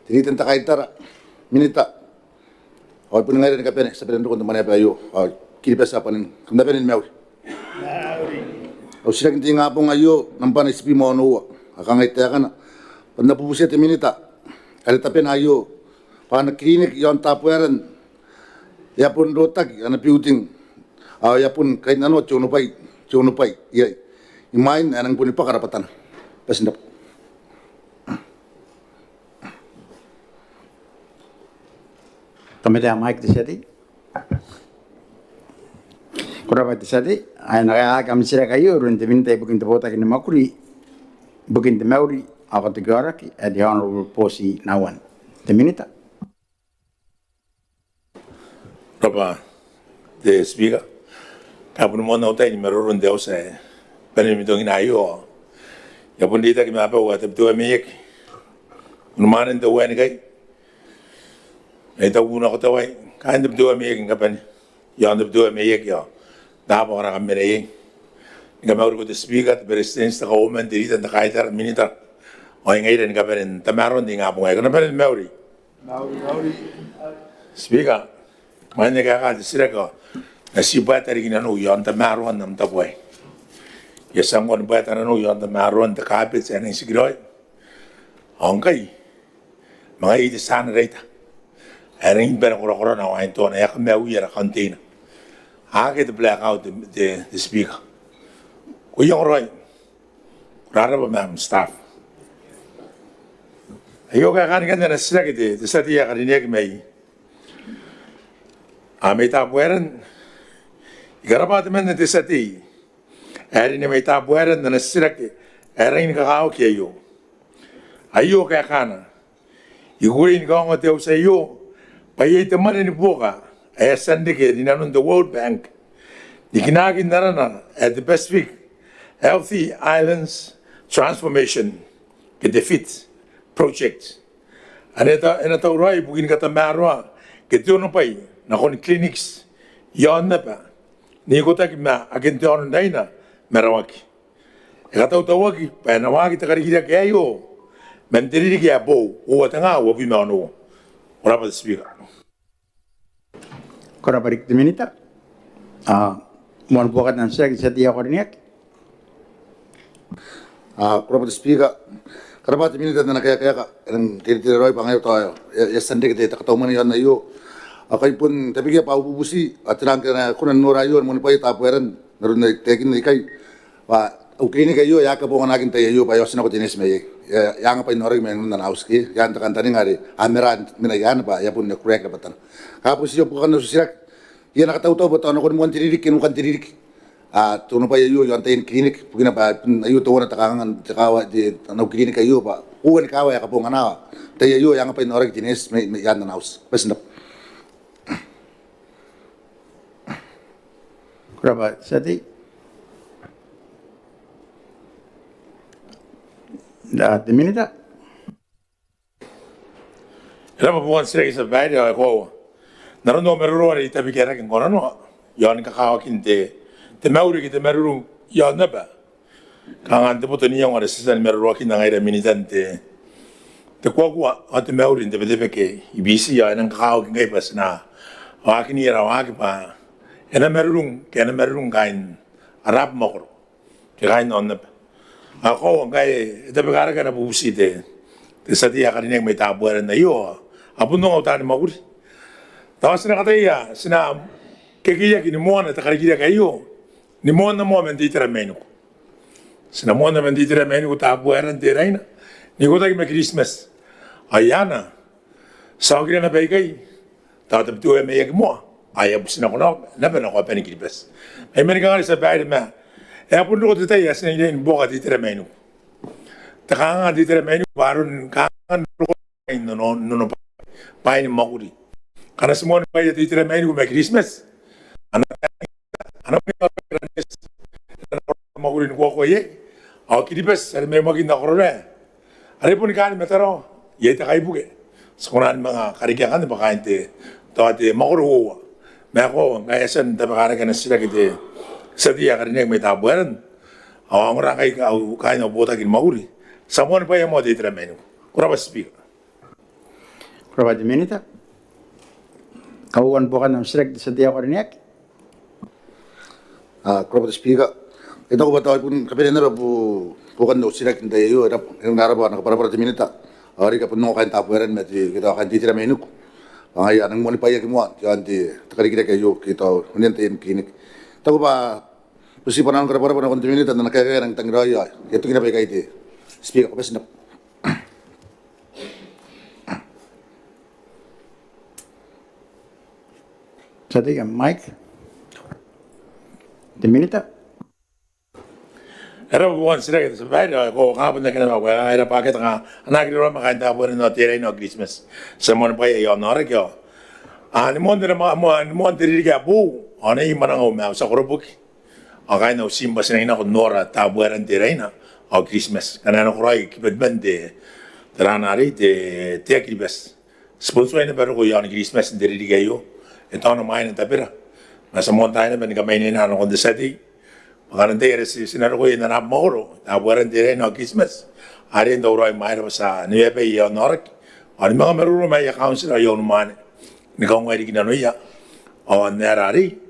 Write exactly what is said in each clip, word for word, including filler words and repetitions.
te Leader n te Kaitara, Minita, ao ai bon ngaira ni kabane, ti a bane n roko n te mwaneaba aio, ao Kiribati a bane, kam na bane ni mauri. Au titiraki n te ingabong aio, nambana itibwi ma onoua, a kangai taekana bwa N na bubutia te Minita are tabena aio bwa ana kiriniki iaon Tabuaeran e a bon rotaki ana building ao e a bon kainnanoa te onobwai, te onobwai iai, imwain ae e nang boni bwaka rabwatana. Bati n rabwa. Ko rabwa te tia tei. Ao e na kaekaaki am titiraki aio iroun te Minita ibukin te Botaki ni Mwakuri ibukin te Mauri ao Katoki Aoraki, ae te Honourable Booti Nauan. Te Minita. Ko rabwa te Speaker. Ko a boni moan au tai ni maroro n te auti ae bane ni mimitongina aio. I a bon reitaki ma abau ae Tabiteuea Maiaki, unimwaanen te uaenikai, mai Tabuunako Tawai, kaain Tabiteuea Maiaki ni kabane, iaon Tabiteuea Maiaki ao taabo aika a raka n mena iai. Ni kamauriko te Speaker, te Beretitenti, te Kauoman, te Leader n te Kaitara, Minita, ao ngaira ni kabane n tamaroan te ingabong aei, kam na bane ni mauri. Speaker, imwain ae I kaeka te titiraki ao I a tii bwaeta riki nanou iaon tamaroan am tabo aei. I a tia ngkoa ni bwaeta nanou iaon tamaroan te carpet ae e nang tikiraoi. Ao ngkai ma ngaia te generator ae e rangi ni bane korakorana ao ain toana, e a kamaiuia ara container. Akea te blackout, te, te, te Speaker. Ko iangoraoi. Ko rarabwa ma am staff. Aio kaekaan ngkanne ana titiraki te, te tia tei ae karineaki mai, a, mai Tabuaeran. I karabwa temanna te tia tei ae rine mai Tabuaeran n ana titiraki ae rangi ni kakawaki aio. Aio kaekaana: I kukurei ni kaongoa te auti aio bwa iai te mwane ni buoka ae a tia n reke rinanon te World Bank ni kinaaki n arana ae te Pacific Healthy Islands Transformation ke te FIT project, ane e ta-, e na tauraoi ibukin katamaroa ke te onobwai nakon clinics i aonnaba n ikotaki ma aken te aono n Raina ma Rawaki. E katautauaki bwa e na waaki te karikirake aio man te ririki ae boou, uoua tenga uabwi ma onoua. Ko rabwa te Speaker. Ko rabwa riki te Minita. A, moan buokan am titiraki te tia tei ae karineaki. A, ko rabwa te Speaker. Ko rabwa te Minita n ana kaeka, kaeka ae e rang teretere raoi bwa ngaia tao e, e a tia n reke te, te katau mwane iaon aio. Ao kai bon tabekia bwa au bubuti, a, tera ngke a na kona n nora aio moan bwai Tabuaeran n aron ae I taekinna ikai, bwa au kiriniki aio e a kabonganaki n tai aio bwa e a otinako te neeti mai iai. E a, e a anga bwain aoraki mai nanon ana auti ke e a n te kantaninga are a mera, mena i aana bwa e a bon kukurei rabwatana. Ka bon ti au buokan au titiraki, I a na katautau bwa tao nakon moan te ririki ke nukan te ririki, a, te onobwai aio iaon taiani kiriniki, bukina bwa aio teuana te kanganga n te kaawa, te, ana kiriniki aio bwa uoua ni kaawa ae kabongana. Tai aio e a anga bwain aoraki te neeti mai, mai i aan ana auti. Bati n rabwa. Ko rabwa te tia tei. Te Minita. E rabwa buokan titiraki te tia babaire. Ao e koaua n aron au maroro are I tabekia rake ngkoananoa iaon kakawakin te, te mauri ke te marurung i aonnaba. Kanga n te boto n iango are ti a tia ni maroroakinna ngaira Minitan te, te kuakua ao te mauri n te Betebeke i Biti, ao e nang kakawaki ngkai bwa ti na waakini ara waaki bwa e na marurung, ke e na marurung kaain ara abamwakoro ke kaain aonnaba. Ao e koaua ngkai e tabeka rake ana bubuti te, te tia tei ae karineaki mai Tabuaeran aio, a bon ongo au taani mwakuri. Tao ti na kataia, ti na kekeiaki ni moana te karikirake aio, ni moanna moa man te itera mainiku. Ti na moanna man te itera mainiku Tabuaeran, Teraina, n ikotaki ma Kiritimati. Ao i aana ti a okira naba ikai, tao Tabiteuea Maiaki moa, ao e a buti nako naba nako abani Kiribati. Ai mani kangare te tia babaire, ma e a bon roko te tai ae ti na riai ni buoka te itera mainiku. Te kanganga n te itera mainiku bwa aron kanganga n roko n onono, n onono bwaai ni mwakuri. Ngkana ti moanibwaia te itera mainiku ma Kiritimati, a na, a na mwakuri ni kuakua iai. Ao Kiribati are mai Makin ao Arorae are boni kaain Matarawa, iai te kaibuke. Ti kona ni manga karekea ngkanne bwa kaain te, tao te mwakoro uoua. Ma e koaua ngkai e a tia n tabeka rake ana titiraki te tia tei ae karineaki mai Tabuaeran, ao a ongora ngkai au, kaain au botaki ni mwakuri. Ti a moanibwaia moa te itera mainiku. Ko rabwa Speaker. Ko rabwa te Minita. Kauoua ni buokan au titiraki te tia tei ae karineaki. Ko rabwa te Speaker. I taku bwa tao bon kabanean naba buokan au titiraki n te tai aio, e rabwa, e rabwa ana kabwarabwara te Minita. Ao riki a bon ongo kaain Tabuaeran ma te, ke tao kaain te itera mainiku. Ao ngaia a nang moanibwaiaki moa iaon te karikirake aio ke tao onean taian kiriniki. I taku bwa bati bwa N na kabwarabwara nakon te Minita n ana kaeka ae e nang tangiraoi. Ao I a toki naba ikai te Speaker, ko bati naba. Tia tei, am mic. Te Minita. E rabwa buokan titiraki te tia babaire, ao e koaua kanga bon akea naba ae e rabwa, akea te kanga a na aki raraoma kaain Tabuaeran n te ririki aei n au Kiritimati. Ti a moanibwaia iaon aoraki ao ni moan te, ni moan te ririki ae boou ao n ai mwanangau ma au tia koroboki ao kaain au tiim bwa ti nang nako n nora Tabuaeran n te ririki aei n au Kiritimati. Ngkana e nakoraoi kibakiban te, te rana arei, te, te Air Kiribati. Ti bon tuai naba roko iaon Kiritimati n te ririki aio. E taona mwaina tabera. Ma ti a moantaai naba ni kamainia nakon te tia tei bwa ngkana n tai are ti, ti na roko iai n ana abamwakoro Tabuaeran n te ririki aei n au Kiritimati, are n tauraoi mwaira bwa ti a neweabai iaon aoraki ao ni manga maroro ma aia kauntira ao aia unimwaane ni kaongoai riki nanoia. Ao n aera arei,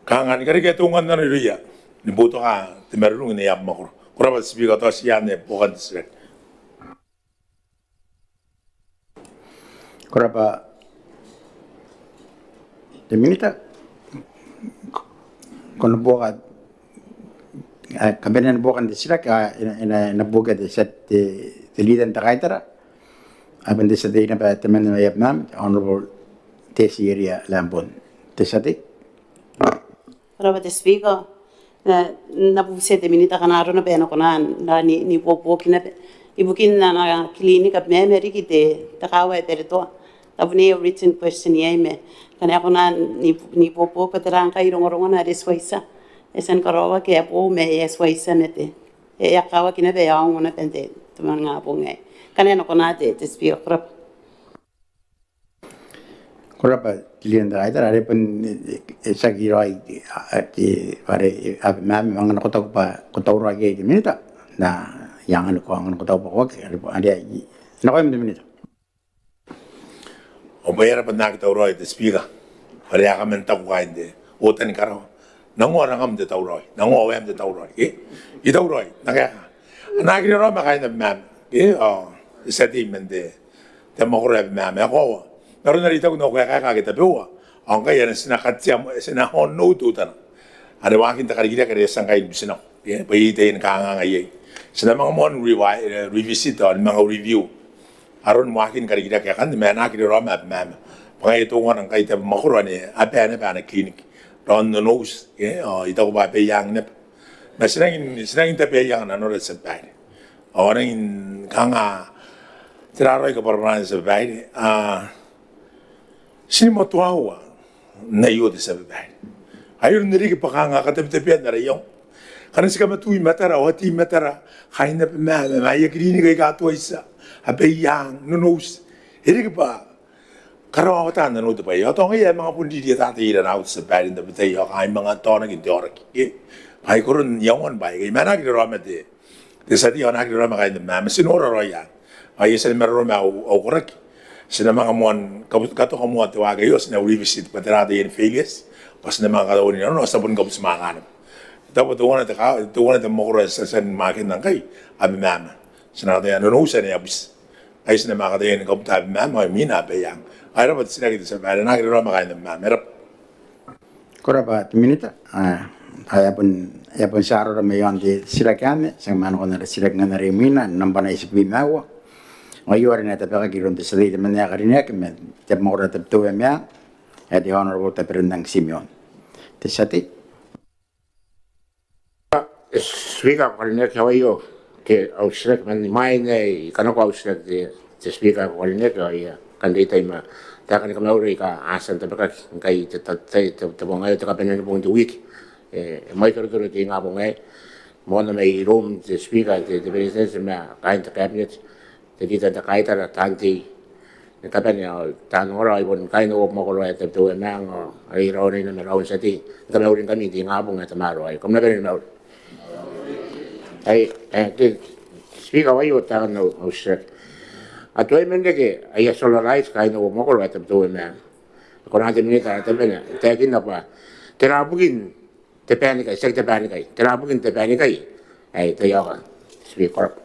kanga ni karekea te unga n nano irouia ni boutoka te marurung n aia abamwakoro. Ko rabwa te Speaker, tao tii anne buokan te titiraki. Ko rabwa te Minita. Ko na buoka, e, kabanean buokan te titiraki, e, e na, e na buokia te tia, te, te Leader n te Kaitara. Ai bon te tia tei naba temanna mai Abemama, Honourable Tessie Eria Lambourne. Te tia tei. Ko rabwa te Speaker. N na, n na bubutia te Minita ngkana arona bwa e na kona n, n, ni, n ibuobuoki naba ibukin ana kiriniki Abemama riki te, te kaawa ae Baretoa. Tao bon iai au written question iai ma ngkana e kona n, n ibuobuoki bwa tera ngkai rongorongona are ti a tia, e tia ni karaoaki ae boou ma e a tia ma te, e a kakawaki naba, e a ongo naba n te, te moaningabong aei. Ngkana e na kona te, te Speaker, ko rabwa. Ko rabwa te Leader n te Kaitara, are bon, e, e, e tiaki raoi, e, e, are, e, Abemama, ma ngkana ko taku bwa ko tauraoi iai te Minita, n na, I anganiko, ngkana ko taku bwa ko aki, are, are, e, nakoim te Minita. Ao bwa e rabwa n aki tauraoi te Speaker, are e a kaman taku kaain te, otan karawa. Nangoa rangam n te tauraoi, nangoa waem n te tauraoi, e? I tauraoi, n na kaeka. A na aki raraoma kaain Abemama, e? Ao, e tia tei man te, te mwakoro ae Abemama, e koaua. N aron are I taku n au kaeka ake tabeua. Ao ngkai a na ti na katia, ti na hon nou teutana. Are waakin te karikirake are e tia ngkai ni butinako. E, bwa iai taian kanganga iai. Ti na manga moan revi-, e, revisit ao ni manga review aron waakin karikirake akanne ma a na aki raraoma Abemama. Bwa ngaia teuana ngkai te abamwakoro ane a bane naba ana kiriniki. Raon Nonouti, e, ao I taku bwa Abaiang naba. Ma ti nangi, ti nangi n Abaiang nanora te tia babaire. Ao a nangi kanga tera raoi kabwarabwaran te tia babaire. A, ti ni matoaoa n aio te tia babaire. Aio n riki bwa kanga katabetabean ara iango. Ngkana ti kamatui matara, ao a tei matara kaain Abemama ma aia kiriniki aika tuai tia, Abaiang, Nonouti. E riki bwa karaoaotan nanou te bwai aio. Ao tao ngaia ae manga bon riria taata iai irarau te tia babaire n tabetai ao kanga I manga taonaki n te aoraki. Ke bwa I koron iangoan bwa aikai, ma a na aki raraoma te, te tia tei, a na aki raraoma kaain Abemama, ti nora raoi. Ao I a tia ni maroro ma au, au koraki. Ti na manga moan kabu-, katoka moa te waaki aio, ti na revisit bwa tera taian failures, bwa ti na manga kataua n inanona, ao ti na boni kabuti mwaaka naba. Tao bwa teuana te ka-, teuana te mwakoro ae ti a tia ni maakinna ngkai, Abemama. Ti na kataia Nonouti ane a buti. Ai ti na manga kataia ni kabuta Abemama, ao imwina Abaiang. Ao e rabwa te titiraki te tia babaire, a na aki raraoma kaain Abemama, e rabwa. Ko rabwa te Minita. A, e a bon, e a bon tia arora mai aon te titiraki anne, ti a manga nakon ara titiraki ngkanne are imwina, nambwa nai tibwi ma aua. Ao aio are e na tabekaki iroun te tia tei temanna ae karineaki man te abamwakoro ae Tabiteuea Meang, ae te Honourable Taberannang Timeon. Te tia tei. Speaker ae ko karineaki, ao aio te au titiraki man imwain ae I kanakoa au titiraki te, te Speaker ae ko karineaki, ao I a kan reitai ma taeka ni kamauri aika a tia n tabekaki ngkai te, te, te, te, te bong aio, te kabanea ni bong n te wiki. E, e mwaitoritoro te ingabong aei. Moana mai iroum te Speaker, te, te Beretitenti ma kaain te Cabinet, te Leader n te Kaitara, taan tei ni kabane ao taan ongora, ai bon kaain au abamwakoro ae Tabiteuea Meang, ao ai raonaina ma raou n tia tei, ni kamauringkami n te ingabong ae tamaroa aei. Kam na bane ni mauri. Ai, e, te Speaker, ao aio taekan au, au titiraki. A tuai man reke aia solar lights kaain au mwakoro ae Tabiteuea Meang. E kona te Minita ae tabeua n taekinna bwa tera bukin te bwai aikai, tiaki te bwai aikai, tera bukin te bwai aikai. Ae taiaoka, Speaker. Ko rabwa.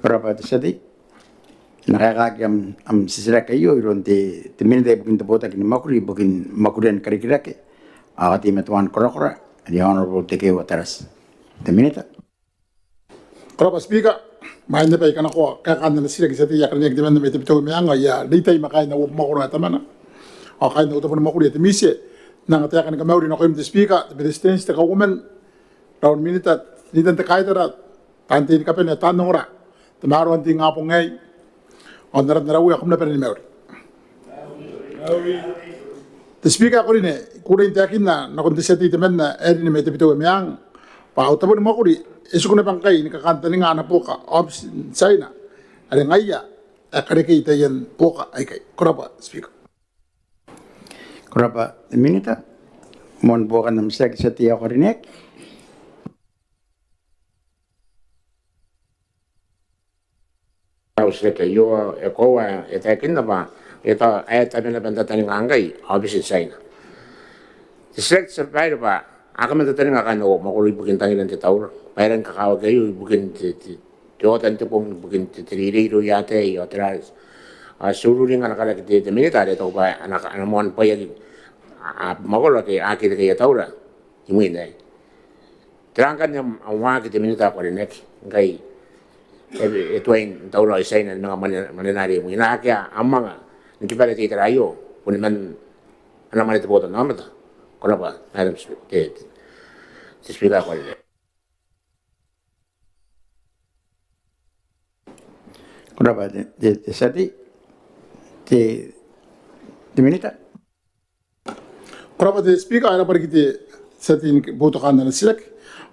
Ko rabwa te tia tei. E na kaekaaki am, am titiraki aio iroun te, te Minita ibukin te botaki ni mwakuri ibukin mwakurian karikirake ao kateimatoan korakora, the Honourable Tekeeua Tarati. Te Minita. Ko rabwa Speaker. Imwain naba I kanakoa kaekaan ana titiraki te tia tei ae karineaki temanna mai Tabiteuea Meang, ao I a reitai ma kaain au mwakoro ae Tamana ao kaain au tabo ni mwakuri ae te MISE n anga taeka ni kamauri nakoim te Speaker, te Beretitenti, te Kauoman, raou ni Minita, Ritan te Kaitara, taan tei ni kabane ao taan ongora, tamaroan te ingabong aei ao n aran ara Uea, kam na bane ni mauri. Te Speaker ae karineaki, I kukurei n taekinna nakon te tia tei temanna ae rine mai Tabiteuea Meang bwa au tabo ni mwakuri e tiku naba ngkai ni kakantaninga ana buoka aobiti n Tiaina are ngaia ae karekei taian buoka aikai. Ko rabwa Speaker. Ko rabwa te Minita. Moan buokan am titiraki te tia tei ae karineaki. Au titiraki aio e koaua e taekinna bwa e tau, e tabe naba n tataninga ngkai aobiti n Tiaina. Te titiraki, te tia babaire, bwa a kaman tataninga kaain au mwakoro ibukin tangiran te taura bwa e rangi ni kakawaki aio ibukin te, te, te otan te bong ibukin te, te reirei irouia ataei ao tera. Ao ti ururinga ana karaki te, te Minita are e taku bwa ana, ana moan bwaiaki a, a mwakoro ake a aki reke aia taura imwin aei. Tera ngkanne am, am waaki te Minita ae karineaki ngkai e, e tuai n tauraoi Tiaina ni manga mwane, mwanena are imwina, akea am anga ni kibara te itera aio boni man ana mwane te botannaomata? Ko rabwa Madam Spe-, te, te, te Speaker ae karineaki. Ko rabwa te, te, te tia tei. Te, te Minita. Ko rabwa te Speaker, e rabwa riki te tia tei ni boutokaan ana titiraki.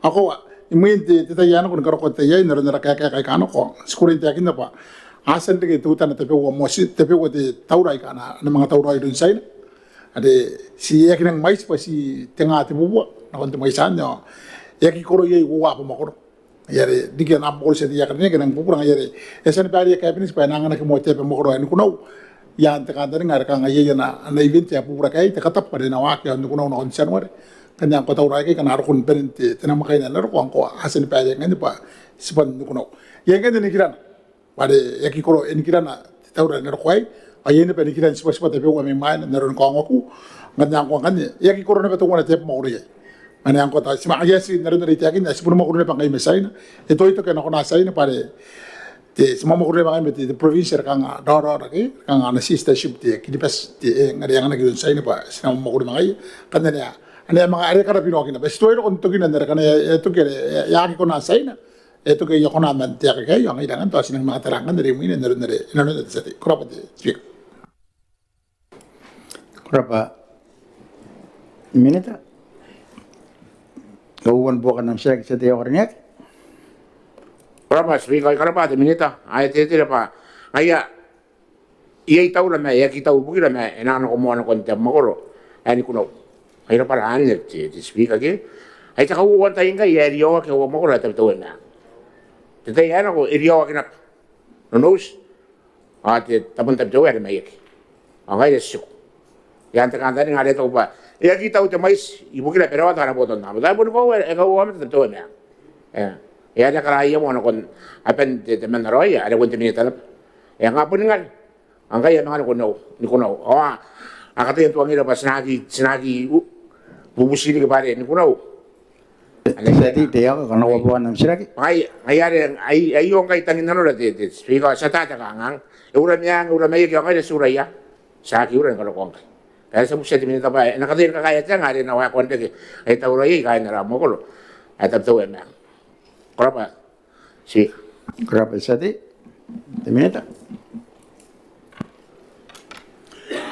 Ao koaua, imwin te, te tai ae nako ni karokoa te tai aei n aron ara kaekaeka aika nako, ti kukurei n taekinna bwa a tia n reke teutana tabeua moa, ti, tabeua te taura aika a na, a na manga tauraoi iroun Tiaina. Are ti, e aki rangi ni mwaiti bwa ti tenga tebubua nakon te mwaiti anne ao e aki koro iai uoua abamwakoro. Ngaia are riki ana abamwakoro te tia tei ae karineaki e nang bubura, ngaia are e a tia ni baere Cabinet bwa e na anganaki moa te abamwakoro ae Nikunau i aan te kantaninga are kanga iai ana, ana event ae bubura aei, te katab are e na waaki i aon Nikunau nakon Tianuare. Ngkanne ngkoa taura aikai akana a roko ni banen te, te namwakaina ae na roko, ngkoa a tia ni baere ngkanne bwa tibwan Nikunau. Iai ngkanne nikirana bwa are e aki koro, e nikirana te taura ae na roko aei, ao iai naba nikiran tibwatibwa tabeua mai mwaina n aron kaongoaku. Ngkanne ngkoa ngkanne e aki koro naba teuana te abamwakoro iai. Ngkanne ngkoa ti, ti manga, ngaia ti n aron are I taekinna, ti boni mwakuri naba ngai ma Tiaina. E toitoki ana kona Tiaina bwa are te, ti manga mwakuri naba ngai ma te, te province are kanga raoraora ke, kanga ana sister ship te Kiribati, te, e, are e anganaki iroun Tiaina bwa ti na mwakuri ma ngaia. Ngkanne ane a, ane a manga, are e karabinoaki naba. Ti tuai roko n tokina n are ngkana e, e toki are e, e aki kona Tiaina, e toki aia kona man te aeka aei, ao ngaira ngkanne tao ti nang manga tara ngkanne are imwina n aron are e nanonna te tia tei. Ko rabwa te Speaker. Ko rabwa Minita. Kauoua ni buokan am titiraki te tia tei ae karineaki. Ko rabwa Speaker, ko rabwa te Minita. Ae e teretere bwa ngaia iai taura ma e aki tau ibukira ma e na nako moa nakon te abamwakoro ae Nikunau. Ai rabwara anne te, te Speaker ke. Ai te kauoua n tai ngkai ae e riaoaki au abamwakoro ae Tabiteuea Meang. Te tai ae nako e riaoaki naba Nonouti ao te tabo n Tabiteuea are maiaki. Ao ngaira ti tiku i aan te kantaninga are e taku bwa e aki tau te mwaiti ibukira bwa e rawata ana botannaomata. Ao e boni koaua e kauoua aomata Tabiteuea Meang. E, e a tia ni karaoia moa nakon aban te, temanna raoia are bon te Minita naba. E, ngaia boni ngaia. Ao ngkai e a manga nako Nikunau, Nikunau. Ao a kataia n tuangira bwa ti na aki, ti na aki u, bubuti riki bwa are Nikunau. Te tia tei, te tia tei ae karineaki, ko na buoka am titiraki. Ngaia, ngaia are ai, aio ngkai tangin nanora te, te Speaker, ti ata te kangaanga. E ura Meang, e ura Maiaki, ao ngaira ti uraia. Ti aki ura ni karokoa ngkai. Ngaia ti a butiia te Minita bwa e na kataia ni kakaea te anga are e na waekoa n reke aia taura iai kaain ara abamwakoro ae Tabiteuea Meang. Ko rabwa. Speaker. Ko rabwa te tia tei. Te Minita.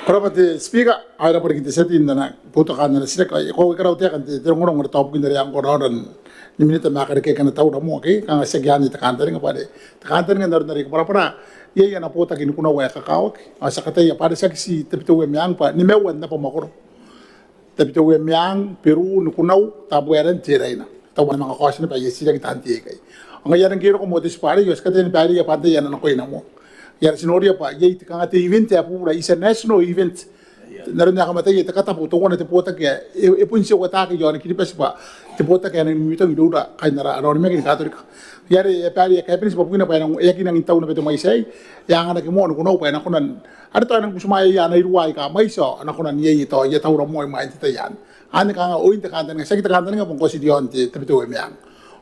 Ko rabwa te Speaker, ao e rabwa riki te tia tei n ana boutokaan ana titiraki. Ao e koaua I karaua taekan te, te rongorongo are tao bukin are ngkoa raora ni Minita ma a karekea ana taura moa ke, kanga tiaki anne te kantaninga bwa are te kantaninga n aron are I kabwarabwara, iai ana botaki Nikunau ae kakawaki. Ao ti a kataia bwa are tiaki ti Tabiteuea Meang bwa nimaua n abamwakoro. Tabiteuea Meang, Beru, Nikunau, Tabuaeran, Teraina. Tao a na manga kaoti naba aia titiraki taan tei aikai. Ao ngaia are ngke e roko moa te tibwa arei ao ti kataia ni baireia bwa antai ae na nakoina moa. Ngaia are ti noria bwa iai te kanga te event ae bubura, is a national event. N aron ae kam ataia te katabo teuana te botaki ae e bon tia uataki iaoni Kiribati bwa te botaki ae nangi mimitong iroura kaain ara onimaki ni Katorika. Ngaia are e a baireia Cabinet bwa bukina bwa e aki nangi tau naba te mwaiti aei, e a anganaki moa Nikunau bwa e na kona n are tao e nangi butimwaeia ana iruwa aika mwaiti ao a na kona n iai tao aia taura moa imwain te tai anne. Anne kanga oin te kantaninga, tiaki te kantaninga bwa ngkoa ti riaon te Tabiteuea Meang.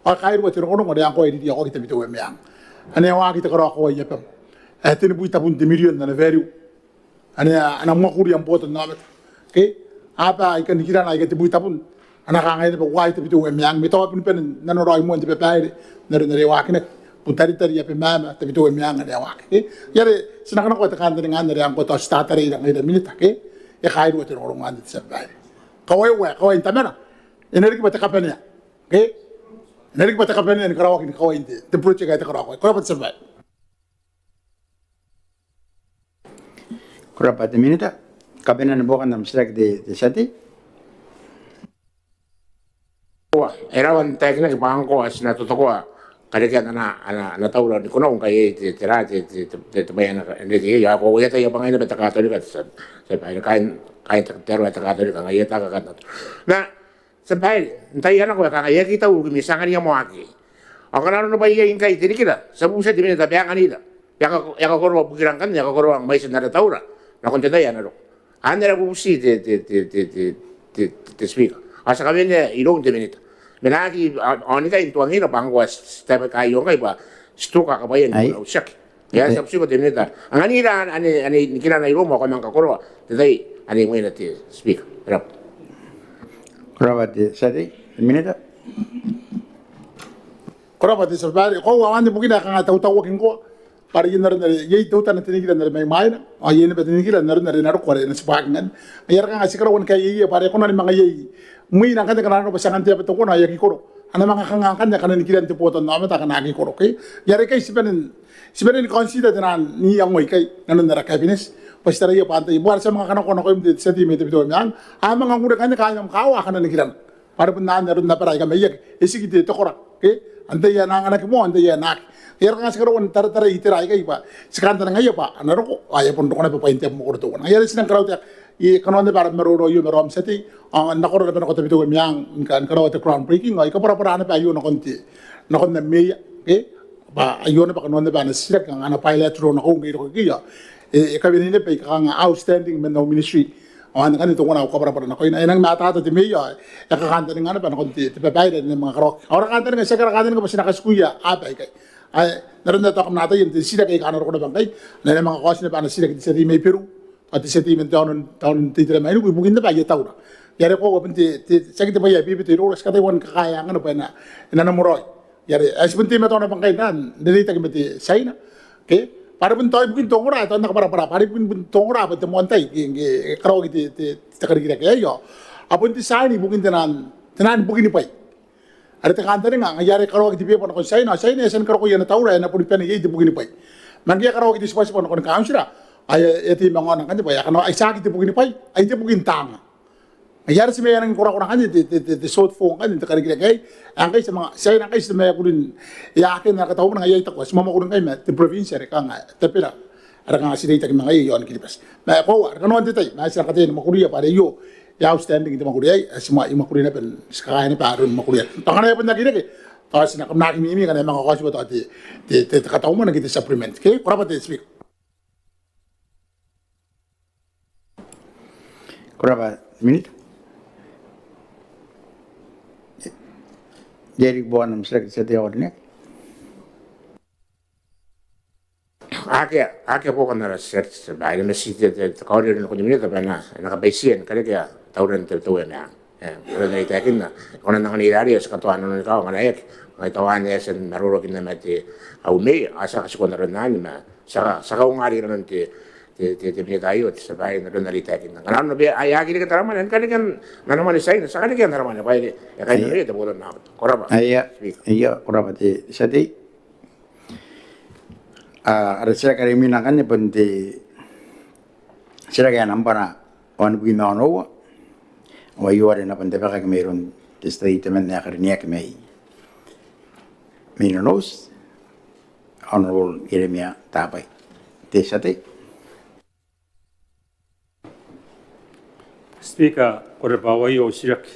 Ao e kairua te rongorongo are ngkoa e ririakoaki Tabiteuea Meang. Ane e waaki te karaokawa i abam ae tenibwi tabun te mirion ana value. Ane a na mwakuri am botannaomata. Okay? Aba aika nikirana aika tebwi tabun a na kangai naba uaai Tabiteuea Meang, ma tao a boni bane n nanoraoi moa n te babaire n aron are e waakinaki. Butaritari, Abemama, Tabiteuea Meang ane e waaki. Okay? Ngaia are ti na kanakoa te kantaninga anne are ngkoa tao ti tatarai ngaira minita. Okay? E kairua te rongorongo anne te tia babaire. Kawai, kawai n Tamana e na riki bwa te kabanea. Okay? E na riki bwa te kabanea ni karaoaki ni kawai n te project ae te karaokawa. Ko rabwa te tia babaire. Ko rabwa te minita. Kabanea ni buokan am titiraki te tia tei. Koaua e rawa n taekinaki bwa ngkoa ti na totokoa karekean ana taura Nikunau ngkai iai te tera te bwai ae na reke iai ao ko ataia bwa ngaia naba te Katorika te tia babaire, kaain te aro ae te Katorika ngaia taeka akanne. Ma Tia babaire, n taai nako e kangai e aki tau rukimi, ti anganiia moa akekei. Ao ngkana arona bwa iai ngkai te rikira, ti a bubutia te minita bwa e anganira, e a kakoroa bukira ngkanne, e a kakoroa mwaitin ara taura nakon te tai ae na roko. Anne ara bubuti te Speaker. Ao ti a kawenea iroun te minita ma e na aki aonikai n tuangira bwa ngkoa ti tabe kaio ngkai bwa ti tuka kabwaia ni kona utiaki. Ia, ti a butiko te minita. Anganira ane nikirana iroum ao ko a manga kakoroa te tai ane imwina te Speaker. E rab'a. Ko rab'a te tia tei. Te minita. Ko rab'a te tia babaire. Koaua anne bukina ae kanga tautauaki ngkoa bwa are iai n aron are iai teutana te nikira n are mai mwaina ao iai naba te nikira n aron are e na roko are e na tibwaaki ngkanne. Ngaia are kanga ti karaua ni kaeia bwa are e kona ni manga iai mwina ngkanne ngkana arona bwa ti angan te aba teuana ao e aki koro. A na manga kanga ngkanne akana nikiran te botannaomata akana aki koro, okay? Ngaia are ikai ti bane n ti bane ni consider tenaan iango aikai nanon ara cabinet bwa ti taraia bwa antai, bwa are ti a manga kanakoa nakoim te tia tei mai Tabiteuea Meang, a manga ngure ngkanne kaain am kaawa akana nikirana bwa are bon anne aron abara aika maiaki, e tiki te tekora, okay? Antai ae na anganaki moa, antai ae na aki. Ngaia are kanga ti karaua n taratarai itera aikai bwa ti kantaningaia bwa a na roko ao e a bon roko naba bwain te abamwakoro teuana. Ngaia are ti nang karautaeka i kanoan naba ara maroro aio ma raom tia tei ao n nakora naba nako Tabiteuea Meang ni karaoa te groundbreaking ao I kabwarabwara naba aio nakon te, nakon am meea, okay? Bwa aio naba kanoan naba ana titiraki kanga ana bilateral nakoiu ngke I roko ikekei ao e kawenei naba aika kanga outstanding man au ministry. Ao anne ngkanne teuana au kabwarabwara nakoina. E nang mataata te meea ao e kakantaninga naba nakon te babaire ae e na manga karaoaki. Ao ara kantaninga tiaki ara kantaninga bwa ti na katikuia aaba aikai. Ae n aron ae tao kam na ataia n te titiraki aika a na roko naba ngkai, a na manga kaoti naba ana titiraki te tia tei mai Beru ao te tia tei man te aono n te itera mai Nuku ibukin naba aia taura. Ngaia are koaua bon te, te, tiaki te bwai ae bebete iroura, ti kataia ni kakaea angana bwa e na, e na namoraoi. Ngaia are ae ti bon teimatoa naba ngkai n reitaki ma te Tiaina, okay? Bwa are bon tao ibukin te ongora ae tao N na kabwarabwara bwa are ibukin bon te ongora bwa te moan tai ngke e karaoaki te, te, te karikirake aei ao a bon design ibukin tenaan, tenaan bukinibwai. Are te kantaninga ngaia are e karaoaki te beba nakon Tiaina ao Tiaina e a tia ni karokoa ana taura ae e na boni bane iai te bukinibwai. Ma ngke e a karaoaki te tibwatibwa nakon kauntira ao e a tei manga ona ngkanne bwa e a kanakoa ai tiaki te bukinibwai, ai te bukin taanga. Ngaia are ti mena nangi korakora ngkanne te, te, te, te shortfall ngkanne n te karikirake aei. Ae ngkai ti a manga, Tiaina ngkai ti a mena kurin e a aki na kataumana ngaia I taku ti mwamwakuri ngkai ma te province are kanga tabera are kanga ti reitaki ma ngaia iaon Kiribati. Ma koaua are kanoan te tai ma ti na kataia ni mwakuria bwa are aio e outstanding te mwakuri aei, ae ti mwa, I mwakuri naba n ti kakaea naba aron mwakuri aei. Tao ngkana e bon aki reke tao ti na kam na aki mimi ngkana e manga kaotiba tao te, te, te kataumana ke te supplement. Okay? Ko rabwa te Speaker. Ko rabwa minita. Iai riki buokan am titiraki te tia tei ae karineaki? Akea, akea buokan ara titiraki te tia babaire ma ti te, te, te kaori nakon te minita bwa e na, e na kabaitia ni karekea tauran Tabiteuea Meang. E, aron ae I taekinna, e kona n anganira arei ao ti katoa nanoni kawa ngkana e aki. Ngai tao anne ae e a tia n maroroakinna ma te, au meea, ao ti a katikua n aron anne ma ti a, ti a kaunga riki nanon te, te, te, te minita aio te tia babaire n aron are I taekinna. Ngkana arona bwa e aki reke n taramwane, a na karekea n ana mwane Tiaina, ti a karekea n ara mwane bwa e, e kainnanoia te botannaomata. Ko rabwa. Aia, Speaker. Aia, ko rabwa te tia tei. A, ara titiraki are imwina ngkanne bon te titiraki ae nambwa wanibwi ma onoua. Ao aio are e na bon tabekaki mairoun te tia tei temanna ae karineaki mai, mai Nonouti, Honourable Ieremia Tabai. Te tia tei. Speaker, ko rabwa, ao au titiraki.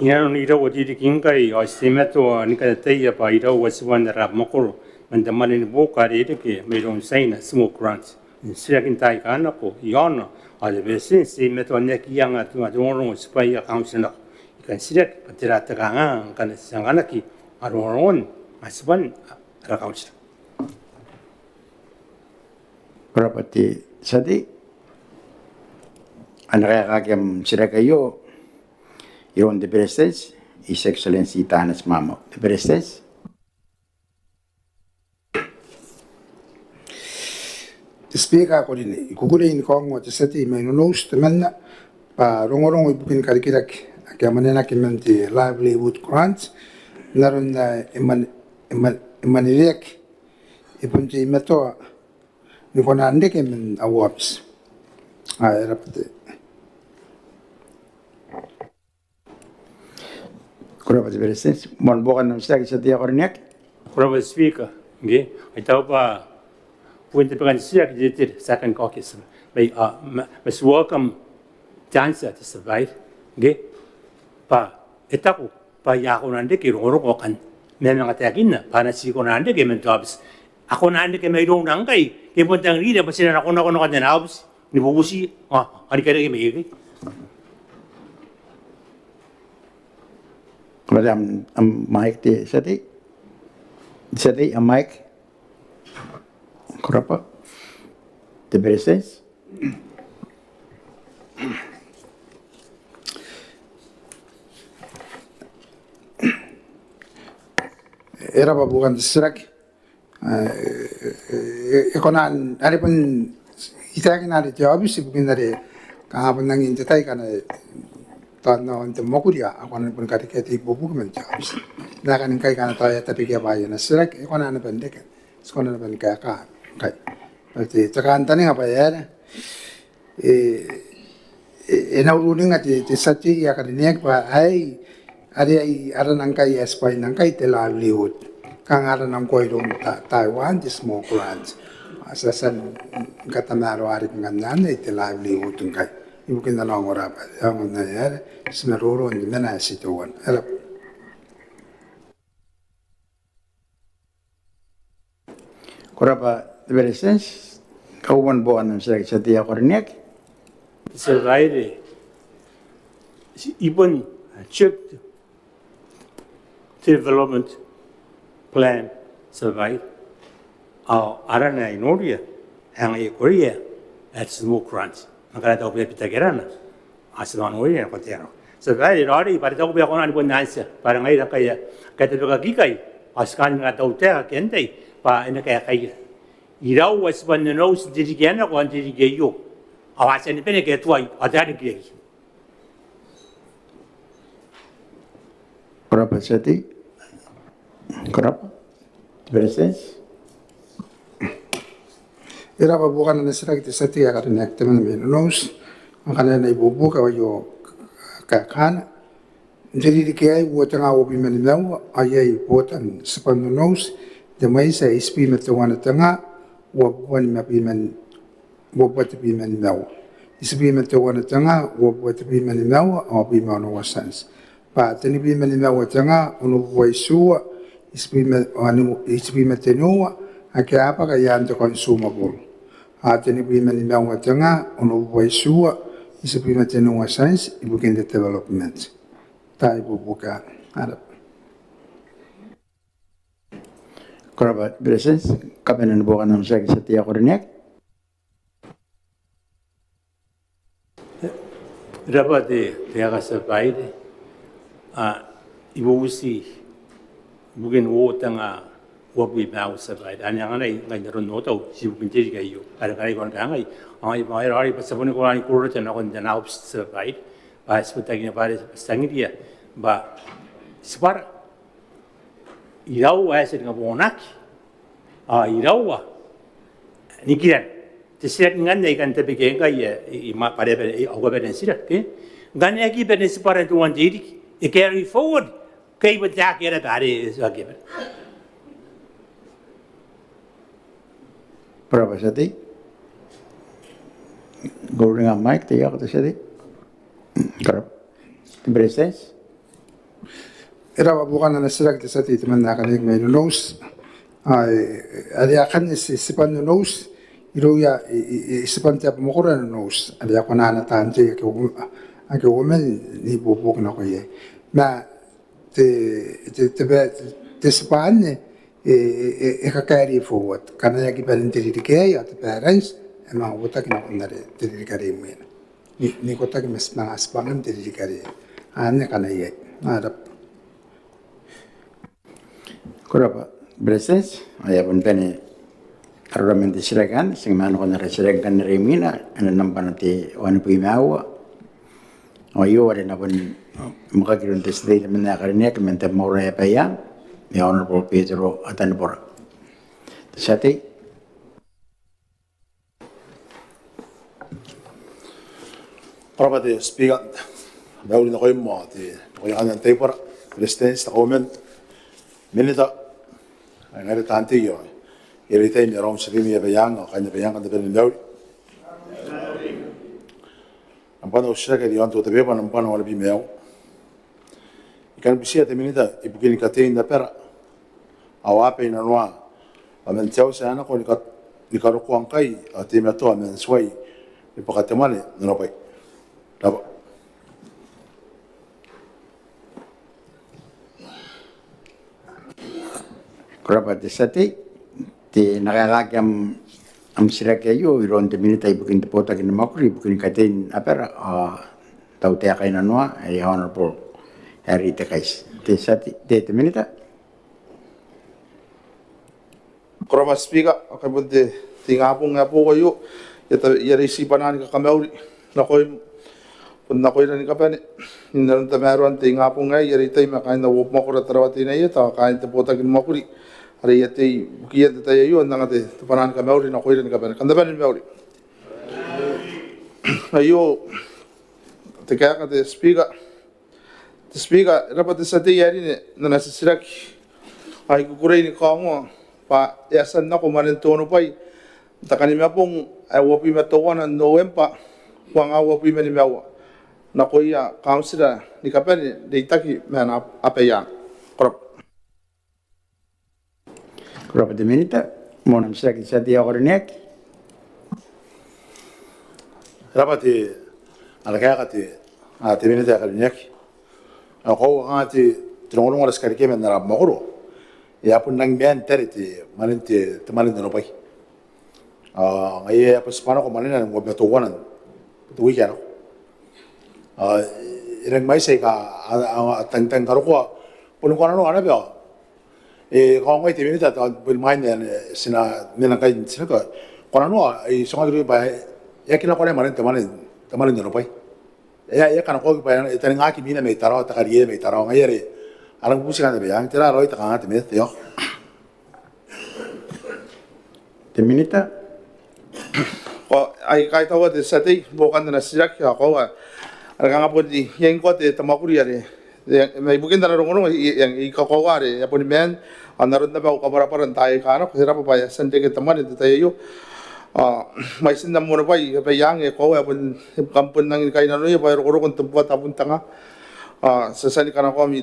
Inanon irou ririki ngkai ao ti teimatoa ni kan ataia bwa irou a tibwa n ara mwakoro man te mwane ni buoka are e reke mairoun Tiaina, small grants. N titiraki n taai aika nako iaona, ao te Beretitenti e teimatoa n aki anga te rongorongo tibwaia kauntira nako. I kan titiraki bwa tera te kanganga ngkana ti anganaki rongorongon tibwan ara kauntira. Ko rabwa te tia tei. Ana kaeka am titiraki aio iroun te Beretitenti, His Excellency Taneti Maamau. Te Beretitenti. Te Speaker ae ko rine, I kukurei ni kaongoa te tia tei mai Nonouti temanna bwa rongorongo ibukin karikirake ake a mwanenaki man te livelihood grant n aron ae e mwane, e mwane, e mwaneweaki e bon teimatoa ni kona n reke man au aobiti. Ao e rabwa te Ko rabwa te Beretitenti. Moan buokan am titiraki te tia tei ae ko rineaki. Ko rabwa te Speaker. Ngke I taku bwa bukin tabekan titiraki te tia tei, ti a kan kaokia, ma, ma ti welcome te answer te tia babaire. Ngke bwa e taku bwa a kona n reke rongorongo akanne. Ma e manga taekinna bwa a na ti kona n reke man te aobiti. A kona n reke mairouna ngkai, ke bon tangirira bwa ti na nakonako nakon ana aobiti ni bubuti, a, a ni karekei mai ikekei. Madam, am mic te tia tei. Tia tei, am mic. Ko rabwa. Te Beretitenti. E rabwa bukin te titiraki. E, e, e kona n, are bon I taekina are te aobiti ibukin are kanga bon angin te tai ngkana tao n aon te mwakuri a kona ni bon karekea te ibuobuoki man te aobiti. N aekan ngkai ngkana tao e a tabekia bwaai ana titiraki, e kona naba n reke, ti kona naba ni kaeka ngkai. Te, te kantaninga bwa e aera, e, e, e na ururinga te, te tia tei ae karineaki bwa aei, are ai arana ngkai ae ti bwaina ngkai te livelihood. Kanga arana ngkoa iroun Ta-, Taiwan te small grant. A tia, tia n katamaroa riki ngkanne te livelihood ngkai. Ibukin ana ongora bwa e aonga n aera, ti maroro n te mena ae ti teuana. E rabwa. Ko rabwa te Beretitenti. Kauoman buokan am titiraki te tia tei ae ko rineaki. Te tia babaire, I bon check te development plan te tia babaire. Ao arana ae I noria ae ngaia e korea ae te small grant. Ma ngkana tao ko bita kerana, a ti manga noria nako te aro. Te tia babaire, raoiroi bwa are tao ko bia kona ni bon antia bwa are ngaira ngkai ae tabekaki ikai, ao ti kan manga tautaeka ke n tai bwa e na kaekaira. Iraua tibwan Nonouti n te ririki ae nako ao n te ririki aio, ao a tia ni bane ke a tuai, ao tera riki riki. Ko rabwa te tia tei. Ko rabwa te Beretitenti. E rabwa bukin ana titiraki te tia tei ae karineaki temanna mai Nonouti. Ngkana e na ibuobuoki ao aio kaekaana. N te ririki aei uoa tenga uabwi ma nimaua, ao iai botan tibwan Nonouti n te mwaiti ae itibwi ma teuana tenga uabubua nimabwi ma uabubua tebwi ma nimaua. Itibwi ma teuana tenga uabubua tebwi ma nimaua ao uabwi ma onoua tianti. Bwa tenibwi ma nimaua tenga onobubua itiua itibwi ma, itibwi ma teniua ake a bwaka i aan te consumable. Ao tenibwi ma nimaua tenga onobubua itiua itibwi ma teniua tianti ibukin te development. Tai bubuka. Ko rabwa. Ko rabwa te Beretitenti. Kabanean buokan am titiraki te tia tei ae ko rineaki. E rabwa te, te tia babaire. A, I bubuti ibukin uoa tenga uabwi ma aua te tia babaire. Ane anganai ngai n aron au tau, ti ibukin te ririki aio. Are ngkanne I kona ni kangai, ao I, ao I, ao I, bwa ti a boni kona ni kororota nakon te nao bwa te tia babaire. Bwa ti butakinna bwa are ti tangiria bwa tibwara iraua ae ti ringa bonaki, ao iraua nikiran. Te titiraki ngkanne ae I kan tabekia ngkai, e, I, I ma, bwa are e bane, e, au kabanea n titiraki, ke? Ngkana e aki bane tibwara n teuana te ririki, e carry forward ke e bon taekina bwa are e aki bane? Ko rabwa te tia tei. Ko uringa am mic, te tia tei. Ko rabwa. Te Beretitenti. E rabwa buokan ana titiraki te tia tei temanna ae karineaki mai Nonouti. Ao are akanne ti tibwa Nonouti irouia, i, i, i, tibwan te abamwakoro ae Nonouti are a kona ana taan tei ake uoman, ake uoman n ibuobuoki nako iai. Ma te, te, te, te, te tibwa anne e, e, e, e kakaere forward. Ngkana e aki bane n te ririki aei ao te balance e manga uotaki nakon are te ririki are imwina. N, n ikotaki ma ti manga tibwangan te ririki are anne ngkana iai. Ko rabwa. Ko rabwa Beretitenti. Ao e a bon bane arora man te titiraki anne, ti a manga nakon ara titiraki ngkanne are imwina, ae nambwana te wanibwi ma aua. Ao aio are e na bon mwakaki iroun te tia tei temanna ae karineaki man te abamwakoro ae Abaiang, the Honourable Betero Atanibora. Te tia tei. Ko rabwa te Speaker. Mauri nakoim ao te, nakoia kaain te taibora, Beretitenti, te Kauoman, Minita, ao ngaira taan tei aika a reita mai around te ririki ae Abaiang, ao kaain Abaiang kam na bane ni mauri. Am bwana au titiraki are iaon te order paper nambwana wanibwi ma aua. I kan butiia te Minita ibukin katein abara ao aba i nanoa ao man te auti ae nako ni ka, ni karokoa ngkai ao teimatoa man tuai ni bwaka te mwane n onobwai. Ko rabwa. Ko rabwa te tia tei. Te, e na kaekaaki am, am titiraki aio iroun te Minita ibukin te botaki ni mwakuri ibukin katein abara ao tautaeka i nanoa, ae Honourable Harry Tekaiti. Te tia tei, te, te Minita. Ko rabwa Speaker, ao kai bon te, te ingabong ae boou aio, I a ta, I a reitia bwanaan kakamauri nakoim, bon nakoira ni kabane n aron tamaroan te ingabong aei, I a reita ma kaain au mwakoro Tarawa Teinainano, kaain te botaki ni mwakuri are I a tei ibukiia n te tai aio, n anga te, te bwanaan kamauri nakoira ni kabane. Kam na bane ni mauri. Aio te kaeka te Speaker. Te Speaker, e rabwa te tia tei ae rine n ana titiraki. Ao I kukurei ni kaongoa bwa e a tia n nako mwanen te onobwai n te Kanimabong ae uabwi ma teuana n Nobembwa, uangaa uabwi ma nimaua, nakoia kauntira ni kabane n reitaki ma ana Abaiang. Ko rabwa. Ko rabwa te Minita. Moan am titiraki te tia tei ae karineaki. E rabwa te, ana kaeka te, a, te Minita ae karineaki. Ao koaua kanga te, te rongorongo are ti karekea man ara mwakoro e a bon rangi maan n tare te mwanen te, te mwane n onobwai. Ao ngaia e a bon tibwa nako mwanena n uabwi ma teuana n te wiki ae nako. Ao e rangi mwaiti aika a, a, a tangitang karokoa boni kainnanoa naba ao e kaongoai te Minita tao boni mwain ae ti na mena ngkai n titiraki. Kainnanoa, I tuangaki iroun bwa e aki nako naba mwanen te mwane, te mwane n onobwai. E a, e a kanakoaki bwa e taningaki imwina mai Tarawa, te kariaia mai Tarawa, ngaia are a rangi bubuti kaain Abaiang. Tera raoi te kanganga te Minita? Te Minita. Ao I kaitaua te tia tei buokan ana titiraki. Ao koaua are kanga bon iai ngkoa te mwakuri are, e, ma ibukin ana rongorongo I, I, I kakoaua are e a boni maan. Ao n aron naba au kabwarabwara n taai aika nako, e rabwa bwa e a tia n reke te mwane n te tai aio. Ao mwaitin am onobwai Abaiang, e koaua e a bon, kam bon rangi ni kainnanoia bwa e rokoroko n te bubua tabun te nga. Ao ti a tia ni kanakoa ami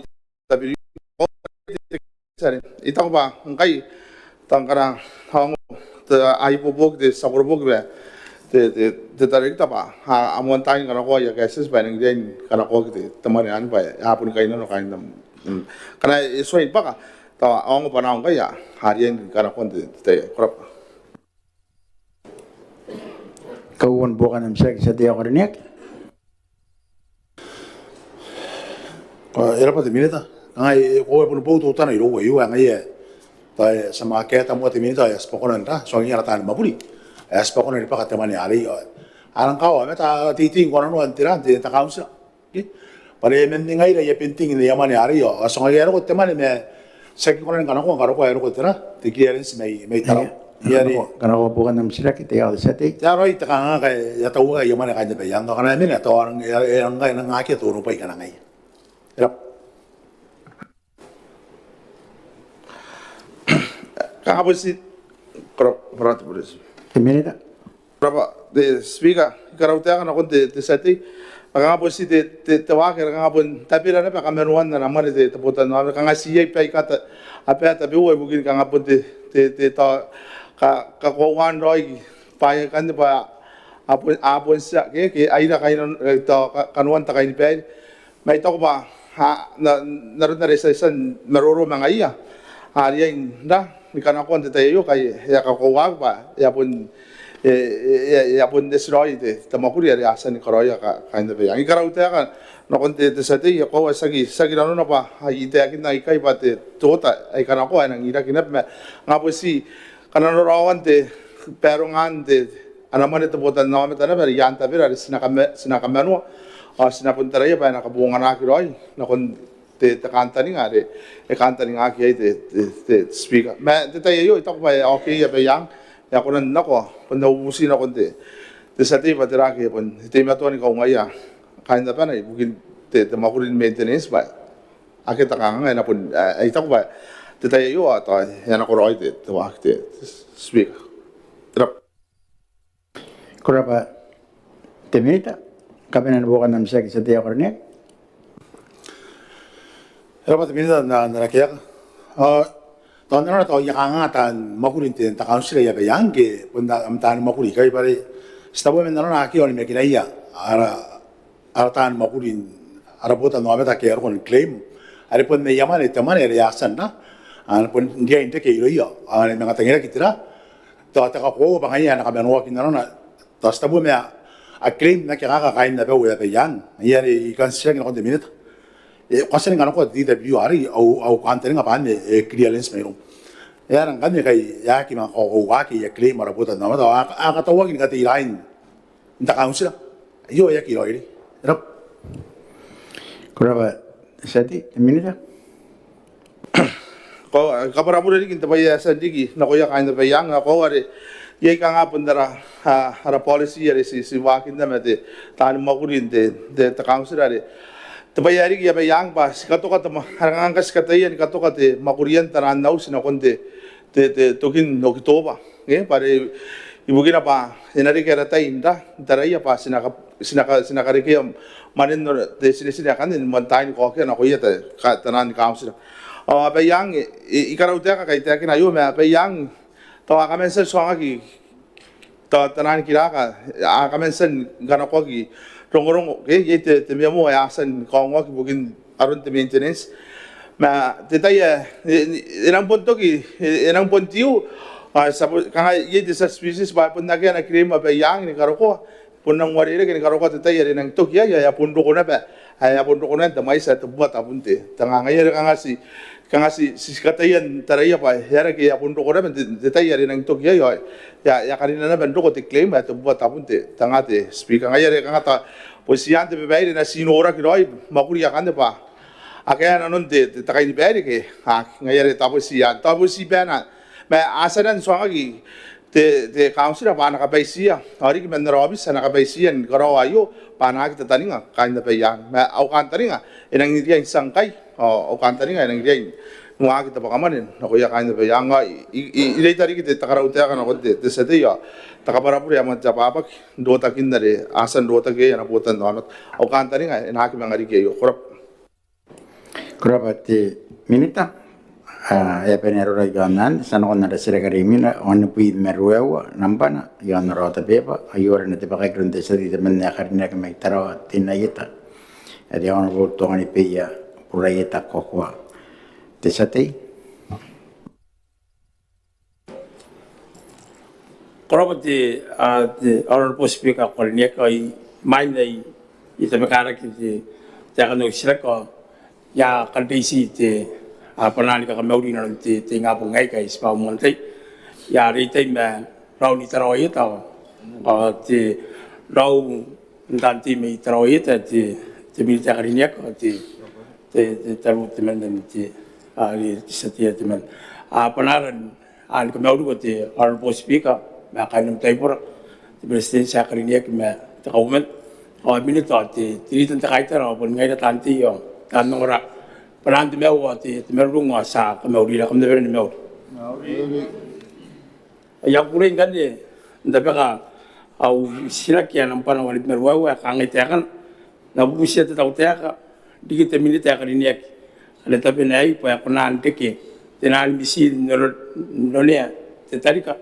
I taku bwa ngkai tao ngkana a ongo te, a ibuobuoki te tia koroboki bwa te, te, te tarekita bwa a, a moan tai ni kanakoa aia cases bwa e nang riai ni kanakoaki te, te mwane anne bwa a boni kainnanoa kaain am, mm. Ngkana e tuai ni bwaka tao a ongo bwa ngkai a, a riai ni kanakoa n te, te tai. Ko rabwa. Kauoua ni buokan am titiraki te tia tei ae karineaki. Ao e rabwa te Minita. Kanga e, e koaua e boni bou teutana irou aio, ae ngaia tao e a tia ma kaeta moa te Minita ao e a tibwa kona n ra, tuangiia ana taani mwakuri ae e a tibwa kona ni bwaka te mwane arei. Ao a rang kawa ma tao a teitei ngkoananoa n te ra, n te, n te kauntira. Ke? Bwa are man ngaira aia pending n aia mwane arei ao, ao ti ngaia e roko te mwane ma ti aki kona ni kanakoa ngkana e roko te ra, te clearance mai, mai Tarawa. Ia, kanakoa, kanakoa buokan am titiraki te tia tei. Tera raoi te kanganga ae e a tauaki aia mwane kaain Abaiang, ao ngkana e mena tao a rang, e a, e a rang, e a rang akea te onobwai ngkana ngaia. E rabwa. Kanga bon ti, ko rabwa, ko rabwa te Beretitenti. Te Minita. Ko rabwa te Speaker, I karautaeka nakon te tia tei. Ma kanga bon ti te waaki are kanga bon tabera naba kamanoan ana mwane te botannaomata, kanga ti iai baika a bati tabeua ibukin kanga bon te tao kakoauan raoi bwaai aikanne bwa a bon tia ke a ira kanoan te kainibaire. Ma I taku bwa n aron are ti a tia ni maroro ma ngaiia a riai n ra ni kanakoa n te tai aio ngkai e a kakoauaki bwa e a bon eti raoi te mwakuri are a tia ni karaoia kaain Abaiang. I karautaeka nakon te tia tei, e koaua tiaki nanona bwa I taekinna ikai bwa te oota ae I kanakoa e nang iraki naba ma kanga bon ti kananoraoan te barongan te ana mwane te botannaomata naba are i aan tabera are ti na kamanoa ao ti na bon taraia bwa e na kabonganaki raoi nakon te kantaninga are e kantaningaki iai te Speaker. Ma n te tai aio I taku bwa e a okay Abaiang, e a kona n nako bon au bubuti nakon te tia tei bwa tera ake e bon teimatoa ni kaungaia kaain abana ibukin te mwakuri ni maintenance bwa akea te kanganga e na bon I taku bwa n te tai aio a tao e a nakoraoi te waaki te Speaker. Ko rabwa. Ko rabwa te Minita. Kabanean buokan am titiraki te tia tei ae karineaki. Ko rabwa te Minita n ana kaeka. Tao n arona tao iai kanga taan mwakuri n te kauntira i Abaiang ke bon taan mwakuri ikai bwa are ti tabu ma n arona ake a onimakinaia ara ara taan mwakuri n ara botannaomata ake a roko ni claim are bon aia mwane te mwane are a tia n ra a na bon riai n reke irouia a na manga tangiraki tera tao te kakoaua bwa ngaia ae na kamanoaki n arona. Tao ti tabu ma a claim n aki akaka kaain abau ae Abaiang. Ngaia are I kan titiraki nakon te Minita, e ko a tia ni kanakoa te DWR au kantaninga bwa anne e clearance mairoum. E aera ngkanne ngkai e aki manga kaokauaki aia claim ara botannaomata ao a katauaki ni katei rain n te kauntira. Io, e aki raoiroi. Ko rabwa. Ko rabwa te tia tei. Te Minita. Ko kabwarabure riki n te bwai ae e a tia n riki nakoia kaain Abaiang. Ao koaua are iai kanga bon ara ara policy are ti waakinna ma te taani mwakuri n te kauntira are te bwai ae riki i Abaiang bwa ti katoka te mwa are kanga ngkai ti kataia ni katoka te mwakurian taraan auti nakon te te tokin Okitoba. Bwa are ibukina bwa e na reke ara tai n ra n taraia bwa ti na karekea mwanen te tinetine akanne ni moan tai ni kaokioa nakoia taraan kauntira. Ao Abaiang, I karautaeka ngkai I taekina aio ma Abaiang tao a kaman tia n tuangaki tao taraan kiraka a kaman tia ni kanakoaki rongorongo ke iai te memo ae a tia ni kaongoaki ibukin aron te maintenance. Ma te tai ae e nang bon toki, e nang bon tiu, ao ti a bon kanga iai te tia species bwa e bon akea ana claim Abaiang ni karokoa, bon nang uarereke ni karokoa te tai are e nang toki iai ao e a bon roko naba, e a bon roko naba n te mwaiti ae tebubua tabun te tenga. Ngaia are kanga ti kanga ti ti kataia n taraia bwa e aera ngke e a bon roko naba n te tai are e nang toki iai ao e a karina naba n roko te claim ae tebubua tabun te tenga te Speaker. Ngaia are kanga tao bon ti aan te babaire ae ti noraki raoi mwakuri akanne bwa akea nanon te kainibaire ke a ngaia are tao bon ti aan tao bon ti bae n ma a tia naba n tuangaki te kauntira bwa a na kabaitiia ao riki man ara aobiti a na kabaitiia ni karaoa aio bwa a na aki tataninga kaain Abaiang. Ma au kantaninga e nang riai n tia ngkai ao au kantaninga e nang riai n waaki te bwakamwane nakoia kaain Abaiang. Ao I reita riki te karautaeka nakon te tia tei ao te kabwarabure ae moan te abwabwaki n rotakin are a tia n rotaki iai ana botannaomata. Au kantaninga e na aki manga riki aio. Ko rabwa. Ko rabwa te Minita. E a bane arora iaon anne, ti a nakon ara titiraki are imwina, onobwi ma ruaiwa nambwana iaon ara order paper, aio are e na tabekaki iroun te tia tei temanna ae karineaki mai Tarawa Teinainano Ieta, are Honourable Tonganibeia Buraieta Kokoa. Te tia tei. Ko rabwa te Honourable Speaker ae ko karineaki, ao imwain ae I tabekarake te taeka n au titiraki ao I a kan reiti te bwanaa ni kakamauri inanon te ingabong aei ngkai ti bwa moan tai. I a reitai ma rau ni Tarawa Ieta ao te rau n taan tei mai Tarawa Ieta, te Minita ae karineaki ao te taro temanna te tia tei temanna. A bwanaara ni kamauriko te Honourable Speaker ma kaain am taibora, te Beretitenti ae karineaki ma te Kauoman ao Minita ao te Ritan te kaitara ao boni ngaira taan tei ao taan ongora. Bwanaan te maiu ao te marurung ao ti a kamaurira, kam na bane ni mauri. Ai a kukurei ngkanne N tabeka au titiraki ae nambwa uabwi ma ruaiwa ae kangai taekana: N na bubutia te tautaeka riki te minita ae karineaki are tabena aei bwa e kona n reke te naan mitiin n onea te tarika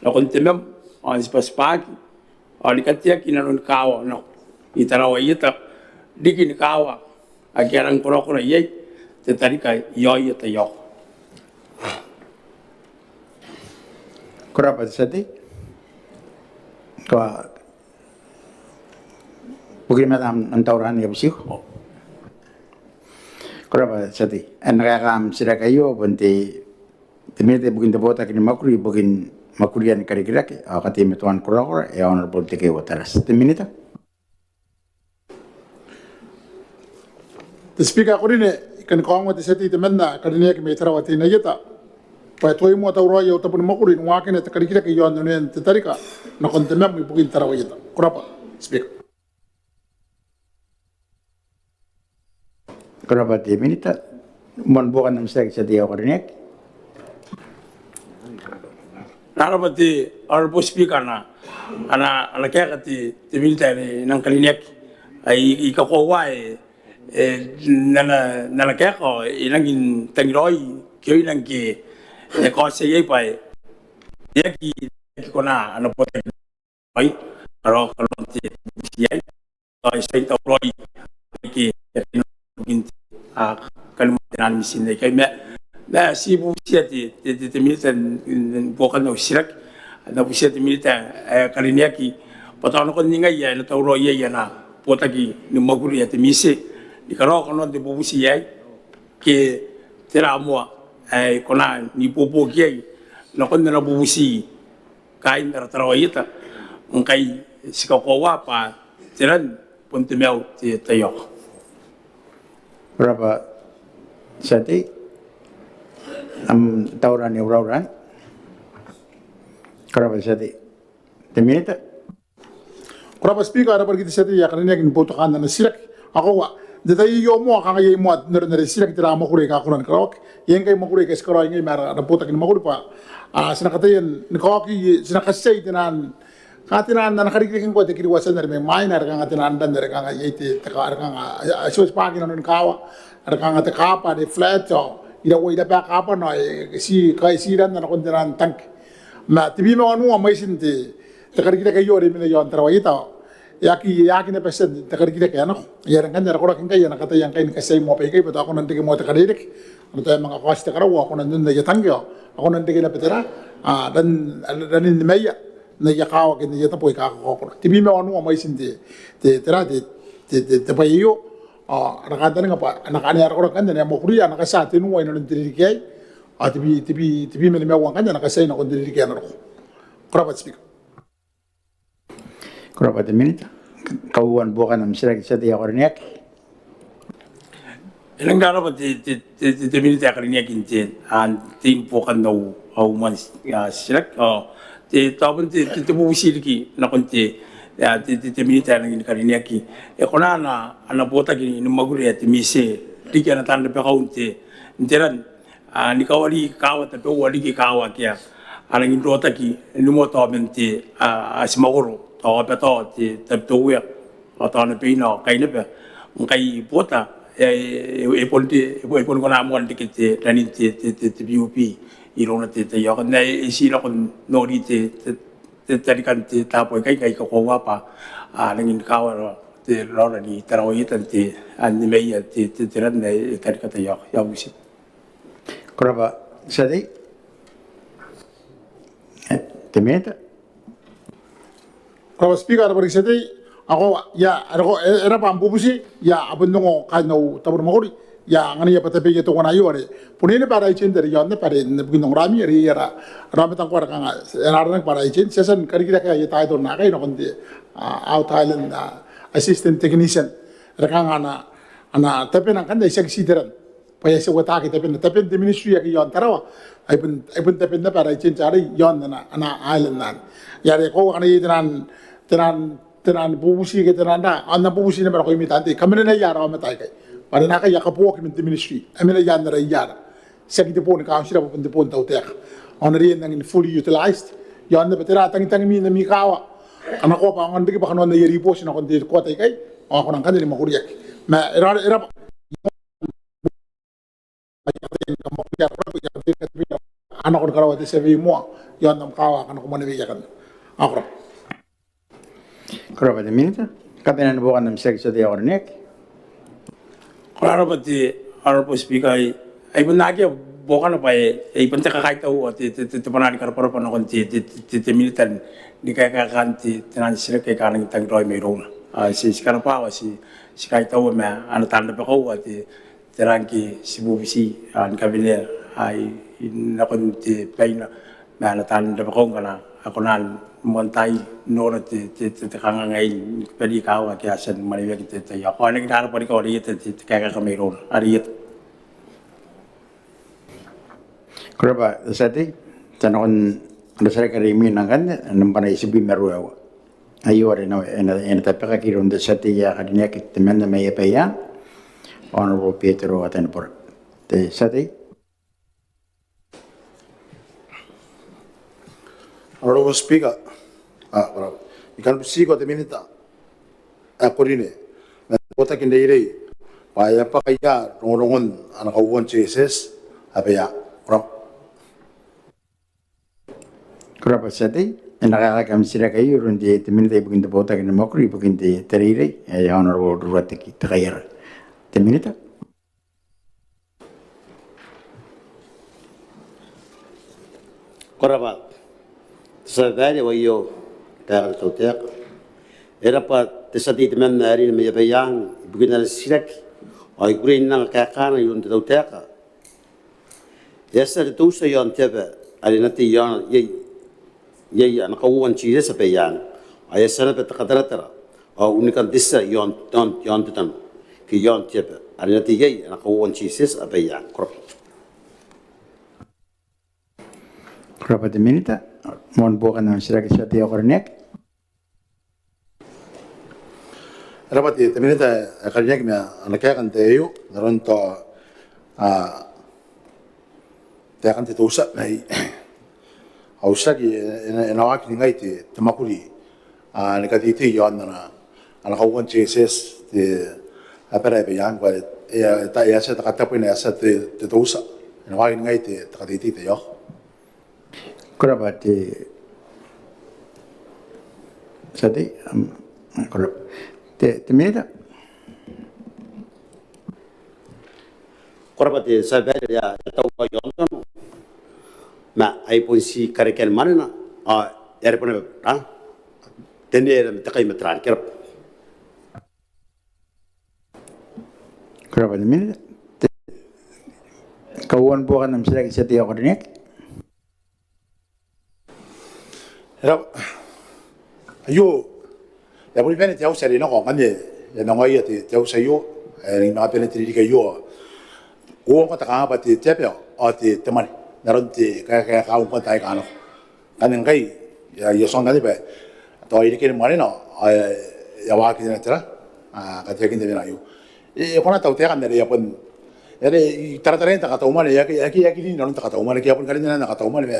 nakon te mam ao n tibwatibwaaki ao ni kateaki i nanoni kaawa nako i Tarawa Ieta riki ni kaawa ake a rang korakora iai te tarika i aoia taiaoka. Ko rabwa te tia tei. Ko a bukin mata am taura ni abusiko. Ko rabwa te tia tei. E na kaeka am titiraki aio bon te te minita ibukin te botaki ni mwakuri ibukin mwakurian karikirake ao kateimatoan korakora, e Honourable Tekeeua Tarati. Te minita. Te Speaker ae karineaki, I kan kaongoa te tia tei temanna ae karineaki mai Tarawa Teinainano Ieta bwa e tuai moa tauraoi au tabo ni mwakuri ni waakina te karikirake iaon onean te tarika nakon te mam ibukin Tarawa Ieta. Ko rabwa Speaker. Ko rabwa te minita. Moan buokan am titiraki te tia tei ae karineaki. Ko rabwa te Honourable Speaker, ana, ana, ana kaeka te, te minita ae nang karineaki. Ai I kakoaua e, e, n ana, n ana kaeka ao e nangi n tangiraoi kioina ngke e kaotia iai bwa e aki, aki kona ana botaki mai karaoa, karaoan te bubuti aei. Ao e tuai tauraoi riki, e, ibukin te, a, kani moan te naan mitiin aikai. Ma, ma ti bubutia te, te, te, te minita n, n, n buokan au titiraki. N na bubutia te minita ae karineaki bwa tao nakon ningai ae e na tauraoi iai ana botaki ni mwakuri ae te MISE ni karaoa kanoan te bubuti aei, ke tera moa ae e kona n ibuobuoki iai nakon ana bubuti kaain ara Tarawa Ieta, ngkai ti kakoaua bwa te ran bon te maiu te taiaoka. Ko rabwa te tia tei. Am taura ni uraura. Ko rabwa te tia tei. Te minita. Ko rabwa Speaker, e rabwa riki te tia tei ae karineaki ni boutokaan ana titiraki. Ao koaua n te tai aio moa kanga iai moa n aron are titiraki tera mwakuri aika a kona ni karaoaki. Iai ngkai mwakuri aika ti karaoi ngai ma ara botaki ni mwakuri bwa, a, ti na kataia ni kaoki, ti na katiai te naan, kanga te naan ana karikirake ngkoa te kiriwatin are mai mwaina, are kanga te naan ran are kanga iai te, te ka, are kanga, a, a, tibwatibwaaki i nanoni kaawa, are kanga te kaaba are flat ao iraua iraba kaabana ao e, e ti, kai ti ran nakon te naan tangke. Ma tebwi ma wanua mwaitin te te karikirake aio are e mena iaon Tarawa Ieta ao e aki, e aki naba tia te karikirake ae nako. Ai arei ngkanne ara koraki ngkai a na kataia ngkai ni katiai moa baikai bwa tao a kona n reke moa te karereke, a na tao e manga kaoti te karau ao a kona n on aia tangke ao a kona n reke naba tera, a, ran, ranin nimaia n aia kaawa ke n aia tabo aika a kakaokoro. Tebwi ma wanua mwaitin te, te, tera, te, te, te, te bwai aio. Ao ara kantaninga bwa a na, ane ara koraki ngkanne ane a mwakuria a na katia tenua i nanon te ririki aei. Ao tebwi, tebwi, tebwi ma nimaua ngkanne a na katiai nakon te ririki ae na roko. Ko rabwa te Speaker. Ko rabwa te minita. Kauoua ni buokan am titiraki te tia tei ae karineaki. E rangi n rabwa te, te, te, te, te minita ae karineaki n te, a, n te buokan au, au moan, a, titiraki. Ao te, tao bon te, te, te bubuti riki nakon te, a, te, te, te minita ae rangi ni karineaki. E kona ana, ana botaki ni mwakuri ae te MISE riki ana taan rabakau n te, n te ran a, ni kawari kaawa tabeua riki kaawa ake a rangi n rotaki ni moa tao man te, a, atimwakoro, tao Abatao, te Tabiteuea ao tao Nabeina ao ngkai naba ngkai Buota, e, e, e bon te, e bon, e bon kona moa n reke te ranin te, te, te, te PUB irouna te taiaoka. N ae e, e ti nako n nori te, te, te tarikan te taabo aikai ngkai I kakoaua bwa a rangi ni kawara te raora ni Tarawa Ieta n te, a, nimaia te, te, te ran ae e tarika taiaoka. I a bubuti. Ko rabwa te tia tei. E, te minita. Ko rabwa Speaker, e rabwa riki te tia tei. Ao koaua, ia, e roko, e, e rabwa am bubuti, ia, a bon ongo kaain au tabo ni mwakuri, ia, ngkana iai bwa tabeia teuana aio are bon iai naba ara agent are iaon naba are n na bukin ongora ma are iai ara, ara aomata ngkoa are kanga, e na aranaki bwa ara agent, ti a tia ni karikirakea aia title naakai nakon te, a, Outer Island, a, Assistant Technician. Are kanga ana, ana tabena ngkanne ae tiaki ti te ran. Bwa e a tia n uotaki tabena, taben te ministry ake iaon Tarawa. Ai bon, ai bon taben naba ara agent arei iaon ana, ana island anne. Ia are koaua ngkana iai te naan, te naan, te naan bubuti ke te naan ra, ao N na bubuti naba nakoimi taan tei. Kam mena ia ara aomata aikai. Bwa are naakai a kabooaki man te ministry. A mena ia n ara, ia ara. Tiaki te boo ni kauntira bwa bon te boo n tautaeka. Ao n aron ae e nangi n fully utilized. iaon naba tera tangitangimi n ami kaawa, kanakoa bwa aonga n riki bwa kanoan aia ribooti nakon te headquarter ikai ao a kona ngkanne ni mwakuriaki. Ma e raba, e raba a nako ni karaoa te survey moa iaon am kaawa ngkana ko mwaneweia akanne. Ko raba. Ko raba te Minita. Kabanean buokan am titiraki te tia tei ae karineaki. Ko raba te Honourable Speaker, ai bon akea buokana bwa e bon te kakaitau ao te, te, te, te bwanaa ni karabwarabwa nakon te, te, te, te Minita ni kaekaekaan te, te naan titiraki aika a nang tangiraoi mairouna. Ao ti, ti karabwa ao ti, ti kaitaua ma ana taan rabakau ao te, te rang ke ti bubuti ni kabanea nakon te baina ma ana taan rabakau ngkana a kona n moan tai n nora te, te, te, te kanganga aei ni kabane kaawa ake a tia ni mwaneweaki n te tai aei. Ao e na kina ara bwariko are ieta te, te kaekaeka mairouna are ieta. Ko raba te tia tei. Ti a nakon ara titiraki are imwina ngkanne, nambwa itibwi ma ruaiwa. Aio are e na, e na, e na tabekaki iroun te tia tei ae karineaki temanna mai Abaiang, Honourable Betero Atanibora. Te tia tei. Honourable Speaker, a, ko raba. I kan butiko te Minita ae karineaki man te botaki n reirei bwa e a bwaka ia rongorongon ana kauoua n JSS Abaiang. Ko raba. Ko raba te tia tei. E na kaekaaki am titiraki aio iroun te, te Minita ibukin te botaki ni mwakuri ibukin te, te reirei, e, Honourable Ruateki Tekaiara. Te Minita. Ko raba te tia babaire, ao aio kaekaan te tautaeka. E raba te tia tei temanna ae rine mai Abaiang ibukin ana titiraki, ao I kukurei n anga kaekaana iroun te tautaeka. E a tia te teutia iaon te aba are e na tei iaon, iai, iai ana kauoua n JSS Abaiang, ao e a tia naba te kataratara ao unikan te tia iaon, iaon, iaon te tano ke iaon te aba are e na tei iai ana kauoua n JSS Abaiang. Ko raba. Ko raba te Minita. Moan buokan am titiraki te tia tei ae karineaki. E raba te, te Minita ae karineaki ma ana kaeka n te tai aio n aron tao, a, taekan te teutia mai au titiraki. E, e na, e na waaki n ningai te, te mwakuri, a, ni kateitei iaon ana, ana kauoua n JSS te abara ae Abaiang, bwa e, e, e a tia te katabwena, e a tia te, te teutia. E na waaki n ningai te, te kateitei te tai aio. Ko raba te tia tei. Ko raba te, te Minita. Ko raba te tia babaire. E a, e a tau iaon te tano ma ai bon ti karekean mwanena, a, e a ribona bwa te nne e rang te kai ma te rang. Ko raba. Ko raba te Minita. Te, kauoua ni buokan am titiraki te tia tei ae karineaki. E raba. Aio e a boni bane te auti are nako ngkanne, e a manga uaia te, te auti aio, e a manga bane te ririki aio. Ko ongora te kanga bwa te, te aba ao te, te mwane n aron te kaeka, kaeka ngkoa n taai aika nako. Ngkanne ngkai, e a, e a tia ngkanne bwa tao e reke ni mwanena, a, e a waaki n tera, a, kateakin te mena aio. E, e kona tautaekan are e a bon, are I tarataraia n te katau mwane, e aki, e aki, e aki rin nanon te katau mwane, ke e a bon karinan te katau mwane, ma,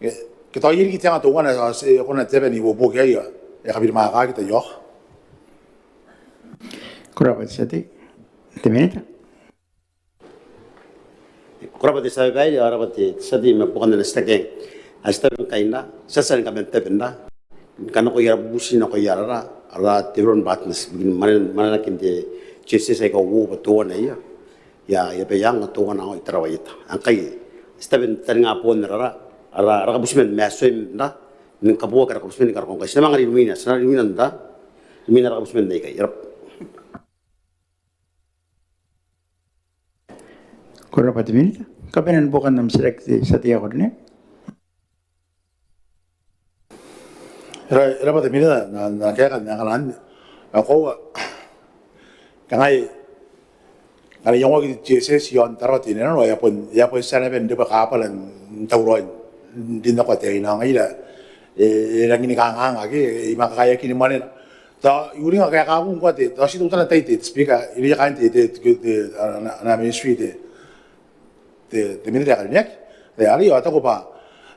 e, ke tao e riki te anga teuana, a, ti, e kona te aba n ibuobuoki ae e kabirimwaakaaki te tai aio. Ko raba te tia tei. Te Minita. Ko raba te tia babaire, ao e raba te tia tei ma buokan ana titiraki. Ao ti tabe ngkai n ra, ti a tia ni kaman tabe n ra, ni kanakoa ara bubuti nakoia ara, ara development partners ibukin mwanena, mwanenakin te JSS aika uoua bwa teuana ia, ia, ia Abaiang, ao teuana i Tarawa Ieta. Ao ngkai ti tabe n taninga boon ara, ara, ara kabutimwaane ma ti a tia n ra, ni kabooaki ara kabutimwaane ni karokoa ngkai ti na manga rin imwina, ti na rin imwina n ra, imwina ara kabutimwaane aikai. E raba. Ko raba te Minita. Kabanean buokan am titiraki te tia tei ae karineaki. E ra-, e raba te Minita n ana, n ana kaeka n angana anne. Ao koaua, kangai, ngkana e iangoaki te JSS iaon Tarawa Teinainano, e a bon, e a bon tia naba n rebwa kabwara n tauraoi n rin nako ataei, ngaia e, e rangi ni kanganga ke e manga kakaeaki ni mwanena. Tao I uringa kaekaaku ngkoa te, tao ti teutana tai te Speaker, irouia kaain te, te, te, te, ana, ana ministry te, te, te Minita ae karineaki. Are, are I a taku bwa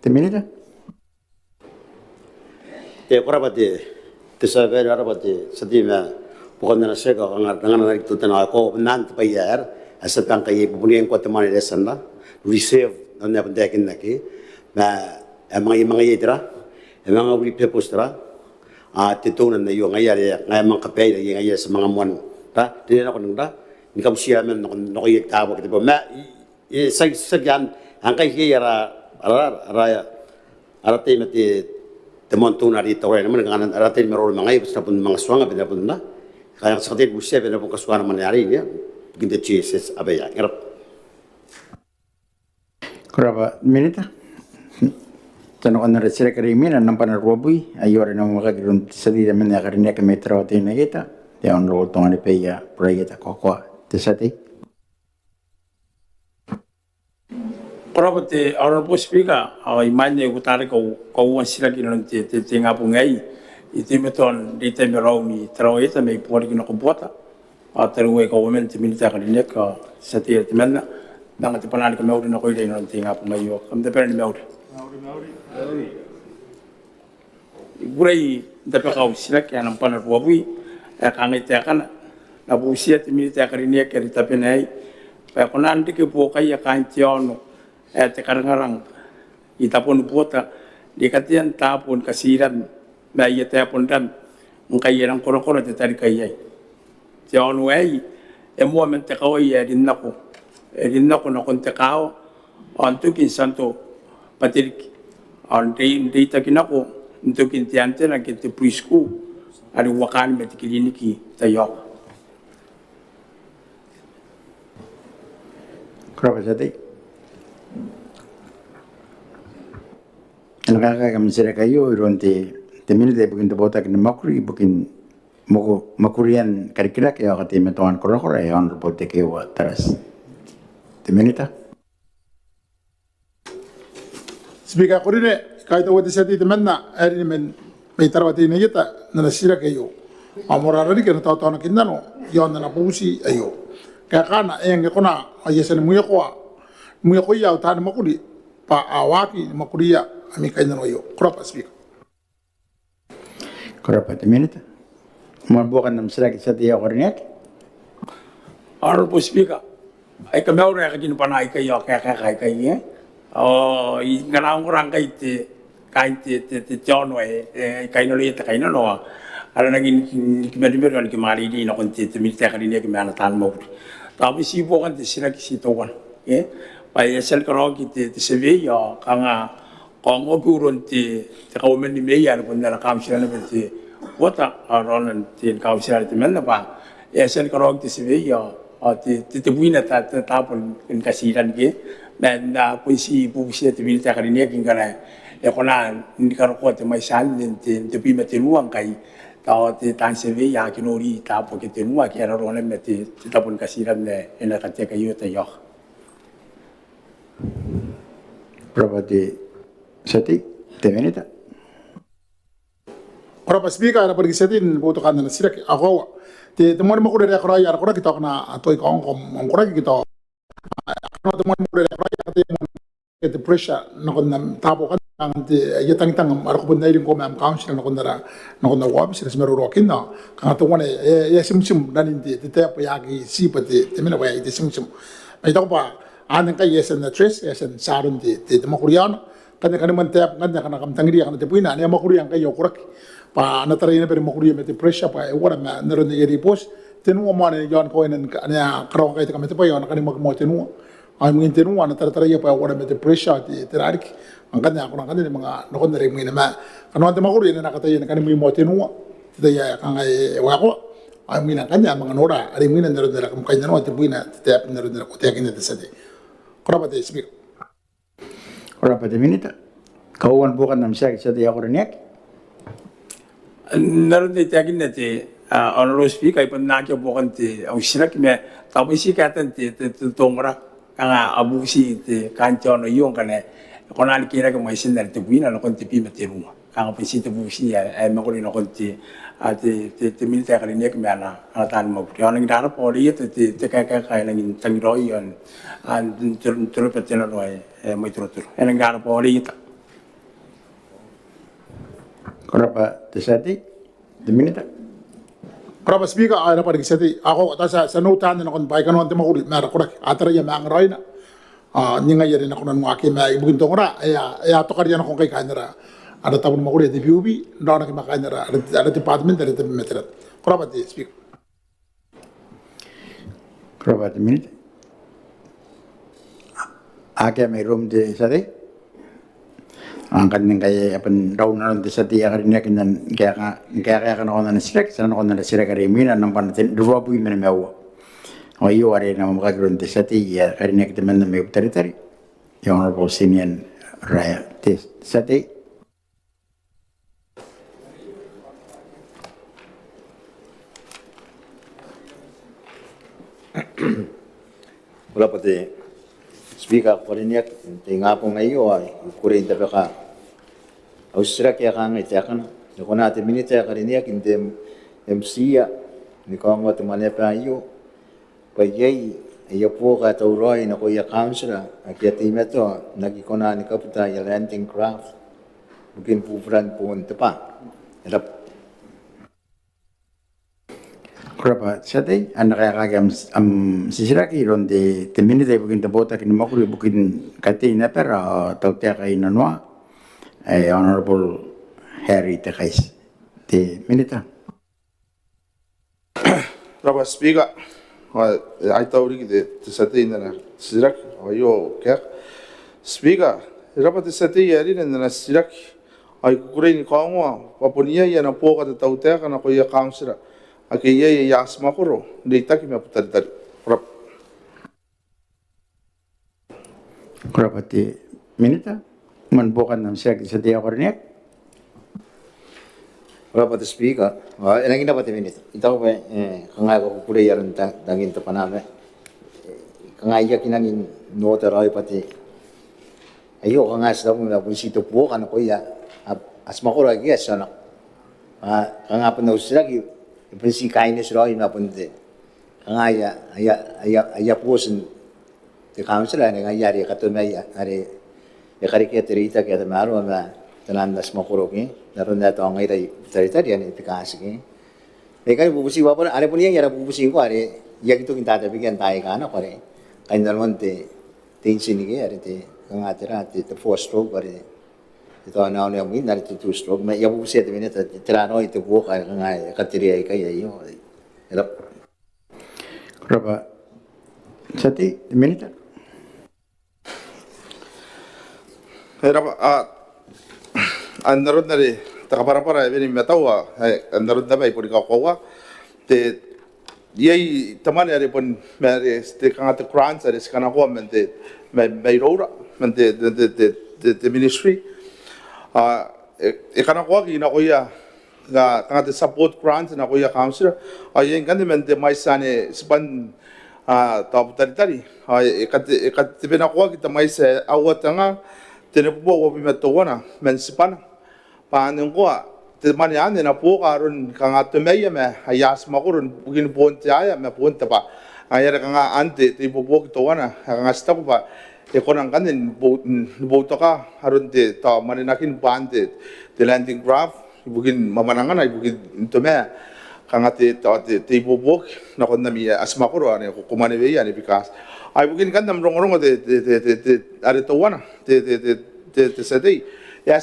te Minita. Te, ko rabwa te, te tia babaire, ko rabwa te tia tei ma buokan ana titiraki. Kanga, kanga n na riki teutana ao ko nang te bwai ae, ae ti a bane ngkai e bubura ngkoa te mwane are e a tia n reserve, nanona ae bon taekinaki ma e a manga, e a manga iai tera, e a manga repurpose tera, a te teuana aio ngaia are ngaia e a manga kabaira iai, ngaia ti a manga moana tera, te nako n tera, ni kabutia man nako, nakoia taabo ake tebwi ma e, e, tiaki, tiaki, ngkai iai ara, ara, ara, ara tai ma te, te moan teuana are e tauraoi ana mwane, kanga ara tai ni maroro ma ngaia bwa ti na bon manga tuanga bwa e na bon na, kanga ti a kataia ni butia bwa e na bon katuana mwane arei, ibukin te G S S. Abaiang, ko rabwa. Ko rabwa Minita. Ti a nakon ara titiraki are imwina, nambwa ruabwi, aio are e na mwakaki iroun te tia tei temanna ae karineaki mai Tarawa Teinainano Ieta, te Honourable Tonganibeia Buraieta Koakoa. Te tia tei. Ko rabwa te Honourable Speaker, ao imwain ae I uotarake au kauoua n titiraki inanon te, te, te ingabong aei, I teimatoa n reitai ma raou ni Tarawa Ieta ma I bua riki nako Buota, ao tariu ae I kauoman te Minita ae karineaki ao te tia tei temanna, n anga te bwanaa ni kamauri nakoira inanon te ingabong aio. Kam na bane ni mauri. I kukurei n tabeka au titiraki ae nambwa ruabwi ae kangai taekana: N na bubutia te Minita ae karineaki are tabena aei bwa e kona n reke buokaia kaain te aono ae Tekarangarang i tabon Buota ni katean taabo ni katiiran ma aia taabo n ram ngkai e rang korakora te tarika iai. Te aono aei e moa man te kawai ae rin nako, e rin nako nakon te kaawa ao n tokin Santo Pateriki ao n rei, n reitaki nako n tokin te antena ke te preschool are uakaan ma te kiriniki. Taiaoka. Ko rabwa te tia tei. E na kaekaaki am titiraki aio iroun te, te Minita ibukin te botaki ni mwakuri ibukin mwakurian karikirake ao kateimatoan korakora, ae Honourable Tekeeua Tarati. Te Minita. Speaker ae ko rine, I kaitaua te tia tei temanna ae rine mai Tarawa Teinainano Ieta n ana titiraki aio, ao moarara riki ana taotaonakinnano iaon ana bubuti aio. Kaekaana e a kona, ao I a tia ni mwiakoa, mwiakoia au taani mwakuri bwa a waaki ni mwakuria ami kainnano aio. Ko rabwa Speaker. Ko rabwa te Minita. Moan buokan am titiraki te tia tei ae karineaki. Honourable Speaker, I kamauri aekakin bwanaa aikai ao kaekaeka aikai, e. Ao I ngkana ongora ngkai te, kaain te, te, te, te aono ae, e, kainnanoia te kainnano, a na nangi ni, ni kimarimari ao ni kimwareirei nakon te, te Minita ae karineaki ma ana taani mwakuri. Tao bon ti buokan te titiraki ti teuana, e, bwa e a tia ni karaoaki te, te survey ao kanga kaongoaki iroun te, te kauoman ni meea are bon ana kauntira naba te Buota, ao raona n te kauntira are temanna bwa e a tia ni karaoaki te survey ao, ao te, te, tebwina ta, ta, taabo ni katiiran ke. Ma N na bon ti bubutia te Minita ae karineaki ngkana e kona ni karokoa te mwaiti anne n te, n tebwi ma tenua ngkai tao te taan survey a aki nori taabo ake tenua ake a raroa naba ma te, te tabo ni katiiran ae e na kateaki aio. Taiaoka. Ko rabwa te tia tei. Te Minita. Ko rabwa Speaker, e rabwa riki te tia tei ni boutokaan ana titiraki. Ao koaua te, te moani mwakuri are a karaoia ara koraki, tao akana a tuai kaongoa am koraki ke tao, a, akana te moani mwakuri are a karaoia, a kataia moa n reke te pressure nakon am taabo akanne, kanga n te, aia tangitang, ara ko bon airi ngkoa ma am kauntira nakon ara, nakon au aobiti are ti marooroakinna, kanga teuana e, e, e a timtim ranin te, te taabo ae aki ti bwa te, te mena bwa e a timtim. Ma I taku bwa anne ngkai e a tia n address, e a tia n tia aron te, te, te mwakuri iaona. Ngkanne kaniman taabo ngkanne akana kam tangiria akana tebwina, ane a mwakuria ngkai au koraki bwa a na taraia naba ni mwakuria ma te pressure bwa e uara ma n aron aia ribooti. Tenua moa ane iaon kawaina ane a karaoa ngkai te kamatebwai ao a na kanimwaki moa tenua. Ao imwin tenua a na tarataraia bwa e uara ma te pressure, te, tera riki. Ao ngkanne a kona ngkanne ni manga nakon are imwina ma kanoan te mwakuri ane a na kataia ni kanimwi moa tenua te tai ae kanga e waekoa. Ao imwina ngkanne a manga nora are imwina n aron are kam kainnanoa tebwina te taabo n aron are ko taekinna te tia tei. Ko rabwa te Speaker. Ko rabwa te Minita. Kauoua ni buokan am titiraki te tia tei ae karineaki. N aron are I taekinna te, Honourable Speaker, I bon aki buokan te au titiraki ma tao bon ti kaetan te ongora kanga a bubuti te kantiano aio ngkana e kona ni kerake mwaitin are tebwina nakon te bwi ma te ruwa. Kanga bon ti te bubuti ae e mwakuri nakon te minita ae karineaki ma ana taani mwakuri. Ao e nangi rarabwa ao e a tia te kaeka ae e nangi tangiraoi ao n te roba te nano ae e mwaitorotoro. E nangi rarabwa ao e a tia. Ko rabwa te tia tei. Te minita. Ko rabwa Speaker, ao e rabwa riki tia tei. Ao tao ti a noota anne nakon bwaai kanoan te mwakuri ma ara koraki a taraia ma angaraoina. Ao ningai are e na kona n waaki ma ibukin te ongora e a tokaria nako ngkai kaain ara tabo ni mwakuri ae te PUB n raonaki ma kaain ara department are tabeua ma te ran. Ko rabwa te Speaker. Ko rabwa te minita. Akea mairoum te tia tei. Ao ngkanne ngkai e a bon rau nanon te tia tei ae karineaki n kaeka nakon ana titiraki, ti a nakon ana titiraki are imwina, nambwa ruabwi ma nimaua. Ao aio are e na mwamwakaki iroun te tia tei ae karineaki temanna mai Butaritari, Honourable Tinian Raea. Te tia tei. Ko rabwa te Speaker ae karineaki. N te ingabong aio ao I kukurei n tabeka au titiraki ae kangai taekana: E kona te minita ae karineaki n te MIA ni kaongoa te Mwaneaba aio bwa iai aia buoka ae tauraoi nakoia kauntira ake a teimatoa n aki kona ni kabuta aia landing craft ibukin buburan boon te bwa? E rabwa. Ko rabwa tia tei. Ao N na kaekaaki am titiraki iroun te minita ibukin te botaki ni mwakuri ibukin katein abara ao tautaeka inanoa, ae Honourable Harry Tekaiti. Te minita. Ko rabwa Speaker. Ao e a tau riki te tia tei n ana titiraki. Ao aio kaeka: Speaker, e rabwa te tia tei ae rine n ana titiraki. Ao I kukurei ni kaongoa bwa bon iai ana buoka te tautaeka nakoia kauntira ake iai aia atimwakoro n reitaki ma Butaritari. Ko rabwa. Ko rabwa te minita. Man buokan am titiraki te tia tei ae karineaki. Ko rabwa te Speaker. Ao e nangi rabwa te minita. I taku bwa e kangai, ko kukurei aron tangin te bwanaa ma e kangai, I aki nangi n oota raoi bwa te aio kanga ti taku ma bon ti te buoka nakoia atimwakoro ake a tia nako. Ao kanga bon au titiraki e bon ti kaineti raoi ma bon te kanga aia boti n te kauntira are ngaia are e katomai are e karekea te reitaki ae tamaroa ma taian atimwakoro ke n aron ae tao ngaira i Butaritari anne, te katikiti. Ma I kan bubuti bwa bon are bon iai ara bubuti ngkoa are I aki toki n tatabekea n taai aika nako are kainnanoan te intin ke are te kanga tera te four stroke are te tao naonea mwin are te two stroke. Ma I a bubutia te minita tera raoi te buoka are kanga e katerea ikai aio. E rabwa. Ko rabwa tia tei. Te minita. E rabwa. Ao n aron are te kabwarabwara ae wene i matau ao n aron naba ae I boni kakoaua te iai te mwane are bon ma are te kanga te grants are ti kanakoa man te mairoura man te ministry. Ao e kanakoaki nakoia kanga te support grant nakoia kauntira. Ao iai ngkanne man te mwaiti anne tibwan tao Butaritari ao e katebenakoaki te mwaiti ae aua tenga tenibubua uabwi ma teuana man tibwana. Bwa anne ngkoa te mwane anne e na buoka aron kanga tomaia ma aia atimwakoro ibukin boon te aea ma boon te bwa. Ngaia are kanga anne te ibuobuoki teuana ae kanga ti taku bwa e kona ngkanne ni boutoka aron te tao mwanenakin bwaan te landing craft ibukin mwamwanangana ibukin toma kanga te ibuobuoki nakon ami atimwakoro ane ko mwaneweia ane bikati. Ao ibukin ngkanne am rongorongo te are teuana te tia tei, e a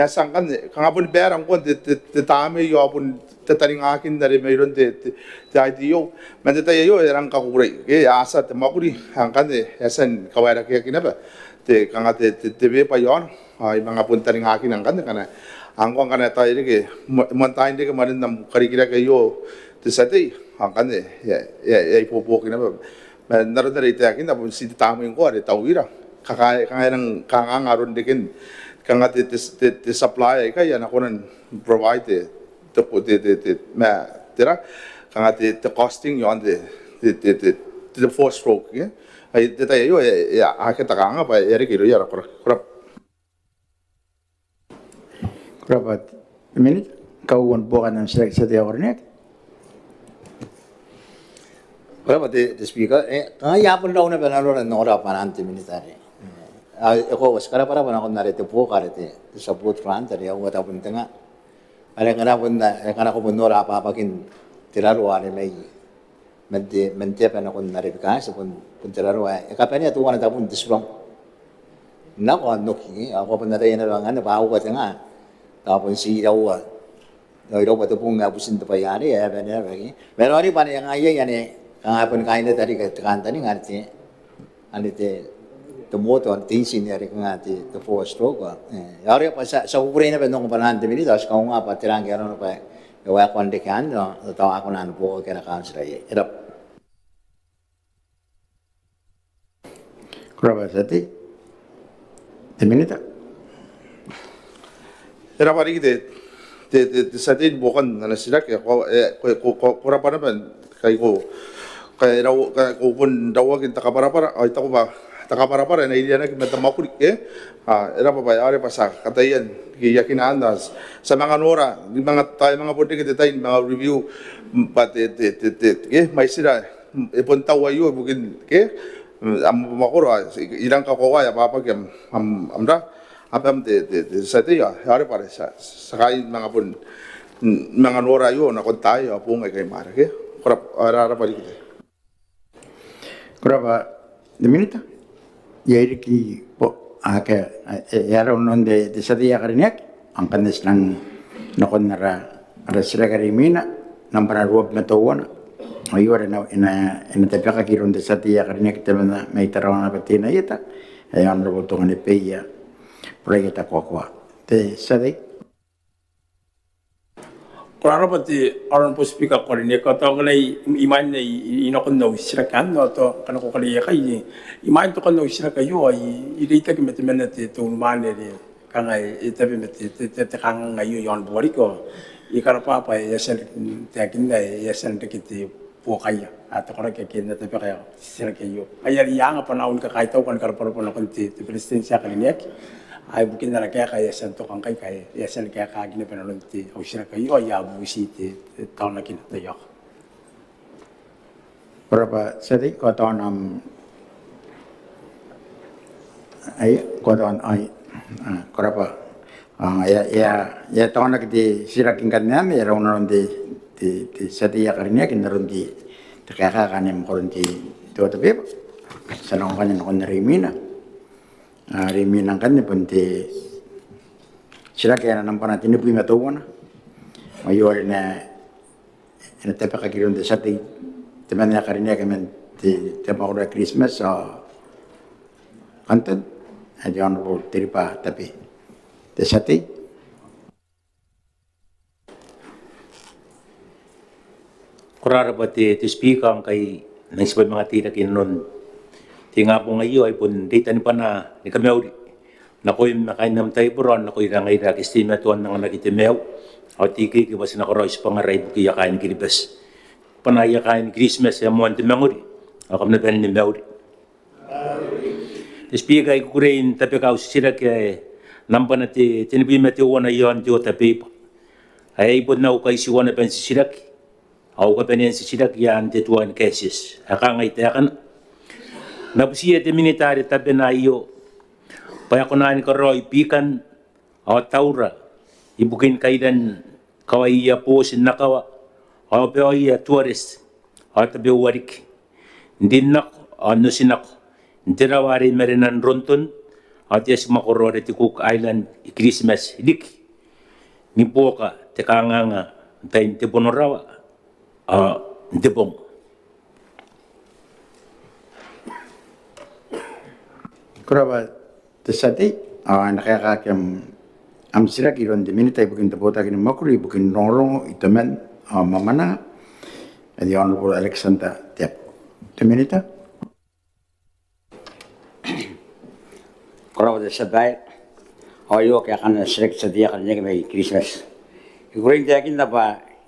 tia ngkanne kanga boni baera ngkoa n te tamnei ao bon tataningaakin are mairoun te ITO. Man te tai aio e rang kakukurei ke e a tia te mwakuri ao ngkanne e a tia ni kawaerakeaki naba te kanga te beba iaona. Ao I manga bon taningaakina ngkanne ngkana ngkoa ngkana e taai reke moan tain reke mwanen am karikirake aio te tia tei ao ngkanne e a ibuobuoki naba. Ma n aron are I taekinna bon ti te tamnei ngkoa are tauira kanga e rang kanganga aron reken kanga te supply aikai a na kona n provide te ma tera, kanga te, te costing iaon te, te, te, te, te four stroke, e. Ai te tai aio, e, e, akea te kanga bwa e a reke irouia ara koraki. Ko rabwa. Ko rabwa te Minita, kauoua ni buokan am titiraki te tia tei ae karineaki. Ko rabwa te, te Speaker, e, kanga I a bon rau naba nanora n ongora bwanaan te Minita are. E, a, e koaua ti karabwarabwa nakon are te buoka are te, te support grant are aua tabun te nga. Are ngkana bon, e, ngkana ko bon nora abwabakin te raro are mai, man te, man te aba nakon are bikati, bon, bon te raro ae, e kabanea teuana tabun te surang. Nako a noki, e, ao ko bon ataia naba ngkanne bwa aua te nga, tao bon ti iraua. Ao iraua te bong ae butin te bwai arei, e, bane, e, bane. Ma e raoiroi bwa ane ngaia, ane, kanga bon kaineti riki te kantaninga are te, ane te, te motor, te engine are kanga te, te four stroke, e. Ao are bwa ti a, ti a kukurei naba n ongo bwanaan te Minita, ao ti kaunga bwa tera ngke arona bwa e waekoa n reke anne, ao tao a kona ni buokaki ara kauntira iai. E rabwa. Ko rabwa te tia tei. Te Minita. E rabwa riki te, te, te, te tia tei ni buokan ana titiraki, e, ko, e, ko, ko, ko, ko rabwa naba ngkai ko, ngkai rau, ngkai ko bon rauaki n te kabwarabwara, ao I taku bwa te kabwarabwara e na irianaki man te mwakuri, e. A, e rabwa bwa, are bwa ti a kataia n, ke I aki nang, ti a manga nora, ni manga, tao e manga bon reke te tai ni manga review, bwa te, te, te, te, ke, mwaitira, e bon tau aio ibukin, ke, am mwakoro, a, I rang kakoaua ae abwabwaki am, am, am ra, abam te, te, te tia tei, a, are bwa are ti a, ti a kaai manga bon, manga nora aio nakon taai ao boong aika imwaira, ke. Ko rabwa, a, ra, rabwa riki te. Ko rabwa te Minita. Iai riki bo, ake, e, e a rau nanon te, te tia tei ae karineaki, ao ngkanne ti nang nakon ara, ara titiraki are imwina, nambwa ruabwi ma teuana. Ao aio are e na, e na, e na tabekaki iroun te tia tei ae karineaki temanna mai Tarawa naba teina ieta, ae Honourable Tonganebeia Buraieta Koakoa. Te tia tei. Ko rabwa te Honourable Speaker ae karineaki, ao tao ngkana I, I, I manga, I, I, I nakon au titiraki anne, ao tao ngkana ko kariaia, I, I manga tokan au titiraki aio, I, I reitaki ma temanna te, te unimwaane are kanga e, e tabe ma te, te, te, te kanganga aio i aon Buariki, ao I karabwa bwa e a tia n taekinna, e a tia n reke te buokaia, a, te koraki ake e na tabeka te titiraki aio. Ngaia are I anga bwanaau ni kakaitau ao ni karabwarabwa nakon te, te Beretitenti ae karineaki, a, ibukin ana kaeka ae e a tia n toka ngkai, ngkai e a tia ni kaekaaki naba nanon te, au titiraki aio, ao I a bubuti te, te taonakina. Taiaoka. Ko rabwa te tia tei, ko a taona am, ai, ko a taona, ai, a, ko rabwa. A, e a, e a, e a taonaki te titiraki ngkanne anne, e a rau nanon te, te, te tia tei ae karineaki n aron te, te kaeka ae kaain mwakoron te, te order paper. Ti a nako ngkanne nakon are imwina. A, are imwina ngkanne bon te titiraki ae nambwana tenibwi ma teuana. Aio are e na, e na tabekaki iroun te tia tei temanna ae karineaki man te, te mwakoro ae Kiritimati ao Kanton, ae te Honourable Teriba Tabe. Te tia tei. Ko rabwa te, te Speaker, ngkai I nang tibwa manga teirake inanon te ingabong aio, ai bon reitan bwanaa ni kamauri nakoim ma kaain am taibora ao nakoira ngaira ake ti teimatoa n anganaki te maiu ao te ikeike bwa ti na karaoi tibwangara ibukiia kaain Kiribati. Bwanaia kaain Kiritimati ae moan te mangori, ao kam na bane ni mauri. Te Speaker, I kukurei n tabeka au titiraki ae nambwana te, tenibwi ma teuana i aon te order paper. Ae ai bon au kaitiua naba n titiraki, ao au kabanea n titiraki i aan te tua ni kaetieti. Ae kangai taekana. N na butiia te Minita are tabena aio bwa e kona ni karaoi biikan ao taura ibukin kairan kawaiia booti n akawa ao baoia tourist ao tabeua riki n rin nako ao n oti nako n te rawa are i marenan Ronton ao te atimwakoro are te Cook Island i Kiritimati riki ni buoka te kanganga n tain te bonorawa ao n te bong. Ko rabwa te tia tei, ao e na kaekaaki am, am titiraki iroun te Minita ibukin te botaki ni mwakuri ibukin rongorongo, itoman ao mwamwananga, ae te Honourable Alexander Teabo. Te Minita. Ko rabwa te tia babaire, ao aio kaekaan ana titiraki te tia tei ae karineaki mai Kiritimati. I kukurei n taekinna bwa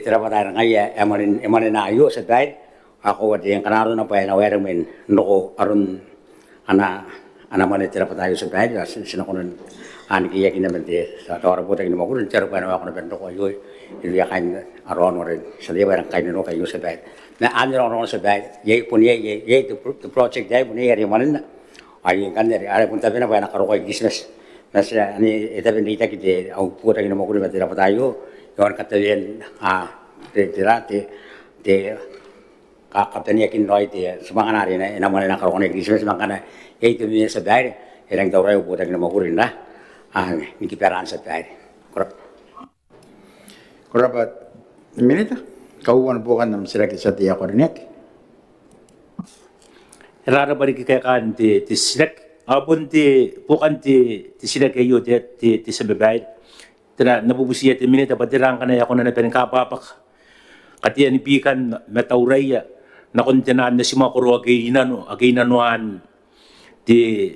te rabwata are ngaia e mwanena aio, tia babaire. Ao koaua te ngkana arona bwa e na waeremwe n roko aron ana mwane te rabwata aio, tia babaire, ao ti na kona ni kaiakina man te tia tei are botaki ni mwakuri n te aro bwa e na waeremwe n roko aio irouia kaain aron are ti a tia bwa e rang kainnanoaki aio, tia babaire. Ma anne rongorongo, tia babaire, iai bon iai te project ae bon iai are e mwanena. Ai ngkanne are bon tabena bwa e na karokoa i Kiritimati. Ma ti a ane e tabe n reitaki te au botaki ni mwakuri ma te rabwata aio iaon katabean te te te kabaneakin raoi te tibwangana are e na mwanena karokoana i Kiritimati, ma ngkana iai te memena, tia babaire, e rangi n tauraoi au botaki ni mwakuri n aki bane, tia babaire. Ko rabwa. Ko rabwa te minita. Kauoua ni buokan am titiraki te tia tei ae ko karineaki. E rarabwa riki kaekaan te titiraki. Ao bon te buokan te titiraki aio te tia babaire. Tera, N na bubutiia te minita bwa tera ngkana e a kona naba ni kabwabwaka katean biikan ma tauraia nakon tenaan natimwakoro ake i nano, ake i nanoan te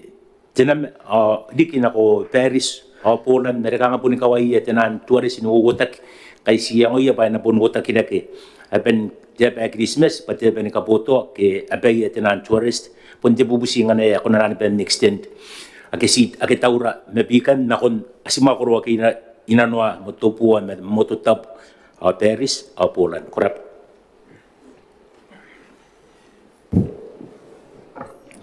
te nam ao riki nako Paris ao Poland are kanga boni kawaia tenaan tuareti n uotaki, ngkai ti iangoia bwa e na bon uotaki rake aban te aba ae Kiritimati bwa te aba ni kabotoa ke abaia tenaan tuareti. Bon te bubuti ngkana e a kona naba n extend ake ti ake taura ma biikan nakon natimwakoro ake i nanoa, Motobuoa ma Mototabu ao Paris ao Poland. Ko rabwa.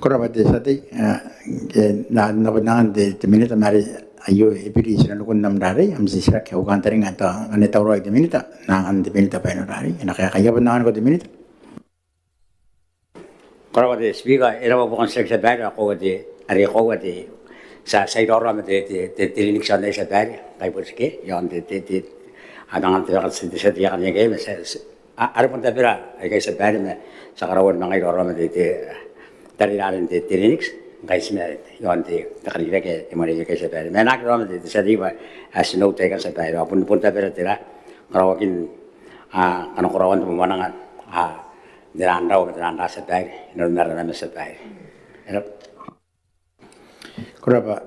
Ko rabwa te tia tei. N na bon angan te minita ma are aio e biri tinanikun am rarei, am titiraki, au kantaninga tao ngkana e tauraoi te minita, N na angan te minita bwa e na rarei. E na kaekaia, bon anganiko te minita. Ko rabwa te Speaker, e rabwa buokan titiraki, tia babaire, ao koaua te are koaua te tia iraorao ma te te te training, tia babaire, kai botike iaon te te te a manga te baka te tia tei ae karineaki ma tia are bon tabera aikai, tia babaire, ma ti a karaua ni manga iraorao ma te te tarira aren te te training ngkai ti mena iaon te karikirake ae e mwaneweia aikai, tia babaire. Ma e na aki rawa ma te tia tei bwa ae ti note aikai, tia babaire, ao bon bon tabera tera karaoakin a kanakoraoan te mwamwananga a tenaan rau ma tenaan ra, tia babaire, inanon ara name, tia babaire. E rabwa. Ko rabwa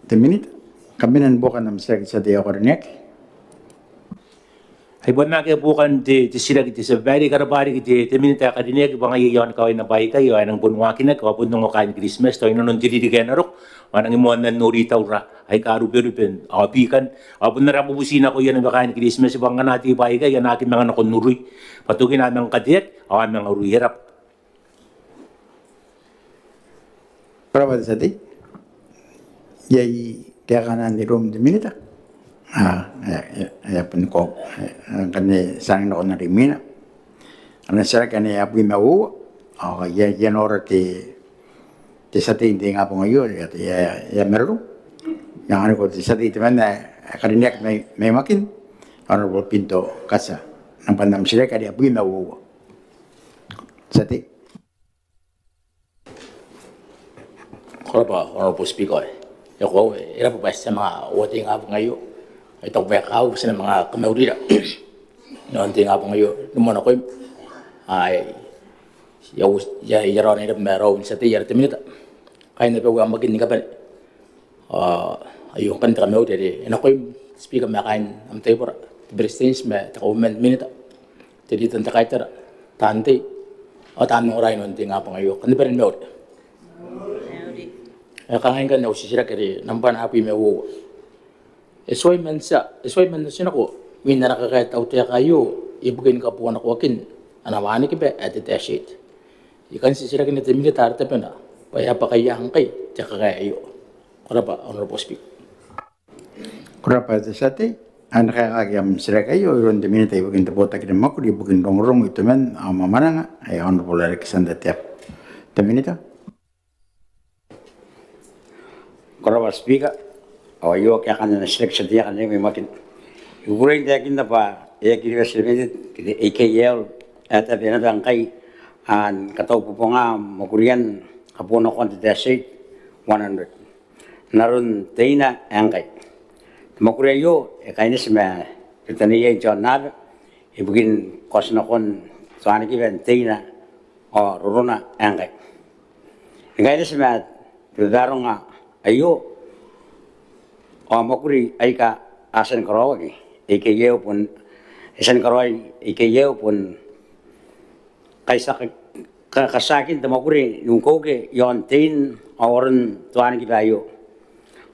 te minita. Kabanean buokan am titiraki te tia tei ae ko karineaki. Ai bon akea buokan te titiraki te tia babaire. I karabwa riki te minita ae karineaki bwa ngaia i aon kawaina baikai ao e nang bon waakinaki ao bon ongo kaain Kiritimati tao inanon te ririki ae na roko ao a nangi moan nori taura aika ruberube ao biikan ao bon ara bubuti nakoia naba kaain Kiritimati bwa ngkana a tei baikai a na aki manga nako n urui bwa tokina a manga kateaki ao a manga urui. E rabwa. Ko rabwa te tia tei. Iai kaekaana iroum te minita? A e a bon ko ngkanne ti a nako n rimwina. Ana titiraki ae abwi ma uoua ao iai nora te te tia tei n te ingabong aio, e a marurung. Anganiko te tia tei temanna ae karineaki mai Makin, Honourable Pinto Katia, nambwan am titiraki are abwi ma uoua. Tia tei. Ko rabwa Honourable Speaker. E koaua, e rabwa bwa ti a manga uota te ingabong aio. I taku bwa e kakawaki bwa ti na manga kamaurira n te ingabong aio ni moa nakoim. Ai, I a, I a, I a raonai naba ma raou n tia tei ara te Minita, kaain abau ae Makin ni kabane. Ao aio ngkanne te kamauri are e nakoim Speaker ma kaain am taibora, te Beretitenti ma te Kauoman ni Minita, te Leader n te Kaitara, taan tei ao taan ongora inanon te ingabong aio. Kam na bane ni mauri. E kangai ngkanne au titiraki are nambwa abwi ma uoua. E tuai man tia, e tuai man otinako mwin ana kakae te tautaeka aio ibukin kabuanakoakin ana wanikiba ae te Dash eight. I kan titirakina te Minita are tabena bwa e a bwakaia ngkai te kakae aio. Ko rabwa Honourable Speaker. Ko rabwa te tia tei. Ao e na kaekaaki am titiraki aio iroun te Minita ibukin te Botaki ni Mwakuri ibukin Rongorongo, Itoman ao Mwamwananga, ae Honourable Alexander Teabo. Te Minita. Ko rabwa Speaker. Ao aio kaekaan ana titiraki te tia tei ae karineaki mai Makin. I kukurei n taekinna bwa Air Kiribati Limited ke te A K L e a tabe naba ngkai ni kataubobonga mwakurian kabuanakoan te Dash eight one hundred n aron te ina ae ngkai. Te mwakuri aio e kaineti ma Ritaniai John Naba ibukin kaotinakoan te wanikiba n te ina ao rorona ae ngkai. E kaineti ma te babaronga aio ao mwakuri aika a tia ni karaoaki, A K L bon, a tia ni karaoaki, A K L bon kaitiaki, ka, katiakin te mwakuri n ukeuke iaon tein ao aron te wanikiba aio.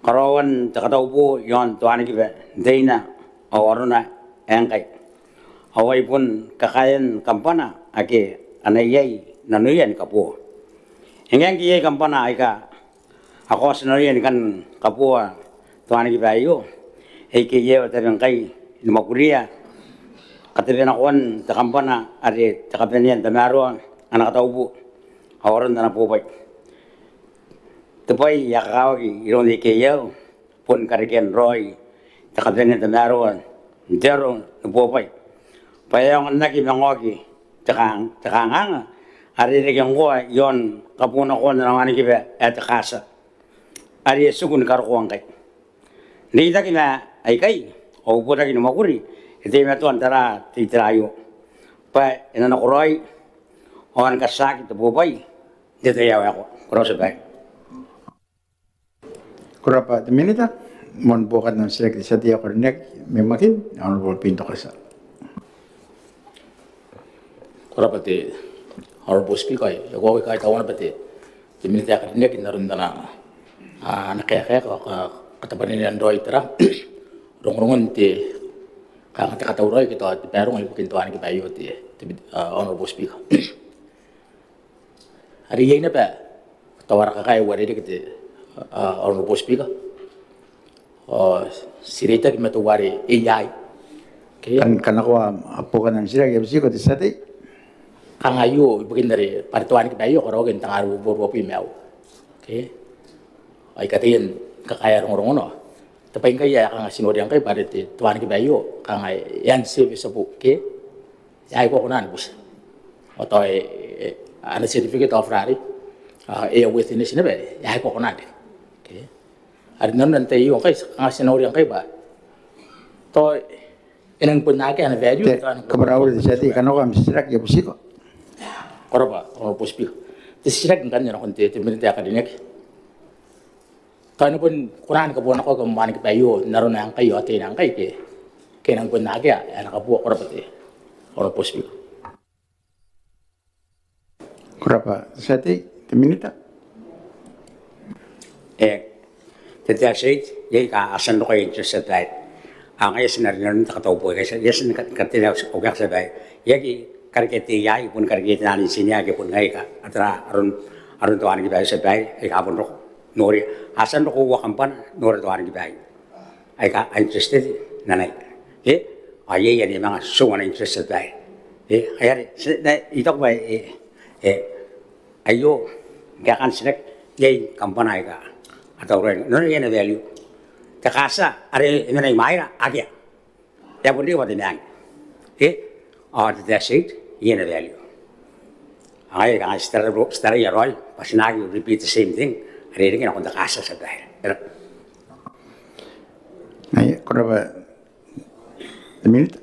Karaoan te kataubo iaon te wanikiba n te ina ao arona ae ngkai. Ao ai bon kakaean kambana ake a na iai nanoia ni kaboa. E ngae ngke iai kambana aika a kaoti nanoia ni kan kaboa te wanikiba aio, A K L e a tabe ngkai ni mwakuria katabenakoan te kambana are te kabanean tamaroa ana kataubo ao aron ana bobwai. Te bwai ae kakawaki iroun A K L bon karekean raoi te kabanean tamaroa n te aro ni bobwai bwa e aonga n aki manga oki te kang, te kanganga are e reke ngkoa iaon kabuanakoan ana wanikiba ae te kasa are e tiku ni karokoa ngkai. N reitaki ma aikai, au botaki ni mwakuri e teimatoa n tara te itera aio bwa e na nakoraoi ao ni katiaki te bobwai n te tai ae waekoa. Ko rabwa te tia babaire. Ko rabwa te Minita. Moan buokan am titiraki te tia tei ae karineaki mai Makin, Honourable Pinto Katia. Ko rabwa te Honourable Speaker. E koaua I kaitaua naba te, te Minita ae karineaki n aron ana, a, ana kaeka, ka, ka, katabwanenea raoi tera rongorongon te, kanga te katauraoi ke tao te baronga ibukin te wanikiba aio te, te, a, Honourable Speaker. Are iai naba teuare kakae ae uarereke te, a, Honourable Speaker. Ao ti reitaki ma teuare A I. Okay. Kan, kanakoa buokan am titiraki, I a butiiko te tia tei. Kanga aio ibukin are bwa are te wanikiba aio e karaoaki n tengaa ruabubua ruabwi ma aua. Okay. Ao I kataia ni kakaea rongorongona. Te bwai ngkai ae kanga ti noria ngkai bwa are te, te wanikiba aio kanga e unserviceable. Okay. E a aikoa kona ni buti. Ao tao e, e, ana certificate of rari, a, airworthiness naba e a aikoa kona ni. Okay. Are n aron te tai aio ngkai, kanga ti noria ngkai bwa tao e nang bon akea ana value. Te, kabwara au te tia tei, kanakoa am titiraki, I a butiiko. Ko rabwa Honourable Speaker. Te titiraki ngkanne nakon te, te Minita ae karineaki. Tao e na bon kona ni kabuanakoaki am wanikiba aio n arona ae ngkai ao teina ae ngkai ke, ke e nang bon akea ae e na kabuaa? Ko rabwa te Honourable Speaker. Ko rabwa te tia tei. Te Minita. E, te, te tia tei, iai aika a tia n roko aia interest, tia babaire. Ao ngaia ti na rinanon te kataubo ae ngkai, ti a tia ni ka, katena au, au kaeka, tia babaire. E aki karekea te A I, bon karekea te naan engineer ke bon ngaia aika a tara aron, aron te wanikiba aio, tia babaire, aika a bon roko. Noria, a tia n roko uoua kambana n nora te wanikiba aio aika a interested n anai. Okay? Ao iai ane manga tiua ana interest, tia babaire. Okay? Ai are, ti, na, I taku bwa e, e, aio, kaekaan titiraki, iai kambana aika a tauraoi n nora iai ana value. Te kasa are e mena i mwaira, akea. E a bon riki bwa te meang. Okay? Ao te, te asset iai ana value. Ao ngaia, ngaia ti tara, ti taraia raoi bwa ti na aki repeat the same thing are e reke nakon te katia, tia babaire. Ko rabwa te Minita.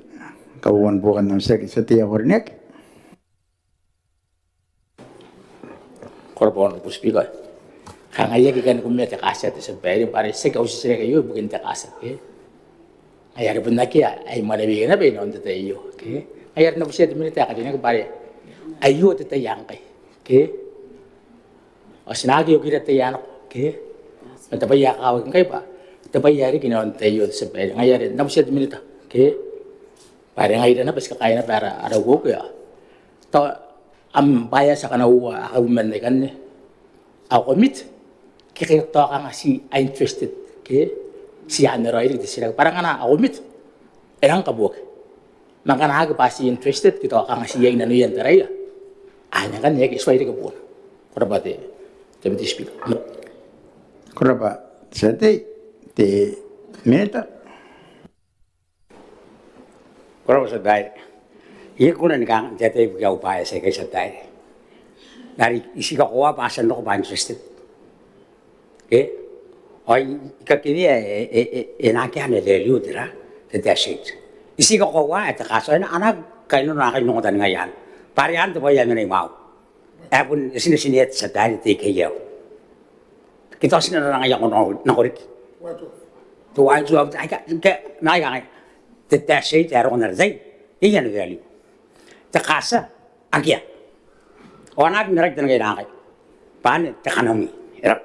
Kauoua ni buokan am titiraki, tia tei ae karineaki. Ko rabwa Honourable Speaker. Kanga I aki kan kumea te katia, tia babaire, bwa are tiaki au titiraki aio ibukin te katia, ke? Ngaia are bon akea ae I mwanewea naba inanon te tai aio, ke? Ngaia are N na butiia te Minita ae karineaki bwa are aio te tai ngkai, ke? Ao ti na aki okira te tai ae nako, ke? Ma te bwai ae kakawaki ngkai bwa te bwai ae riki inanon te tai aio, tia babaire. Ngaia are N na butiia te Minita, ke? Bwa are ngaira naba ti kakaea naba ara, ara ukeuke ao tao am bwaai aika a kanakoa, a kauman aikanne, a commit, ke, ke tao kanga ti uninterested, ke? Ti anne raoi riki te titiraki. Bwa are ngkana a commit, e rang kabuoki. Ma ngkana a aki, bwa ti interested, ke tao kanga ti iai nanoia n taraia, anne ngkanne e aki tuai reke boona. Ko rabwa te, te Deputy Speaker. Ko rabwa tia tei, te Minita. Ko rabwa tia babaire. I aki kona ni kanga n taetae ibukia au bwaai aikai, tia babaire. Are I tii kakoaua bwa a tia n roko bwa interested, ke? Ao I kakewea e, e, e, e na akea ana value tera, te, te asset. I tii kakoaua ae te katia a na, a na kainnanoa nako n ongotaningaia. Bwa are anne te bwai ae mena imwaiu. Ae bon e tinetine, tia babaire, te I K L. Ke tao ti na rangi n nako, nako riki. Te windfall, aika, ke, ma aika ngai. Te, te asset ae roko n ara tai, iai ana value. Te katia, akea. Ao a na aki mena riki taningaia ngkai. Bwa anne te kanamwi. E raba.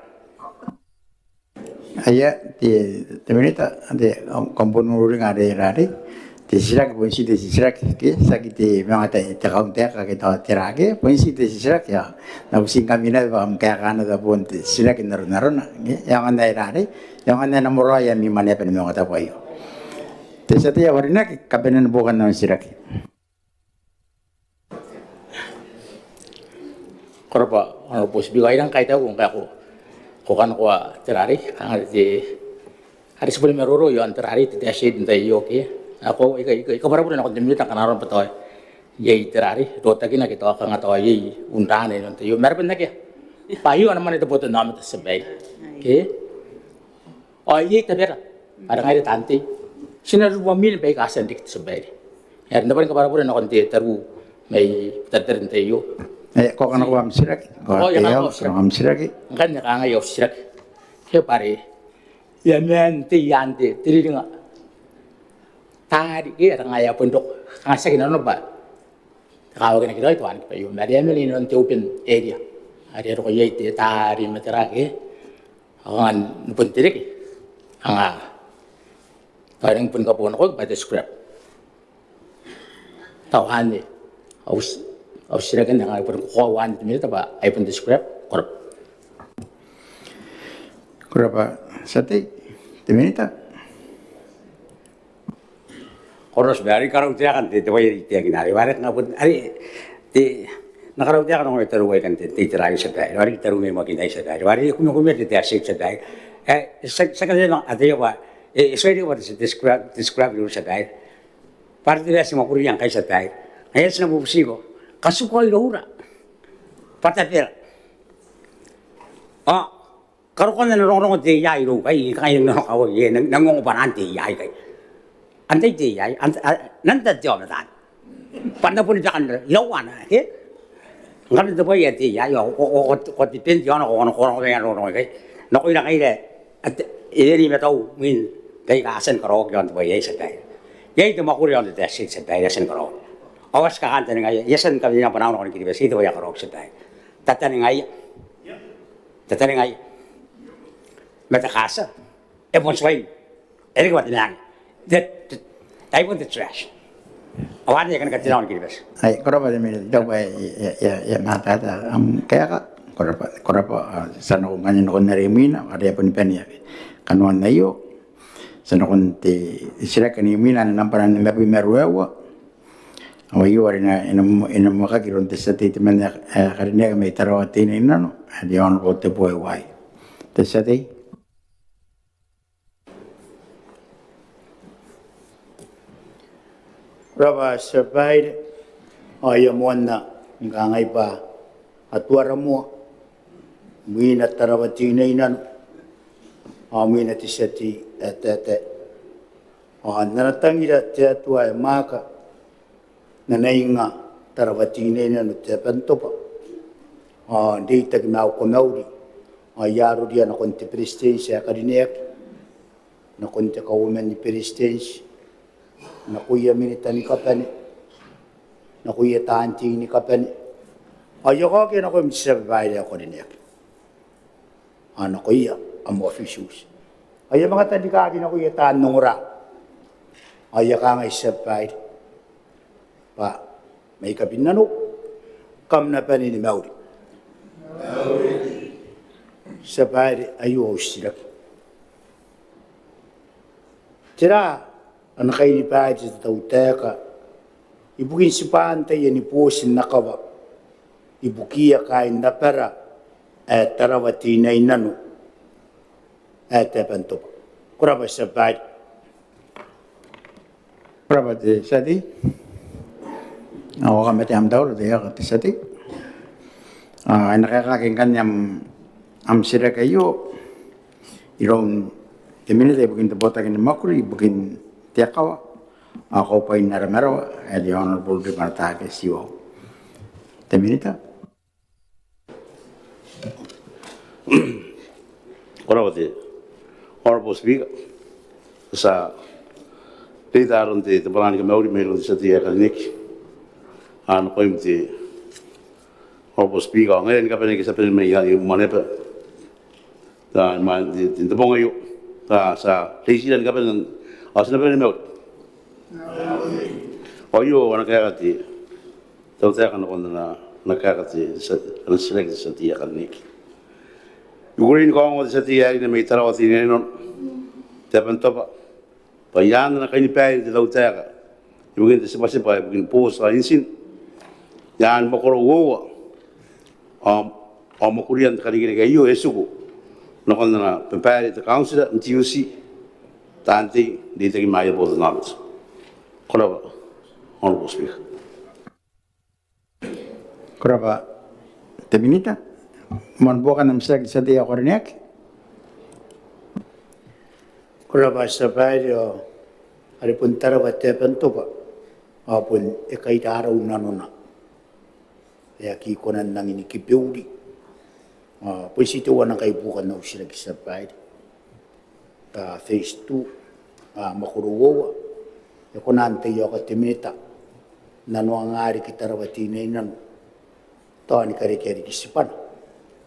Aia, te, te Minita, te, kam, kam bon uringa are, are, are. Te titiraki bon ti te titiraki, ke, tiaki te manga te, te kauntaeka ke tao tera, ke, bon ti te titiraki, ao N na butingkami naba bwa kam kaeka naba bon te titiraki n arona, arona, ke, e aonga n ae, are, e aonga n ae e na moraoi ami mwaneaba ni maungatabu aio. Te tia tei ae karineaki, kabanean buokan am titiraki. Ko rabwa Honourable Speaker, I rang kaitau ngkai ko, ko kanakoa tera are, kanga te, are ti boni maroro iaon tera are, te, te asset n tai aio, ke? Ao I ka, I ka, I kabwarabwara nakon te Minita ngkana arona bwa tao iai tera are, rotakina ke tao kanga tao iai unimwaane inanon tai aio. Ma are bon akea. Bwa aio ana mwane te botannaomata, tia babaire, ke? Ao iai tabera, are ngaira taan tei, ti na ruruamwin baika a tia n riki, tia babaire. Are N na bane ni kabwarabwara nakon te tariu mai Butaritari n tai aio. E, ko kanakoa am titiraki. Ko, ao e a kanakoa am titiraki. Ngkanne kangai au titiraki. Ke bwa are e a maan tei iaan te, te riringa taari, ke, are ngaia bon roko. Kanga tiaki nanona bwa te kawakinaki raoi te wanikiba aio, ma are e a maan inanon te open area. Are e roko iai te taari ma tera, ke? Ao kanga ni bon te reke. Kanga tao e rangi ni bon kabonganaki bwa te scrap. Tao anne au ti, au titiraki anne, kanga e bon koaua anne te Minita bwa ai bon te scrap. Ko rabwa. Ko rabwa tia tei, te Minita. Ko rabwa tia babaire, I karautaeka n te, te bwai are I taekinna are, bwa are kanga bon are te, N na karautaeka n ongo tariu aikai n te, te itera aio, tia babaire, bwa are I taru mai Makin aei, tia babaire, bwa are I kumekumea te, te asset, tia babaire. E, ti a, ti a kataia n ataia bwa e, e tuai reke bwa te, te scrap, te scrap iroura, tia babaire. Bwa are te bwai ae ti mwakuria ngkai, tia babaire. Ngaia ae ti na bubutiko, katukao iroura bwa tabera. Ao karokoan ana rongorongo te A I irou, kai, kai, n nang ongo bwanaan te A I, kai. Antai te A I, an, a, nang tao te aomata anne. Bwa N na boni taekan iraua anne, ke? Ngkana te bwai ae te A I, ao ko, ko, ko, ko depend iaona, ko, ko, ko, ko, ko, rongorongo, kai. Nakoira ngaira, a, te, e wene i matau mwin baika a tia ni karaoaki iaon te bwai aei, tia babaire. Iai te mwakuri iaon te asset, tia babaire, a tia ni karaoaki. Ao a tia ni kakantaningaia, e a tia ni kaweneaki bwanaau nakon Kiribati, iai te bwai ae karaoaki, tia babaire. Tataningaia. Tataningaia. Ma te katia e bon tuai, e reke bwa te maange. Te, te, ai bon te trash. Ao anne e kani katenaua Kiribati. Ai, ko rabwa te Minita, tao bwa e, e, e, e matata am kaeka. Ko rabwa, ko rabwa, a, ti a nako ngkanne nakon are imwina, are e a boni bane kanoan aio. Ti a nakon te titiraki are imwina, ae nambwa nimabwi ma ruaiwa. Ao aio are e na, e na, e na mwakaki iroun te tia tei temanna ae karineaki mai Tarawa Teinainano, ae te Honourable Teboa Iwai. Te tia tei. Ko rabwa tia babaire, ao I a moanna ni kangai bwa Atuara Moa, Mwina Tarawa Teinainano ao mwina te tia tei ae taetae. Ao n ana tangira te Atua ae mwaaka n ana inga Tarawa Teinainano te Aba n Tobwa, ao n reitaki ma au kamauri ao I aroria nakon te Beretitenti ae karineaki, nakon te Kauoman ni Beretitenti, nakoia Minita ni kabane, nakoia taan tei ni kabane, ao I a kaokia nakoim te Tia Babaire ae ko rineaki, ao nakoia am officials. Ao I a manga tanrikaki nakoia taan ongora, ao I a kangai, Tia Babaire, bwa mai kabin nanou kam na bane ni mauri. Tia Babaire, aio au titiraki. Tera ana kainibaire te tautaeka ibukin tibwaan taiani booti n akawa ibukiia kaain abara ae Tarawa Teinainano ae te Aba n Tobwa? Ko rabwa, Tia Babaire. Ko rabwa te tia tei. Ao kam bati am taura te tia tei. Ao e na kaekaki ngkanne am, am titiraki aio iroun te Minita ibukin te Botaki ni Mwakuri ibukin te Akawa ao Kaubwain ara Marawa, ae te Honourable Ribanataake Tiwau. Te Minita. Ko rabwa te Honourable Speaker. Ti a reita aron te, te bwanaa ni kamauri mairoun te tia tei ae karineaki ao nakoim te Honourable Speaker, ao ngaira ni kabane ake ti a bane mai, i Maneaba. Ti a, ma, te, te, te bong aio ti a, ti a reitira ni kabane ao ti na bane ni mauri. Ao aio ana kaeka te tautaeka nakon ana, ana kaeka te, ana titiraki te tia tei ae karineaki. I kukurei ni kaongoa te tia tei ae karineaki mai Tarawa Teinainano te Aba n Tobwa bwa i aan ana kainibaire te tautaeka ibukin te tibwatibwa ibukin booti ao intin i aan mwakoro uoua ao, ao mwakurian te karikirake aio e tiku nakon ana babaire te kauntira n T U C, taan tei n reitaki ma aia botannaomata. Ko rabwa, Honourable Speaker. Ko rabwa te Minita. Moan buokan am titiraki te tia tei ae ko rineaki. Ko rabwa, Tia Babaire. Ao are bon Tarawa te Aba n Tobwa ao bon e kairarau nanona, e aki kona n nangi ni kibeuri. Ao bon ti teuana ngkai buokan au titiraki, Tia Babaire. Phase two, mwakoro uoua, e kona n taiaoka te Minita n nanoanga riki Tarawa Teinainano, tao ni karekea riki tibwana?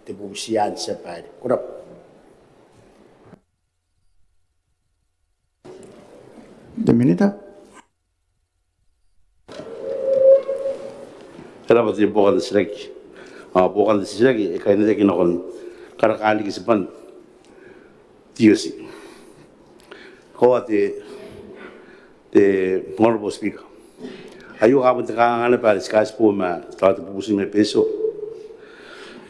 Te bubuti anne, Tia Babaire. Ko rabwa. Te Minita. E rabwa te buokan te titiraki. Ao buokan te titiraki e kainnanoaki nakon karakaan riki tibwan T U C. Ko rabwa te, te Honourable Speaker. Aio bon te kanganga naba are ti kaitibo ma tao te bubuti mai Betio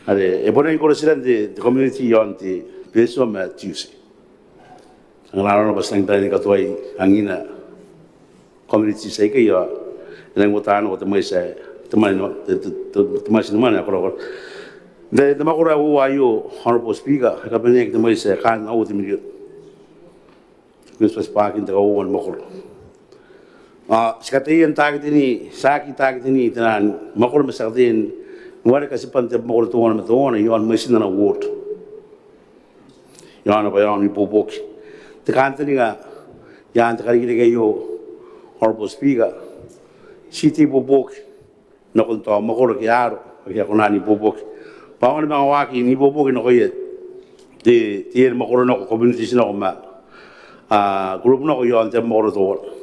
are e bon rangi ni koro tiran te, te community iaon te Betio ma T U C. Ngkana arona bwa ti nang bane ni katoai angina communities aikai ao e nang uota nako te mwaiti ae te mwane, te, te, te, te mwaiti ni mwane ae korakora. N te, te mwakoro ae uoua aio, Honourable Speaker, e kabaneaki te mwaiti ae kaan aua te mirion. Ti bati bwakin te kauoua ni mwakoro. Ao ti kataia n takitini, ti aki takitini taian mwakoro ma ti a kataia ni wareka tibwan te mwakoro teuana ma teuana iaon mwaitin ana ward. Iaona bwa iaon ibuobuoki. Te kantaninga i aan te karikirake aio, Honourable Speaker, ti te ibuobuoki nakon tao mwakoro ake a aro ake a kona n ibuobuoki. Bwa aonga ni manga waaki n ibuobuoki nakoia te, te iri mwakoro nako, communities nako ma, a, group nako iaon te mwakoro teuana.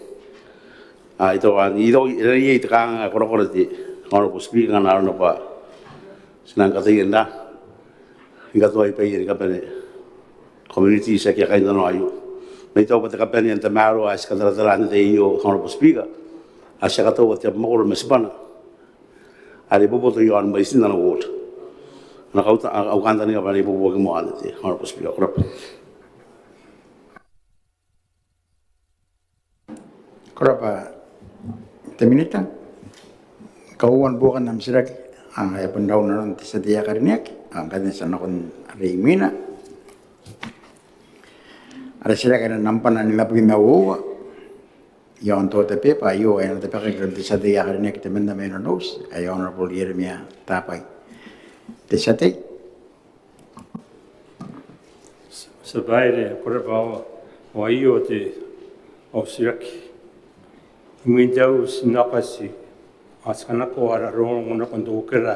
A, I taku, I taku e rangi n iai te kanganga ae korakora te Honourable Speaker ngkana arona bwa ti nang kataia n ra ni katoai baia ni kabane communities ake a kainnanoa aio. Ma I taku bwa te kabanea n tamaroa ae ti kataratara n te tai aio, Honourable Speaker, ae ti a kataua te abamwakoro ma tibwana are e boboto iaon mwaitin ana ward. Ana kauta, au kantaninga bwa e na ibuobuoki moa anne te Honourable Speaker. Ko rabwa. Ko rabwa te Minita. Kauoua ni buokan am titiraki, Ao e a bon rau nanon te tia tei ae karineaki, ao ngkai ti a nakon are imwina. Are titiraki ae nambwa nimabwi ma uoua. Iaon te order paper aio, e na tabekaki iroun te tia tei ae karineaki temanna mai Nonouti, ae Honourable Ieremia Tabai. Te tia tei. Tia Babaire, ko rabwa. Ao aio te, au titiraki. Imwin te auti n aokati, ao ti kanakoa ara rongorongo nakon te Uekera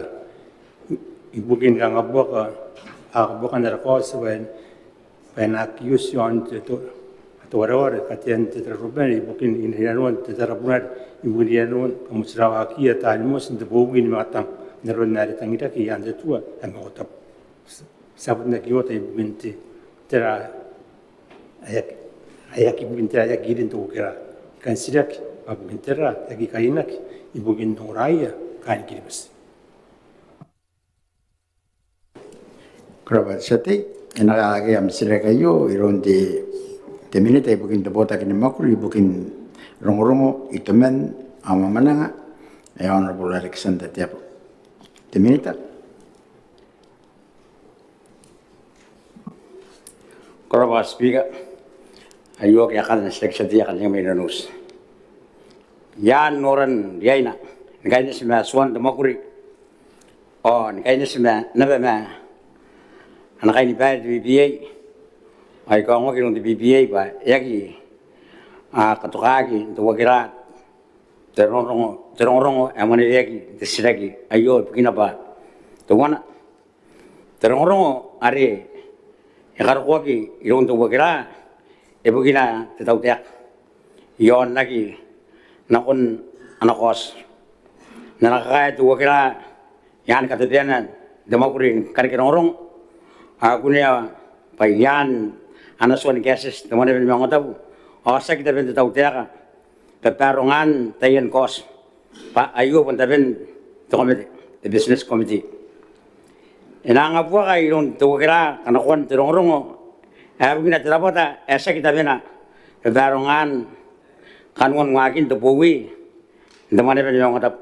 ibukin kangabuaka, a, kabuakan ara kaoti bwa e na aki oti iaon te, te wareware, katean te tararuabane ibukin inanoan te tarabunari, ibukin inanoan kamotirawakiia taani moti n te bowi ni matang, n aron are tangiraki i aan te tua ae Maungatabu. Ti a bon aki oota ibukin te, tera ae aki, ae aki ibukin tera ae aki irin te Uekera. Kan titiraki bwa ibukin tera ae aki kainnaki ibukin ongoraia kaain Kiribati. Ko rabwa te tia tei. E na kaekaki am titiraki aio iroun te, te minita ibukin te botaki ni mwakuri ibukin rongorongo, itoman ao mwamwananga, ae Honourable Alexander Teabo. Te minita. Ko rabwa Speaker. Aio kaekaan ana titiraki te tia tei ae karineaki mai Nonouti. I aan noran riaina ni kaineti ma tuan te mwakuri ao ni kaineti ma naba ma ana kainibaire te BPA, ao I kaongoaki iroun te BPA bwa e aki, a, katokaki n te Uekera te rongorongo, te rongorongo ae mwaneweaki n te titiraki aio, ibukina bwa teuana, te rongorongo are e karokoaki iroun te Uekera ibukina te tautaeka iaon aki nakon ana kaoti. N ana kakae te Uekera i aan katabeana n te mwakuri ni kareke rongorongo, ao e kunea bwa i aan ana tua ni kaetieti te Mwaneaba ni Maungatabu, ao tiaki taben te tautaeka babarongaan taian kaoti, bwa aio bon taben te komete, te business committee. E na angabuaka iroun te Uekera kanakoan te rongorongo ae bukina te rabwata ae tiaki tabena babarongaan kanoan waakin te bowi n te Mwaneaba ni Maungatabu.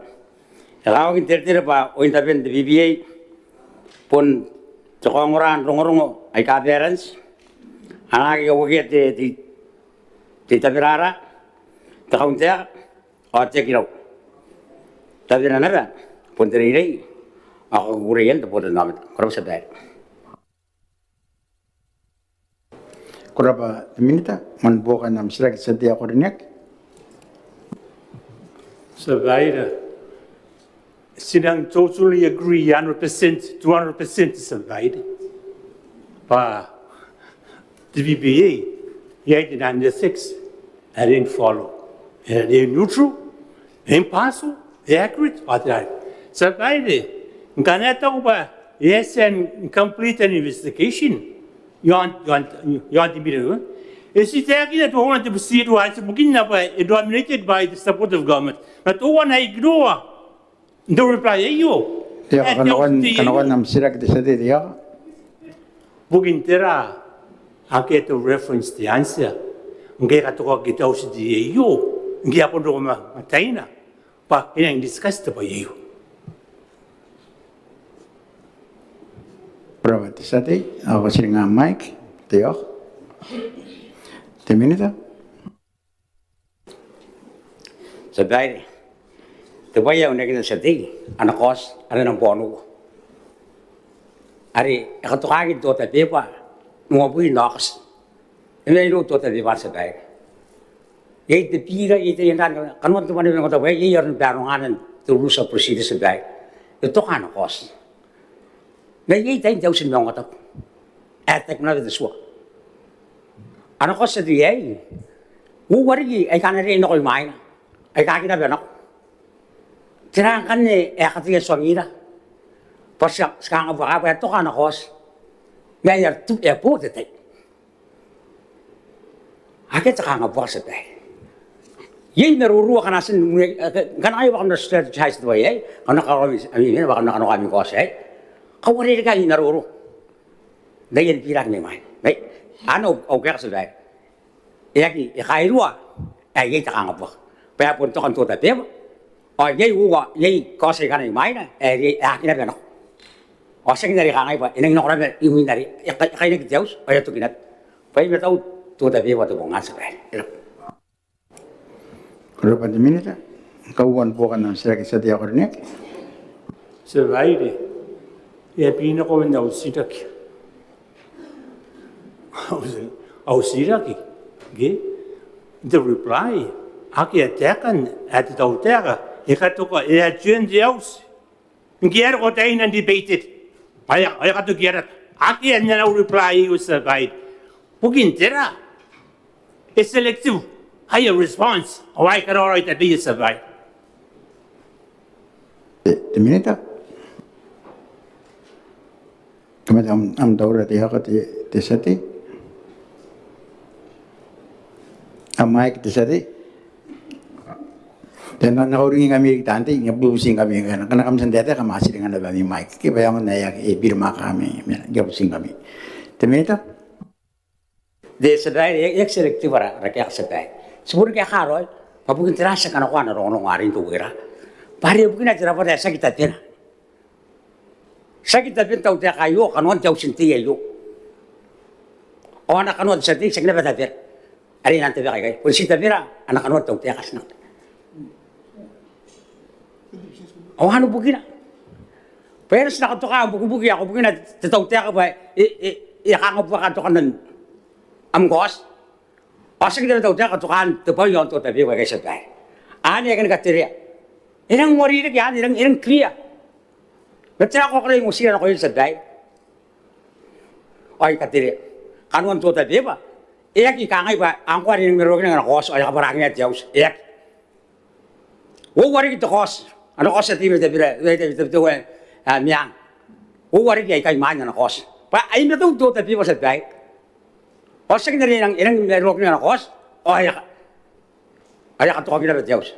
E kakawaki n teretere bwa oin taben te BPA bon te kaongora n rongorongo aika balance, a na aki kauakia te, te, te taberara, te kauntaeka ao te aki rau. Tabena naba bon te reirei ao kakukureian te botannaomata. Ko rabwa Tia Babaire. Ko rabwa te minita. Man buokan am titiraki te tia tei ae karineaki. Tia Babaire, ti nang totally agree hundred percent, two hundred percent, Tia Babaire, bwa te BPA iai te naan ethics are e follow. E neutral, e impartial, e accurate, bwa tera. Tia Babaire, ngkana e taku bwa e a tia n complete an investigation iaon, iaon, iaon te mirion, e ti taekina teuana te procedure are ti bukinna bwa e dominated by the support of government. Ma teuana e ignore n te reply aio. Te tia, kanakoan am titiraki te tia tei. Bukin tera akea te reference te answer ngke e katokaki te auti aio, ngke e a bon roko ma, ma taina bwa e nang discuss te bwai aio. Ko rabwa te tia tei. Ao ko tiringa mic. Te, te minita. Tia Babaire, te bwai ae unakin te tia tei, ana kaoti are nambwa onoua are e katokaki n te order paper n uabwi n Aokati. E mena irou te order paper, Tia Babaire. Iai te bira, iai te, iai kanoan te Mwaneaba ni Maungatabu, iai aron barongaana n te rules of procedure, Tia Babaire. E toka ana kaoti. Ma iai tain te auti ni maungatabu ae e taekinaki te tua. Ana kaoti tia tei aei uoua riki aika a na riai n nako imwaina, aika aki naba nako. Tera ngkanne ae e kataia n tuangira bwa ti a, ti kangabuaka bwa e toka ana kaoti ma e a, e a bo te tai? Akea te kangabuaka, Tia Babaire. Iai maroro akana ti, ngkana iai bwa kam na strategize te bwai aei, kam na karaoa ami, ami, bwa kam na kanakoa ami kaoti aei, kauarerekea ami maroro n aia bira mai mwaina. Mai, anne au, au kaeka, Tia Babaire. E aki, e kairua ae iai te kangabuaka bwa e a bon toka n te order paper Ao iai uoua, iai kaotiaia aika a imwaina ae riai, e aki naba nako. Ao tiaki n are kangai bwa e nangi nako naba imwin are e kainaki te auti ao e a toki naba. Bwa e matau te otabeba te bong anne, Tia Babaire. E rabwa. Ko rabwa te Minita. Kauoua ni buokan am titiraki, tia tei ae karineaki. Tia Babaire, e a biri nako man au titiraki. Au titiraki, ke? N te reply, akea taekan ae te tautaeka e katoka, e a join te auti. Ngke e a roko taina n debated ao e a katoki arata. Akea n ana reply iu, Tia Babaire. Bukin tera? E selective aia response ao a karaoa raoi tabeia, Tia Babaire. Te, te Minita. Kam ata am, am taura te aoka te, te tia tei. Am mic te tia tei. Ti na, na kauringingkami riki taan tei, I a bubutingkami ngkana kam tia n taetae kam a tiringa naba ami mic. Ke bwa e aonga n ae e a biri mwaakami, I a bubutingkami. Te Minita. Te, Tia Babaire, e aki selective ara, ara kaeka, Tia Babaire. Ti boni kaeka raoi bwa bukin tera ti aki kanakoa ana rongorongo arei n te uea. Bwa are bukina te rabwata ae tiaki tabena. Tiaki taben tautaeka aio kanoan te auti n tei aio. Ao ana kanoa te tia tei tiaki naba tabera. Are e nang tabeka ikai, bon ti tabera ana kanoa te tautaeka, ti nang. Ao anne bukina bwa e na ti na katoka am bukibuki ae ko bukina te tautaeka bwa e, e, e a kanga buaka n tokan am kaoti. Ao tiaki taben tautaeka katokan te bwai aon te otabeba aikai, Tia Babaire. Anne ae I kan katerea. E nang uarereke anne, e nang, e nang clear. Ma tera ko kona n ongotira nakoia, Tia Babaire? Ao I katerea, kanoan te otabeba e aki kangai bwa ngkoa are e nang maroroakina ana kaoti ao e kabwaraakinna te auti. E aki. Uoua riki te kaoti, ana kaoti tia tei mai Tabiteuea, Tabiteuea, ae Meang. Uoua riki aikai imwain ana kaoti. Bwa ai matau te otabeba, Tia Babaire. Ao tiaki n are e nang, e nang maroroakina ana kaoti ao e a, ao e a katoki naba te auti.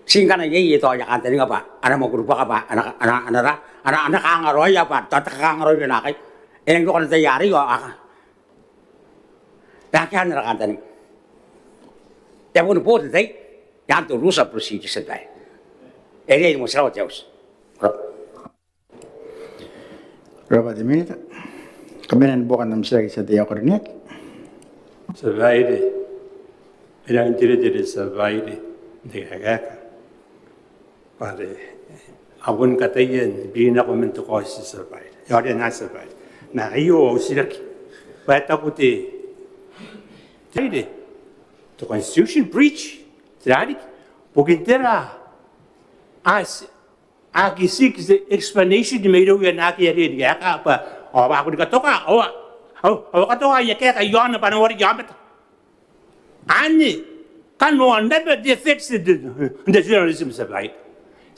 Ti ngkana iai, iai tao aia kantaninga bwa a na mwakuri buaka bwa a na, a na, a na ra, a na, a na kanga raoia bwa tao te kakanga raoi nakai. E nang roko ana tai arei ao a ka. E aki ana kantaninga. E a boni bo te tai i aan te rules of procedure, Tia Babaire. E riai ni motirawa te auti. Ko rabwa. Ko rabwa te Minita. Kabanean buokan am titiraki, tia tei ae karineaki. Tia Babaire, e rangi n teretere, Tia Babaire, n te kaekaeka bwa are a boni kataia ni biri nako man te kaoti, Tia Babaire. E aonga n, Tia Babaire. Ma aio au titiraki bwa e taku te, te, te constitution breach, tera riki, bukin tera a aki seek explanation mairouia naake a riai ni kaeka bwa, ao a boni katoka, ao a, ao a katoka aia kaeka iaona bwa a na wareki aomata. Anne kanoan naba te effects n te journalism, Tia Babaire.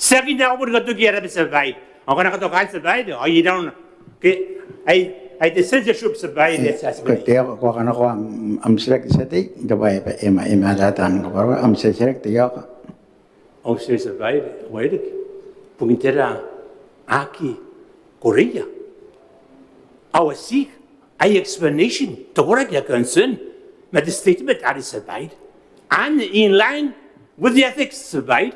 Tiaki n ae ko boni katoki ara bwai, Tia Babaire. Ao ngkana katoka, Tia Babaire, ao I rang ke ai, ai te censorship, Tia Babaire. Te aoka, ko a kanakoa am titiraki, tia tei, te bwai ae e mataata ni kabwarabwara am titiraki, te aoka. Ao Tia Babaire, waerake, bukin tera a aki koreia ao a seek aia explanation te koraki ae concern ma te statement are, Tia Babaire, anne in line with the ethics, Tia Babaire.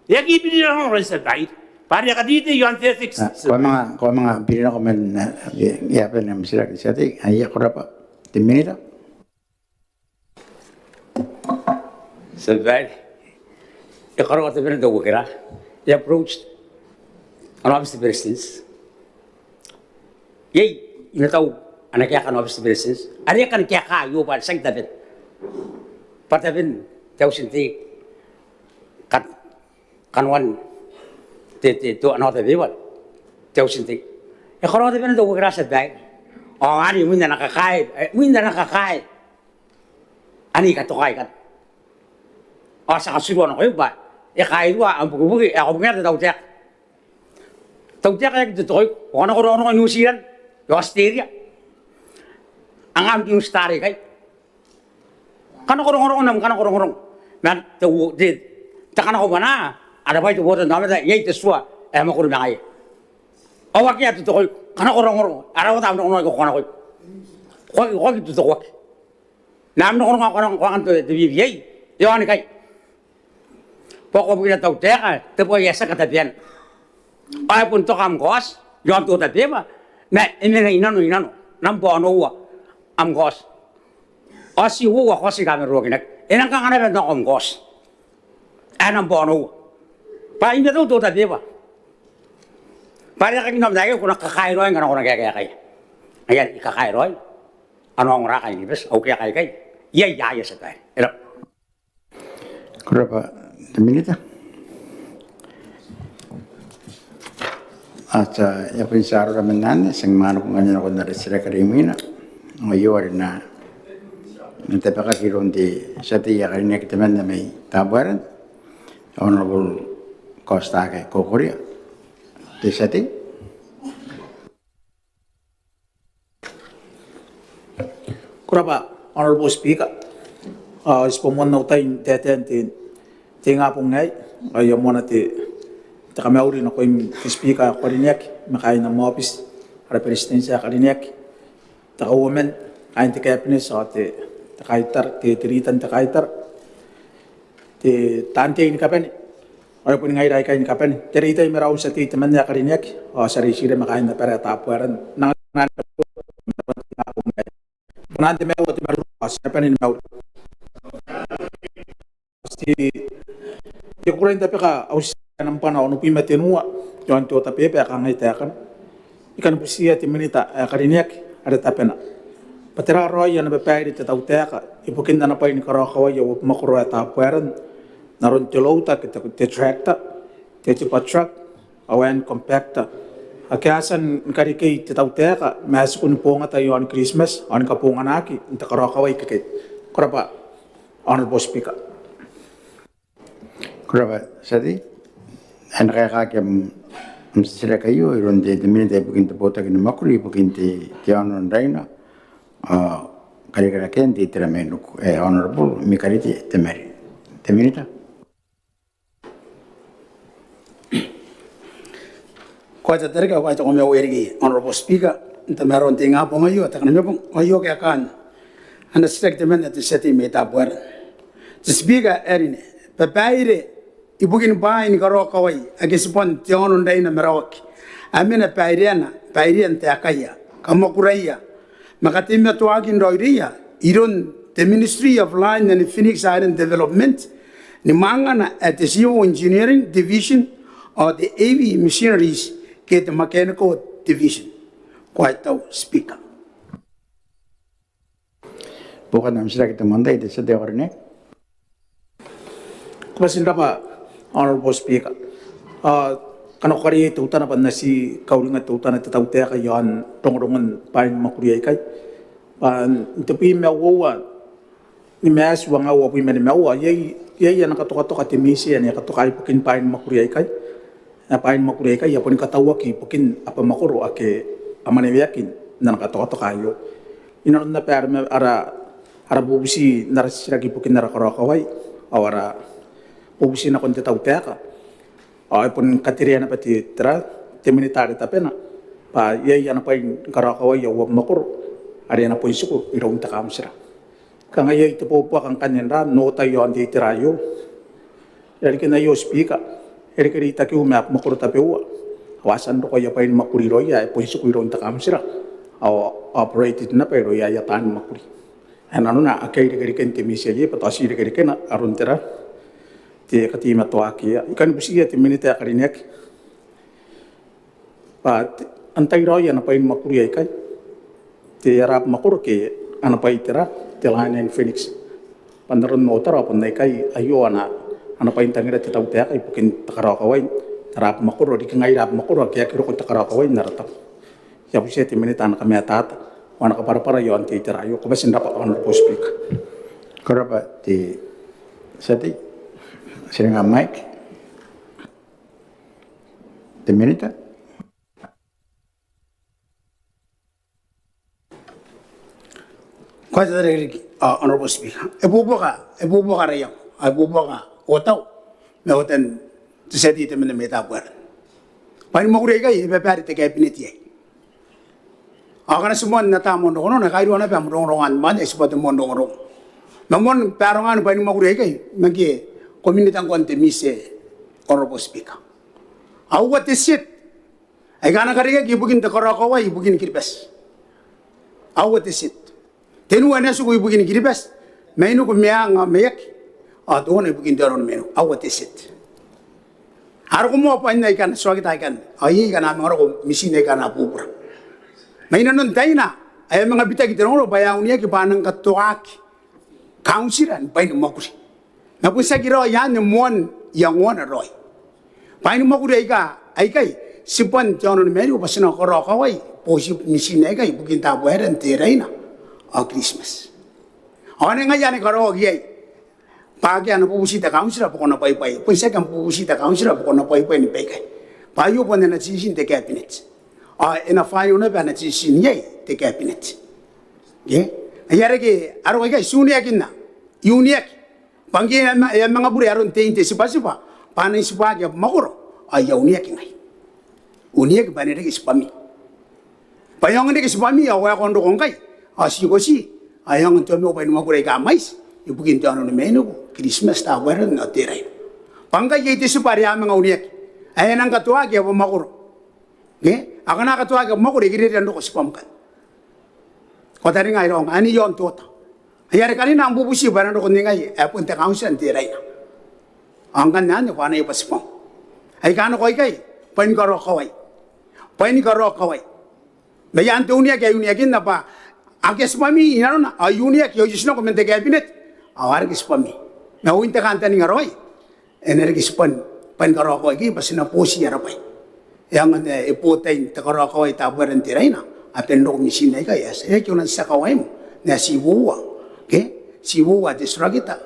E aki biri nako, Tia Babaire, bwa are e katitei iaon te ethics, Tia Babaire. Ko a manga, ko a manga biri nako man, e, e a bane am titiraki, tia tei. Aia, ko rabwa. Te Minita. Tia Babaire, e karaoa tabena te Uekera, e approach ana Office of the President. Iai, I na tau ana kaeka ana Office of the President are e kan kaeka aio bwa tiaki taben, bwa taben te auti n tei, kan kanoan te, te, te, ana otabeba te auti n tei. E karaoa tabena te Uekera, Tia Babaire. Ao anne imwin ana kakae, e, imwin ana kakae ane I katoka ikai. Ao ti a katurua nakoiu bwa e kairua am bukibuki ae ko bukina te tautaeka. Tautaeka, e aki totokoiko. Ko kanakorongorongo i New Zealand, i Australia. Anga am tiun star ikai. Kanakorongorongo, n am kanakorongorongo. Ma te, te, te kanakobwanaa ara bwai te botannaomata iai te tua ae mwakuri ma ngaia. Ao akea ae totokoiko. Kanakorongorongo, a rawata am rongorongo ae ko kanakoiko. Ko aki, ko aki totokoaki. Ma am rongorongo ae ko kanakoa, ko kanakoa n te, te BVA, e aoni ikai. bwa ko bukina te tautaeka, te bwai ae tiaki tabeana. Ao e bon toka am kaoti iaon te order paper ma e mena i nano, i nano, nambwa onoua am kaoti. Ao ti uoua kaoti aika a marakinaki. E nang kanga naba n nako am kaoti ae nambwa onoua bwa e mena te order paper. Bwa are e kakinna n ae ko na kakaei raoi ngkana ko na kaekaekaia. Ngaia are I kakaei raoi ana ongora kaain Kiribati, au kaeka aikai. Iai, iai, iai, tia babaire. E rab'a. Ko rab'a te Minita. Ao ti a bon tia arora man anne, ti a manga nako ngkanne nakon ara titiraki are imwina. Ao aio are e na tabekaki iroun te tia tei ae karineaki temanna mai Tabuaeran, Honourable Kaotitaake Kokoria. Te tia tei. Ko rab'a Honourable Speaker. Ao I tibwa moan au tai n taetae n te ingabong aei ao I a moana te kamauri nakoim te Speaker ae ko karineaki ma kaain am aobiti, ara Beretitenti ae karineaki, te Kauoman, kaain te Kabinet ao te kaitara, te ritan te kaitara, te taan tei ni kabane ao e boni ngaira aikai ni kabane, te reita i maraun te tia tei temanna ae karineaki ao tia reitire ma kaain abara ae Tabuaeran. N nang anganaki te mauri, bwanaan te maiu ao te marurung ao ti na bane ni mauri. Ti a kukurei n tabeka au titiraki ae nambwana onobwi ma tenua iaon te order paper ae kangai taekana. I kan butiia te Minita ae karineaki are tabena bwa tera raoi ana babaire te tautaeka ibukin ana bwai ni karaokawai aia uabwi makoro ae Tabuaeran n aron te loader ke te tractor, te tipper truck ao ae n compactor ake a tia ni karekei te tautaeka ma e tiku ni bongata iaon Kiritimati ao ni kabonganaki n te karaokawai ikekei. Ko rab'a Honourable Speaker. Ko rab'a te tia tei. E na kaekaaki am titiraki aio iroun te Minita ibukin te botaki ni mwakuri ibukin te aono n Raina ao karikirakean te itera mai Nuku, ae Honourable Mikarite Temari. Te Minita. Ko a tia te reke ao ko a tia ko mea uaeriki Honourable Speaker n tamaroan te ingabong aio, te kanimabong aio, kaekaan ana titiraki temanna te tia tei mai Tabuaeran. Te Speaker ae karineaki, babaire ibukin bwaai ni karaokawai ake tibwan te aono n Raina ma Rawaki a mena baireana, bairean taekaia, kamwakuraia ma kateimatoaakin raoiroia iroun te Ministry of Line and Phoenix Island Development ni mwangana ae te Civil Engineering Division ao te Heavy Machineries ke te Mechanical Division. Ko a tau Speaker. Buokan am titiraki te moan tai te tia tei ae karineaki. Ko bati n rab'a Honourable Speaker. Ao ngkana ko kariaia teutana bwa N na ti kauringa teutana te tautaeka iaon rongorongon bwaai ni mwakuri aikai. Bwa n tebwi ma uoua ni Maati uangaa uabwi ma nimaua, iai, iai ana katokatoka te MISE ae e na katoka ibukin bwaai ni mwakuri aikai. Ae bwaai ni mwakuri aikai a boni katauaki ibukin abamwakoro ake a mwaneweaki n ana katokatoka aio. Inanon naba ara, ara bubuti n ara titiraki ibukin ara karaokawai ao ara bubuti nakon te tautaeka ao e boni katerea naba te, tera, te Minita are tabena bwa iai ana bwai ni karaokawai aia uabwi makoro are e na boni tiku iroun te kauntira. Kanga iai te bobwaka ngkanne n ra n ota iaon te itera aio. Irarikin aio Speaker, e reke reitakiu ma abamwakoro tabeua ao a tia n roko aia bwai ni mwakuri irouia ae boni tiku iroun te kauntira ao operated naba irouia aia taani mwakuri. Ae nanona akea irekereken te MISE aei bwa tao ti irekerekena aron tera, te kateimatoaaki. I kan butiia te Minita ae karineaki bwa antai raoi ana bwai ni mwakuri aikai, te ara abamwakoro ke ana bwai tera, te Line and Phoenix. Bwa n aron otara ao bon aikai aio ana, ana bwai n tangira te tautaeka ibukin te karaokawai n ara abamwakoro riki ngaira abamwakoro ake a aki roko te karaokawai n ara tabo. I a butiia te Minita ana kamatata ao ana kabwarabwara iaon te itera aio. Ko bati n rab'a Honourable Speaker. Ko rab'a te tia tei. Tiringa mic. Te Minita. Ko a tia te reke riki ao Honourable Speaker, e bobwaka, e bobwaka ara iango, e bobwaka otau ma otan te tia tei temanna mai Tabuaeran. Bwaai ni mwakuri aikai e babaire te Cabinet iai. Ao ngkana ti moan ata moan rongorongo, e kairua naba am rongorongo anne, moan, e tibwa te moan rongorongo ma moan barongan bwaai ni mwakuri aikai ma ngke Ko minita ngkoa n te Minita, Honourable Speaker. Aua te set aika a na karekaki ibukin te karaokawai ibukin Kiribati. Aua te set. Tenua e na tiku ibukin Kiribati, mainiku, meang ao maiaki, ao teuana ibukin te aono ni mainiku. Aua te set. A roko moa bwain aika a na tirakita aikanne, ao iai aika a na manga roko mitin aika a na bubura. Mai nanon taina ae a manga bitaki te rongorongo bwa e a uneaki bwa a nang katoaki kauntira ni bwai ni mwakuri. Ma bon tiaki raoi anne moan iangoana raoi. Bwai ni mwakuri aika, aikai, tibwan te aono ni mainiku bwa ti na karaokawai booti mitin aikai ibukin Tabuaeran, Teraina ao Kiritimati. Ao ane ngaia ane karaoaki iai bwa akea ana bubuti te kauntira bwa ko na bwaibwai. Bon tiaki ana bubuti te kauntira bwa ko na bwaibwai ni baikai. Bwa aio bon ana tiitin te Cabinet. Ao e na final naba ana tiitin iai te Cabinet. Ke? Ai areke a roko ikai, ti uneakinna. I uneaki. Bwa ngke e a ma-, e a manga bure aron tein te tibwatibwa bwa a nang tibwaki abamwakoro, ao I a uneaki ngai. Uneaki bwa e na reke tibwami. Bwa e aonga n reke tibwami ao waekoa n roko ngkai, ao ti ikoti, ao e aonga n te omeo bwai ni mwakuri aika mwaiti ibukin te aono ni mainiku, Kiritimati, Tabuaeran ao Teraina. Bwa ngkai iai te tibwa are a manga uneaki ae e nang katoaki abamwakoro. Ke? Akana a katoaki abamwakoro, e kiriaria n roko tibwam ngkanne. Ko taringa, e raonga, anne i aon te oota. Ai are karinna am bubuti bwa e na roko n ningai, ae bon te kauntira n Teraina. Ao ngkanne anne ko anaia bwa tibwam. Aika a nako aikai bwai ni karaokawai. Bwai ni karaokawai. Ma i aan te uneaki ae I uneakinna bwa akea tibwami i nanona, ao I uneaki ao I otinako man te Cabinet ao a reke tibwami. Ma oin te kantaninga raoi, e na reke tibwan bwai ni karaokawai aikai bwa ti na booti ara bwai. E aonga n, e, e bo tain te karaokawai Tabuaeran, Teraina, a bane n roko mitin aikai. E a tia, e aki kona n tia kawaim n ae ti uoua, ke? Ti uoua te turakita,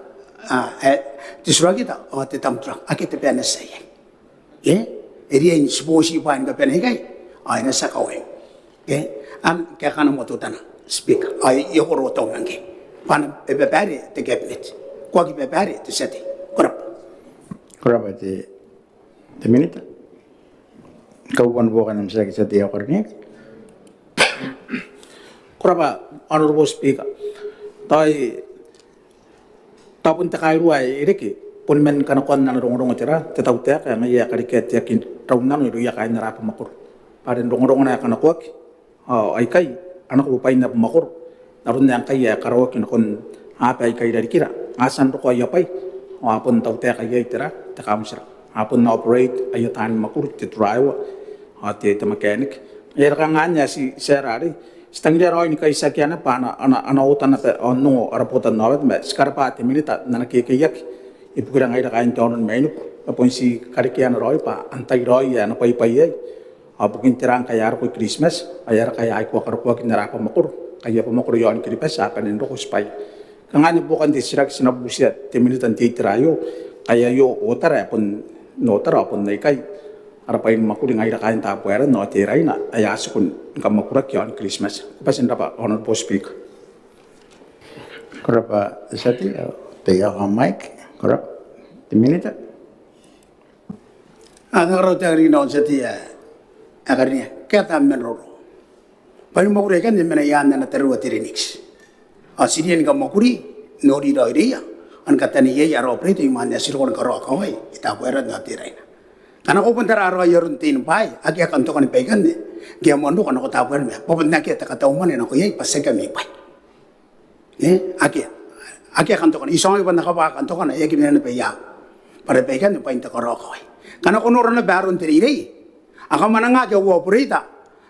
a, e, te turakita ao te tamturak. Akea te bwai ae na tia iai. Ke? E riai n ti booti bwaai ni kabane aikai ao e na tia kawaim. Ke? Anne kaekaana moa teutana, Speaker. Ao I a kororaoi ngke bwa e na babaire te Cabinet. Ko aki babaire te tia tei. Ko rabwa. Ko rabwa te, te Minita. Kauoua ni buokan am titiraki, te tia tei ae ko karineaki. Ko rabwa, Honourable Speaker. Tao tao bon te kairua ae e reke boni man kanakoan ana rongorongo, tera, te tautaeka, ae ngaia ae karekea te aki raunnano irouia kaain ara abamwakoro. Bwa are n rongorongona ae kanakoaki ao aikai a nako bwain abamwakoro n aron ae ngkai ae karaoaki nakon aaba aika i rarikira. A tia n roko aia bwai ao a bon tautaeka iai, tera, te kauntira. A bon operate aia taan mwakuri, te turaiwa ao te, te mechanic. Ai ara kanga anne ae ti, ti a rarei, ti tangiria raoi ni kaitiakia naba ana, ana, ana oota naba ao n ongo ara botannaomata. Ma ti karabwa te Minita n ana kekeiaki ibukira ngaira kaain te aono ni mainiku. Ma bon ti karekeana raoi bwa antai raoi ae na bwaibwai iai. Ao bukin tera ngkai a roko i Kiritimati ao e a raka ae a aki karokoaki n ara abamwakoro, ngkai abamwakoro i aon Kiribati a bane n roko tibwaia. Kanga anne buokan te titiraki ti na butiia te Minita n te itera aio, ngkai aio ootara ae bon, n ootara ao bon aikai ara bwai ni mwakuri ngaira kaain Tabuaeran ao Teraina ae a tiku ni kamwakuraki i aon Kiritimati. Ko bati n rabwa, Honourable Speaker. Ko rabwa te tia tei, ao te, ao am mic. Ko rabwa te Minita. A, N na karaoa te tia tei ae karineaki, kaetan man roro. Bwai ni mwakuri aikanne e mena i aan ana tariu te RINIX. Ao ti riai ni kamwakuri n nori raoiroia ao ni kataneiai ara operator imwain ae ti roko ni karaokawai i Tabuaeran ao Teraina. Ngkana ko bon tara raoi aron tein bwaai, akea kantokana baikanne ngke a moan roko nako Tabuaeran, ma bwa bon akea te katau mwane nako iai bwa tiaki ami bwai. E, akea. Akea kantokana. I tuangai bwa N na kabwaka kantokana, e aki mena naba i aau. Bwa are baikanne bwain te karaokawai. Ngkana ko nora naba aron te reirei, a kamwanangaki aua operator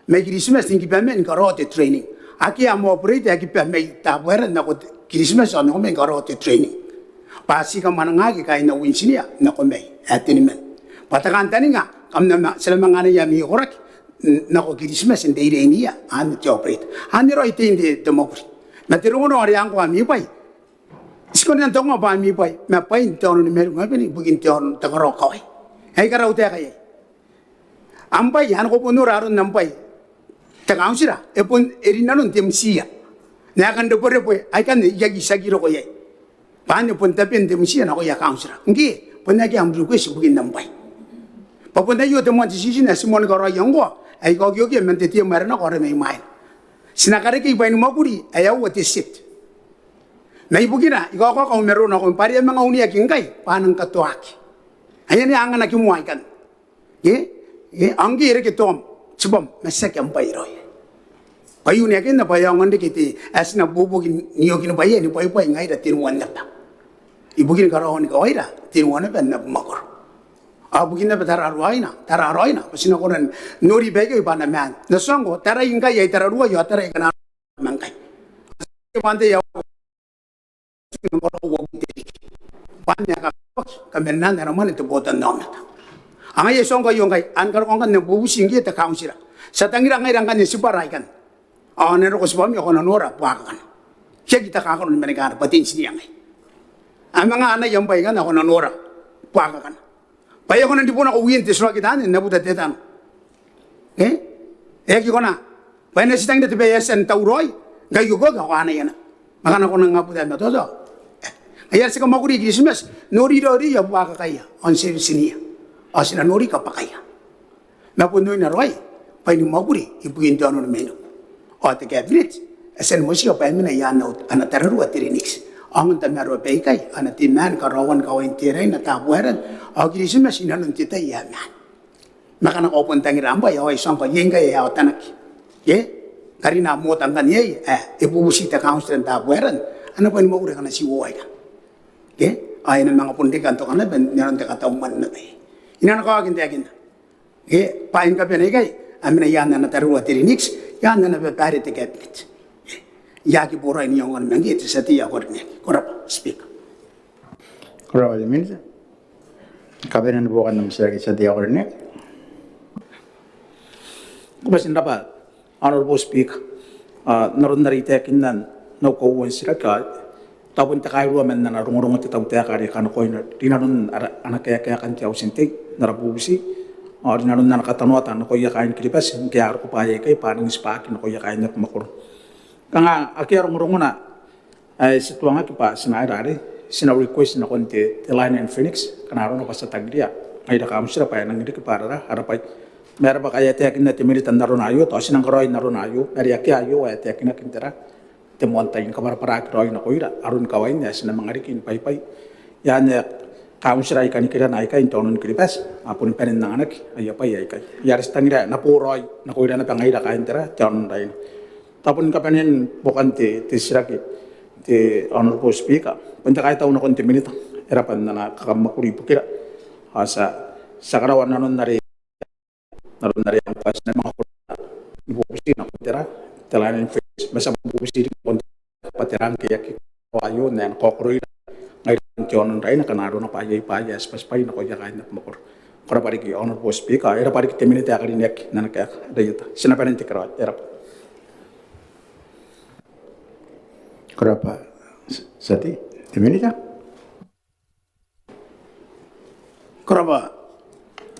mai Kiritimati ni kiba man ni karaoa te training. Akea am operator ae kiba mai Tabuaeran nako Kiritimati ao nako mai ni karaoa te training. Bwa ti kamwanangaki kaain au engineer nako mai, ae teniman. Bwa te kantaninga, kam na ma-, ti na manga anaia ami koraki nako Kiritimati n reireinia anne te operator. Anne raoi tein te, te mwakuri. Ma te rongorongo are ngkoa ami bwai, ti kona n taongoa bwa ami bwai, ma bwain te aono ni mainiku ma bwain ibukin te aono, te karaokawai. Ai karautaeka iai. Am bwai, ane ko bon nora aron am bwai te kauntira, e bon, e rin nanon te mutiia. N aekan rebwerebwe aikanne I aki tiaki roko iai. Bwa anne bon taben te mutiia nakoia kauntira. Ngke bon akea am request ibukin am bwai. Bwa bon aio te moan decision ae ti moan karaoia ngkoa ae I kaokiokia man te term ae e nako are mai mwaina. Ti na karekei bwai ni mwakuri ae aua te set. Ma ibukina I kaoka au maroro nakoim bwa are a manga uneaki ngkai bwa a nang katoaki. Aia, anne anganaki moa aikai. Ke? Ke? Ao ngke e reke toam, tibwam, ma tiaki am bwai raoi. Bwa I uneakinna bwa e aonga n reke te, ae ti na buobuoki n iokinibwaiai ni bwaibwai ngaira tenua naba ibukin karaoan kawaira tenua naba n abamwakoro. Ao bukin naba tararuaina, tararuaina bwa ti na kona n nori baikai bwa a na maan. N na tuangko tarai ngkai ae tararuai ao tarai akana manga ngkai. Bwa antai ae bwa anne a kakawaki kamanenan ara mwane te botannaomata. Ao ngaia I tuangko aio ngkai, ao ni karokoa ngkanne bubuti ngkoe te kauntira. Ti a tangira ngaira ngkanne tibwara aikai. Ao a na roko tibwami ao ko na nora buakakana. I aki takakaro ni manikara bwa te intinia ngkai. A manga anai am bwai aikai ao ko na nora buakakana. Bwa e a kona n ribo nako win te tiroaki tani n abuta te tano. E? E aki kona. Bwa e na ti tangira te bwai ae e a tia n tauraoi ngkai ko oki ao ko anai ana. Ma ngkana ko nang abuta ma toto. E. Ngaia are ti kamwakuri Kiritimati, nori raoiroia buakakaia ao n service-nia. Ao ti na nori kabwakaia. Ma bon oin aroia bwai ni mwakuri ibukin te aono ni mainiku. Ao te cabinet e a tia ni motikia bwa e mena i aan ana tararua te Linnix. Ao aonga n tamaroa baikai, a na teimatoa karaoan kawain Teraina, Tabuaeran ao Kiritimati inanon te tai ae maan. Ma ngkana ko bon tangira am bwai ao I tuangko iai ngkai ae otanaki. Ke? Karina am oota ngkanne iai ae e bubuti te kauntira n Tabuaeran ana bwai ni mwakuri akana ti uoua aikai. Ke? Ao e na manga bon reke n toka naba inanon te katau mwane naba. I nang kaoki n taekinna. Ke, bwaai ni kabane aikai a mena i aan ana tararua te Linnix, i aan ana babaire te cabinet. Ke, I aki boraoi n iangoa ni manga ngke te tia tei ae ko rineaki. Ko rabwa Speaker. Ko rabwa te Minita. Kabanean buokan am titiraki te tia tei ae ko rineaki. Ko bati n rabwa Honourable Speaker, a, n aron are I taekinna n au kauoua n titiraki, a, tao bon te kairua man ana rongorongo te tautaeka are e kanakoa inanon ara, ana kaekaeka n te auti n tei n ara bubuti, a, rinanon ana katanoata nakoia kaain Kiribati ngke a roko bwaai aikai bwa a nang tibwaaki nakoia kaain abamwakoro. Kanga akea rongorongona ae ti tuangaki bwa ti na aera are ti na request nakon te, te Lion and Phoenix, kanga arona bwa ti a tangiria ngaira kauntira bwa e nang riki bwa ara, ara bwai. Ma e rabwa ngkai e a taekinna te Minita n arona aio, tao ti nang karaoi n arona aio, ma are akea aio ae e taekinaki n tera, te moan tai ni kabwarabwaraki raoi nakoira aron kawain ae ti na manga riki ni bwaibwai i aan kauntira aika nikirana aikai n te aono ni Kiribati, a boni bane n anganaki aia bwai aikai. Ngaia are ti tangiria ae e na boraoi nakoira naba ngaira kaain tera, te aono n Raina. Tao bon kabanean buokan te, te titiraki te Honourable Speaker, bon te kaitau nakon te Minita, e rabwa n ana kakammwakuri ibukira. Ao ti a, ti a karaoa nanon are, nanon are ngkoa ti na manga kona ni bubuti nakon tera, te Lion and Phoenix, ma ti a bubuti riki nakon tera, bwa tera ngke e aki karaoa aio n ae e na kaokoroira ngaira n te aono n Raina, kanga arona bwa iai bwaai ae tibwatibwai nakoia kaain abamwakoro. Ko rabwa riki Honourable Speaker, e rabwa riki te Minita ae karineaki n ana kaeka. Reieta, ti na bane n tekeraoi. E rabwa. Ko rabwa tia tei. Te Minita. Ko rabwa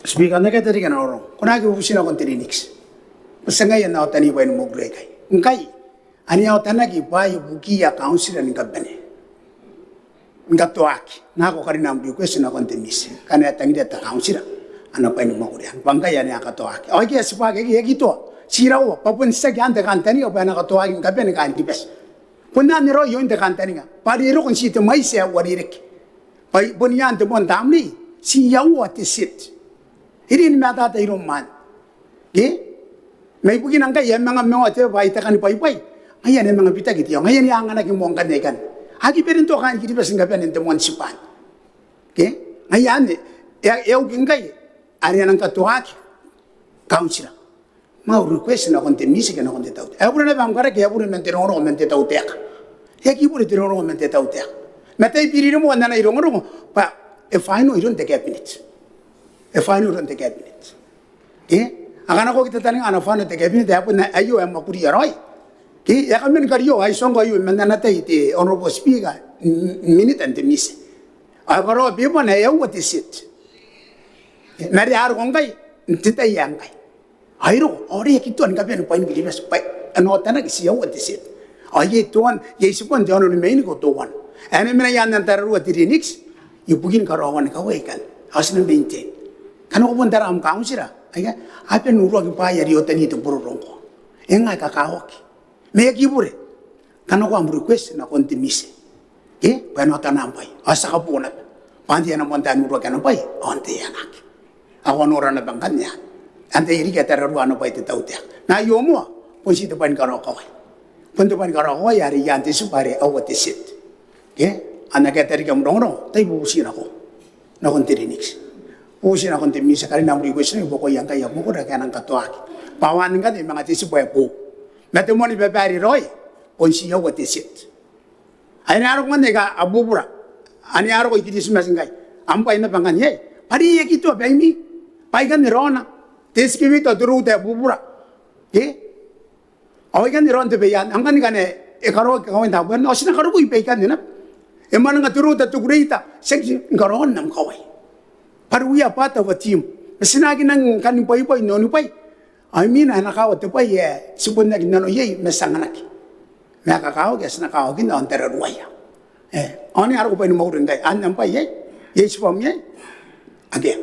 Speaker, n na kaeta riki ana rongorongo. Ko na aki bubuti nakon te Linnix. Bwa ti ngaia ae a oota ni bwai ni mwakuri aikai. Ngkai ane a otanaki bwaai ibukiia kauntira ni kabane ni katoaki. Nako karina am request nakon te MISE ngkana e tangiria te kauntira ana bwai ni mwakuri anne bwa ngkai ane a katoaki. Ao aikai a tibwaaki, aikai a aki toa. Ti iraua bwa bon tiaki aan te kantaninga bwa e na katoaki ni kabane kaain Kiribati. Bon anne raoi oin te kantaninga bwa are e roko n ti te mwaiti ae uarereke. Bwa bon i aan te moan tamnei ti iaoa te set. E riai ni matata iroum anne. Ke? Ma ibukina ngkai e a manga, manga te bwai te kani bwaibwai. Ngaia ane a manga bitaki te iango. Ngaia ane a anganaki moa ngkanne aikai. A aki bane n toa kaain Kiribati ni kabane n te moan tibwa anne. Ke? Ngaia anne e a, e a uki ngkai are a nang katoaki kauntira. Ma au request nakon te MISE ke nakon te tautaeka. E a bure naba am karaki, e a bure man te rongorongo man te tautaeka. E aki bure te rongorongo man te tautaeka. Ma tai biririmoa n anai rongorongo bwa e final iroun te cabinet. E final iroun te cabinet. E? A kanakoaki tataninga ana final te cabinet, e a bon aio ae mwakuria raoi. Ke? E a kaman kario, ai ti ongo aio man ana tai te Honourable Speaker, m-, Minita n te MISE. Ao e karaoa beebwana ae e aua te set. E? Ma are a roko ngkai n te tai ae ngkai. Ao e roko, ao are e aki toa ni kabane bwain Kiribati bwa e na otanaki ti aua te set. Ao iai teuana, iai tibwan te aono ni Meiniko teuana ae e na mena i aan ana tararua te Linnix ibukin karaoan kawaia aikai. Ao ti na maintain. Ngkana ko bon tara am kauntira aikai, a bane n uruaki bwaai are e otani te bororo ngkoa. E nga e kakawaki. Ma e aki bure. Kanakoa am request nakon te MISE. Ke bwa e na oota ana bwai ao ti a kabonganaa bwa antai ae na moan taan uruaki ana bwai ao antai ae na aki. Ao ko a nora naba ngkanne antai riki ae tararua ana bwai te tautaeka. Ma aio moa bon ti te bwai ni karaokawai. Bon te bwai ni karaokawai are iaan te tibwa are aua te set. Ke ao n akea te ririki am rongorongo, tai bubuti nako nakon te Linnix. Bubuti nakon te Minita, karinna am request n ibuakoia ngkai abamwakoro ake a nang katoaki bwa a wan ngkanne manga te tibwa ae boou. Ma te moan babaire raoi bon ti aua te set. Ao e na roko ngkanne aika a bubura. Ao e na roko i Kiritimati ngkai am bwai naba ngkanne iai bwa are e aki toa baimi. Bwa ikanne raona te excavator ao te rota ae bubura. Ke ao ikanne raon te bwai anne. Ao ngkanne ngkana e karaoaki kakawain Tabuaeran ao ti na karokoi baikanne naba. E mwananga te rota, te grader, tiaki ni karaoan am kawai. Bwa are we are part of a team. Ma ti na aki nang kan bwaibwai n onibwai ao imwina ae na kawa te bwai ae ti bon aki nano iai ma ti anganaki. Ma ae kakawaki ae ti na kawakinna ao n tararuaia. Ao e na roko bwai ni mwakuri ngkai. Anne am bwai iai? Iai tibwam iai? Akea.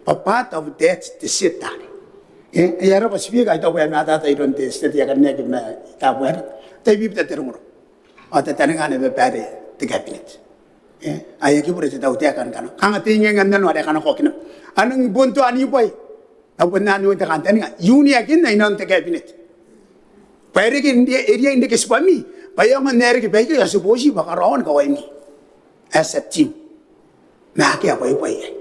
Bwa part of that te set are. Ao e a raba Speaker, I taku bwa e a matata iroun te tia tei ae karineaki mai Tabuaeran. Tai bibita te rongorongo ao tataninga ana babaire te Cabinet. Ao e aki bure te tautaeka ni kanakoa. Kanga te ingainga n nano are e kanakoaki naba. A nangi bon toa ni bwai. Ao bon anne oin te kantaninga, I uniakinna inanon te Cabinet bwa e reke, e riai n reke tibwami bwa e aonga n reke baikai ao ti boti bwa karaoan kawaimi as a team. Ma akea bwaibwai ae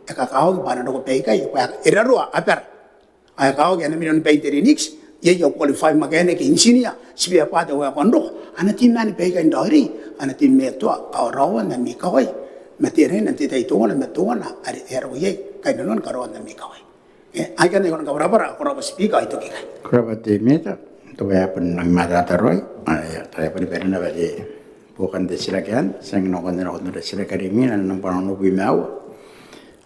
e kakawaki bwa a na roko baikai bwa e raroa abara. Ao e kakawaki ana mirion bain te Linnix, iai ae qualify, mechanic, engineer, spare part, ao e a kona n roko ana team anne baikai n raoiroi, ana team ae e toa karaoan ami kawai ma te raina n te tai teuana ma teuana are e a roko iai kainnanon karaoan ami kawai. Ae aikanne ae I kona ni kabwarabwara. Ko rabwa Speaker, I toki ikai. Ko rabwa te Minita. Tao e a bon rangi ni matata raoi. Ae tao e a bon bane naba te buokan te titiraki anne. Ti a nako nakon te titiraki are imwina, nambwa onobwi ma aua.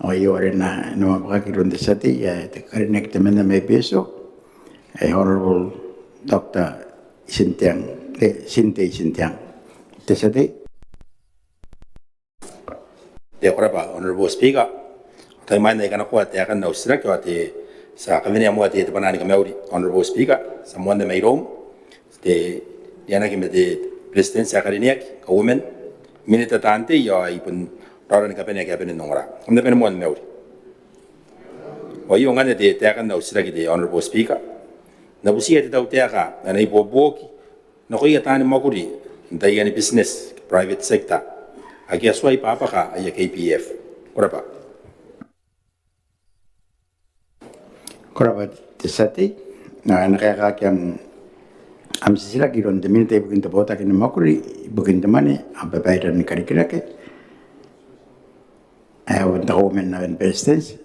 Ao aio are e na mwakaki iroun te tia tei ae karineaki temanna mai Betio, ae Honourable Doctor Itinteang, e, Tinte Itinteang. Te tia tei. Te, ko rabwa Honourable Speaker. Tai imwain ae I kanakoa taekan au titiraki ao te, ti a kawenea moa te, te bwanaa ni kamauri Honourable Speaker, ti a moanna mairoum, te, te anaki ma te Beretitenti ae karineaki, Kauoman, Minita, taan tei ao ai bon raora ni kabane ake a bane n ongora. Kam na bane moa ni mauri. Ao aio ngkanne te, taekan au titiraki te Honourable Speaker. N na butiia te tautaeka ana ibuobuoki nakoia taani mwakuri n taiani business, private sector, ake a tuai bwabwaka aia K P F. Ko rabwa. Ko rabwa te tia tei. Ao e na kaekaaki am, am titiraki iroun te Minita ibukin te botaki ni mwakuri ibukin te mwane ao babairean karikirake, ae bon te Kauoman n aban Beretitenti,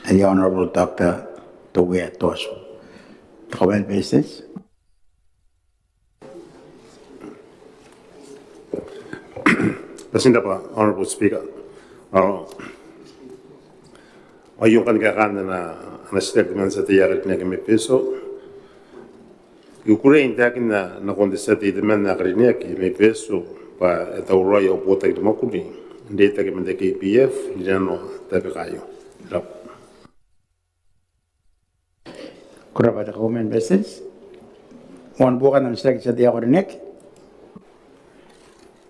ae Honourable Doctor Teuea Toatu. Te Kauoman n Beretitenti. Ko bati n rabwa Honourable Speaker. Ao aio ngkanne kaekaan ana, ana titiraki temanna te tia tei ae karineaki mai Betio. I kukurei n taekinna nakon te tia tei temanna ae karineaki mai Betio bwa e tauraoi au botaki ni mwakuri n reitaki ma te K P F i nanon tabeka aio. Ko rabwa. Ko rabwa te Kauoman n Beretitenti. Moan buokan am titiraki te tia tei ae karineaki.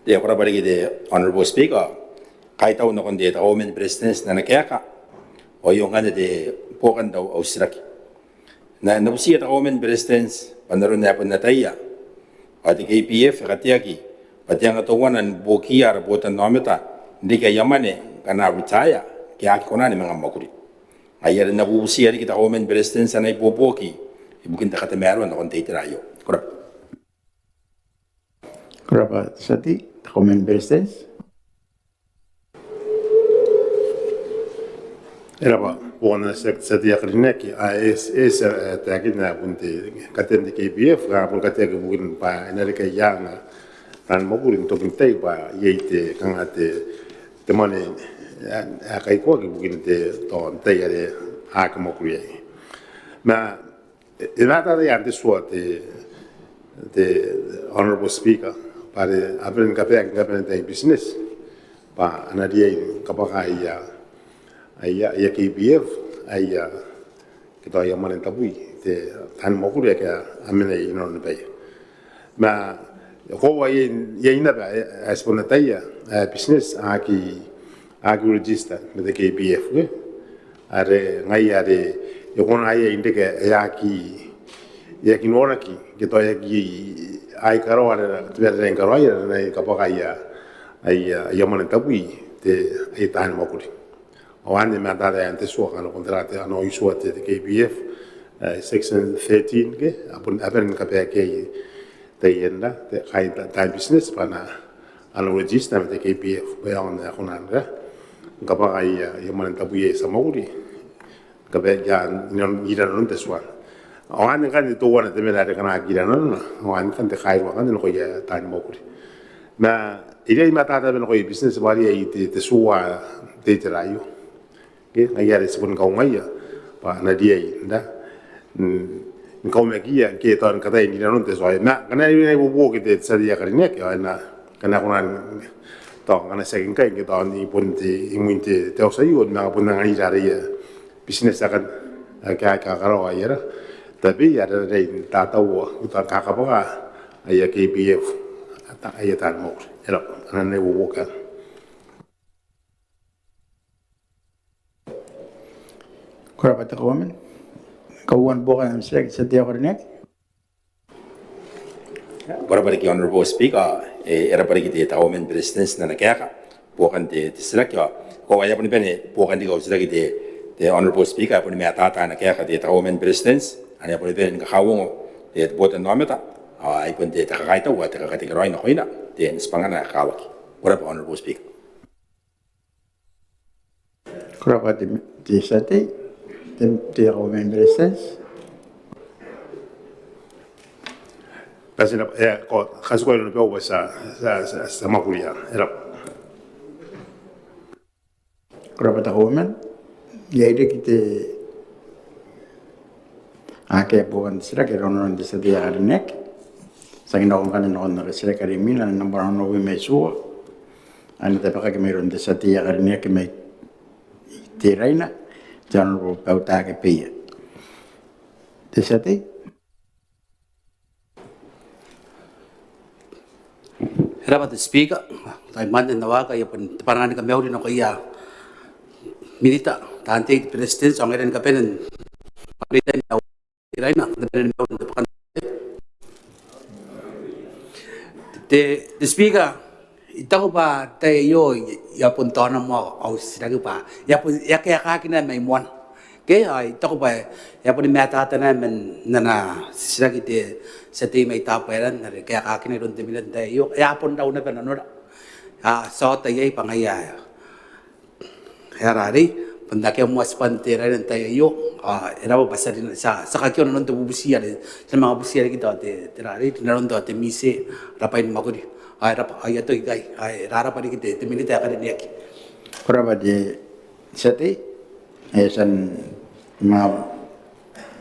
Te, ko rabwa riki te Honourable Speaker. Kaitau nakon te, te Kauoman n Beretitenti n ana kaeka. Ao aio ngkanne te buokan au, au titiraki. N na, n na butiia te Kauoman n Beretitenti bwa n aron ae bon ataia ao te K P F e kateaki bwa te anga teuana ni buokiia ara botannaomata n reke aia mwane ngkana a retire ke a aki kona ni manga mwakuri. Ngaia are n na bubutiia riki te Kauoman n Beretitenti ana ibuobuoki ibukin te katamaroa nakon te itera aio. Ko rabwa. Ko rabwa te tia tei. Te Kauoman n Beretitenti. E rabwa. Buokan ana titiraki te tia tei ae karineaki. Ae e, e, e taekinna ae bon te katean te K P F, a bon kateaki ibukin bwa e na reke aia anga taani mwakuri n tokin tai bwa iai te, kanga te, te mwane ae, ae kaikoaki ibukin te, tao n tai are a aki mwakuri iai. Ma e, e matata iaan te tua te, te Honourable Speaker, bwa are a bane ni kabaeaki ni kabane n taian business bwa a na riai ni kabwaka aia, aia, aia K P F, aia, ke tao aia mwane n tabui te, taani mwakuri ake a mena i nanoni baia. Ma Koaua iai naba ae ti bon ataia ae business a aki, a aki register ma te K P F, ke? Are ngaia are e kona ae e reke ae e aki, e aki noraki ke tao e aki, ai karaoa are te bwai are e na karaoia are e na kabwaka aia, aia mwane n tabui te, aia taani mwakuri. Ao anne ma tata ae n te tua ngkana bon tera te, ana itiua te, te K P F, section thirteen, ke? A bon, a bane ni kabaeaki iai taian te, kaain taani business bwa a na register ma te K P F bwa e aonga n ae kona n kabwaka aia mwane n tabui aia tia mwakuri. Kabaeaki inanon te tua. Ao anne ngkanne teuana te mena are kanga aki ira nanona, ao anne ngkanne te kairua ngkanne nakoia taani mwakuri. Ma e riai ma tata nakoia business bwa a riai te, te tua te itera aio. Ke ngaia are ti bon kaungaia bwa a na riai n, n kaumakiia ngke tao ni kataia n ira nanon te tua. Ma ngkana e na ibuobuoki te tia tei ae karineaki, ao e na, ngkana e kona n, tao ngkana tiaki ngkai ngke tao ni bon te, imwin te, te auti aio, ma bon anganira aia business akanne ake a kakaraoa aia ra, tabeia are a na riai n tataua ke tao kakabwaka aia K P F, aia taani mwakuri. E rab'a, ngkana e na ibuobuoki. Ko rab'a te Kauoman. Kauoman, buokan am titiraki te tia tei ae karineaki. Ko rab'a riki Honourable Speaker, e rab'a riki te Kauoman ni Beretitenti n ana kaeka buokan te titiraki. Ao e a boni bane buokan riki au titiraki te Honourable Speaker, e boni matata ana kaeka te Kauoman ni Beretitenti, ane e boni bane ni kakauongo te botannaomata, ai bon te kakaitau ao te kakatekeraoi nakoina, te n tibwangana ae kakawaki. Ko rab'a Honourable Speaker. Ko rab'a te tia tei, te Kauoman ni Beretitenti. Bati n rab'a, e, ko, katikoi nano bwa ti a, ti a, ti a, ti a mwakuria. E rab'a. Ko rab'a te Kauoman. Iai riki te akea buokan te titiraki iroun te tia tei ae karineaki. Ti a nako ngkanne nakon ana titiraki are imwina, nambwa onobwi ma itiua. Ane e tabekaki mairoun te tia tei ae karineaki mai Teraina, te Honourable Bautake Beia. Te tia tei. E rab'a te Speaker, tai mwanen au kaeka, I a bon te bwanaa ni kamauri nakoia Minita, taan tei, te Beretitenti, ao ngaira ni kabane n Teraina, te, te Speaker, I taku bwa n te tai aio I a bon taona moa au titiraki bwa e a bon, e a kaekaaki naba mai moana. Ke, ao I taku bwa e a boni matata naba man ana titiraki te tia tei mai Tabuaeran are e kaekaaki naba iroun te Minita n te tai aio. E a bon rau naba nanora. A, ti a ota iai bwa ngaia e a rarei, bon akea moa tibwan Teraina n te tai aio, ao e rab'a bwa ti a rin, ti a, ti a kakioa nanon te bubuti are ti a manga butia riki tao te, te rarei, rinanon tao te MISE, ara bwai ni mwakuri. Ao e rab'a, ao I a toki ikai, ao e rarab'a riki te, te Minita ae karineaki. Ko rab'a te tia tei, e, ti a manga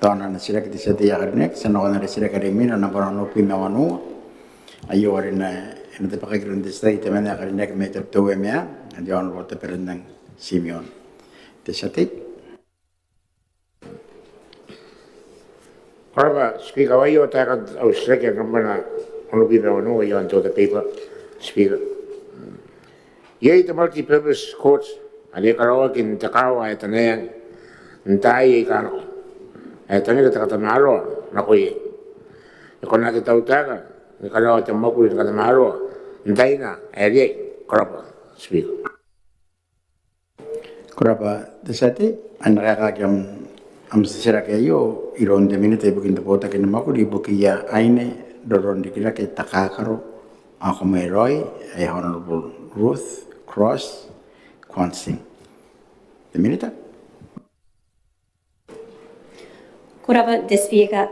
taona ana titiraki te tia tei ae karineaki, ti a nakon ana titiraki are imwina, nambwa onobwi ma wanua. Aio are e na, e na tabekaki iroun te tia tei temanna ae karineaki mai Tabiteuea Meang, te Honourable Taberannang Timeon. Te tia tei. Ko rab'a Speaker, ao aio taekan au titiraki ae nambwa onobwi ma wanua iaon te order paper, Speaker. Iai te multi-purpose court are e karaoaki n te kaawa ae Tanaeang n taai aika nako, ae e tangira te katamaroa nako iai. E kona te tautaeka ni karaoa te mwakuri ni katamaroa n taina ae riai? Ko rab'a Speaker. Ko rab'a te tia tei, ao e na kaekaaki am, am titiraki aio iroun te Minita ibukin te botaki ni mwakuri ibukiia aine, roronrikirake, takakaro ao kamweraoi, ae Honourable Ruth Cross Kwansing. Te Minita. Ko rab'a te Speaker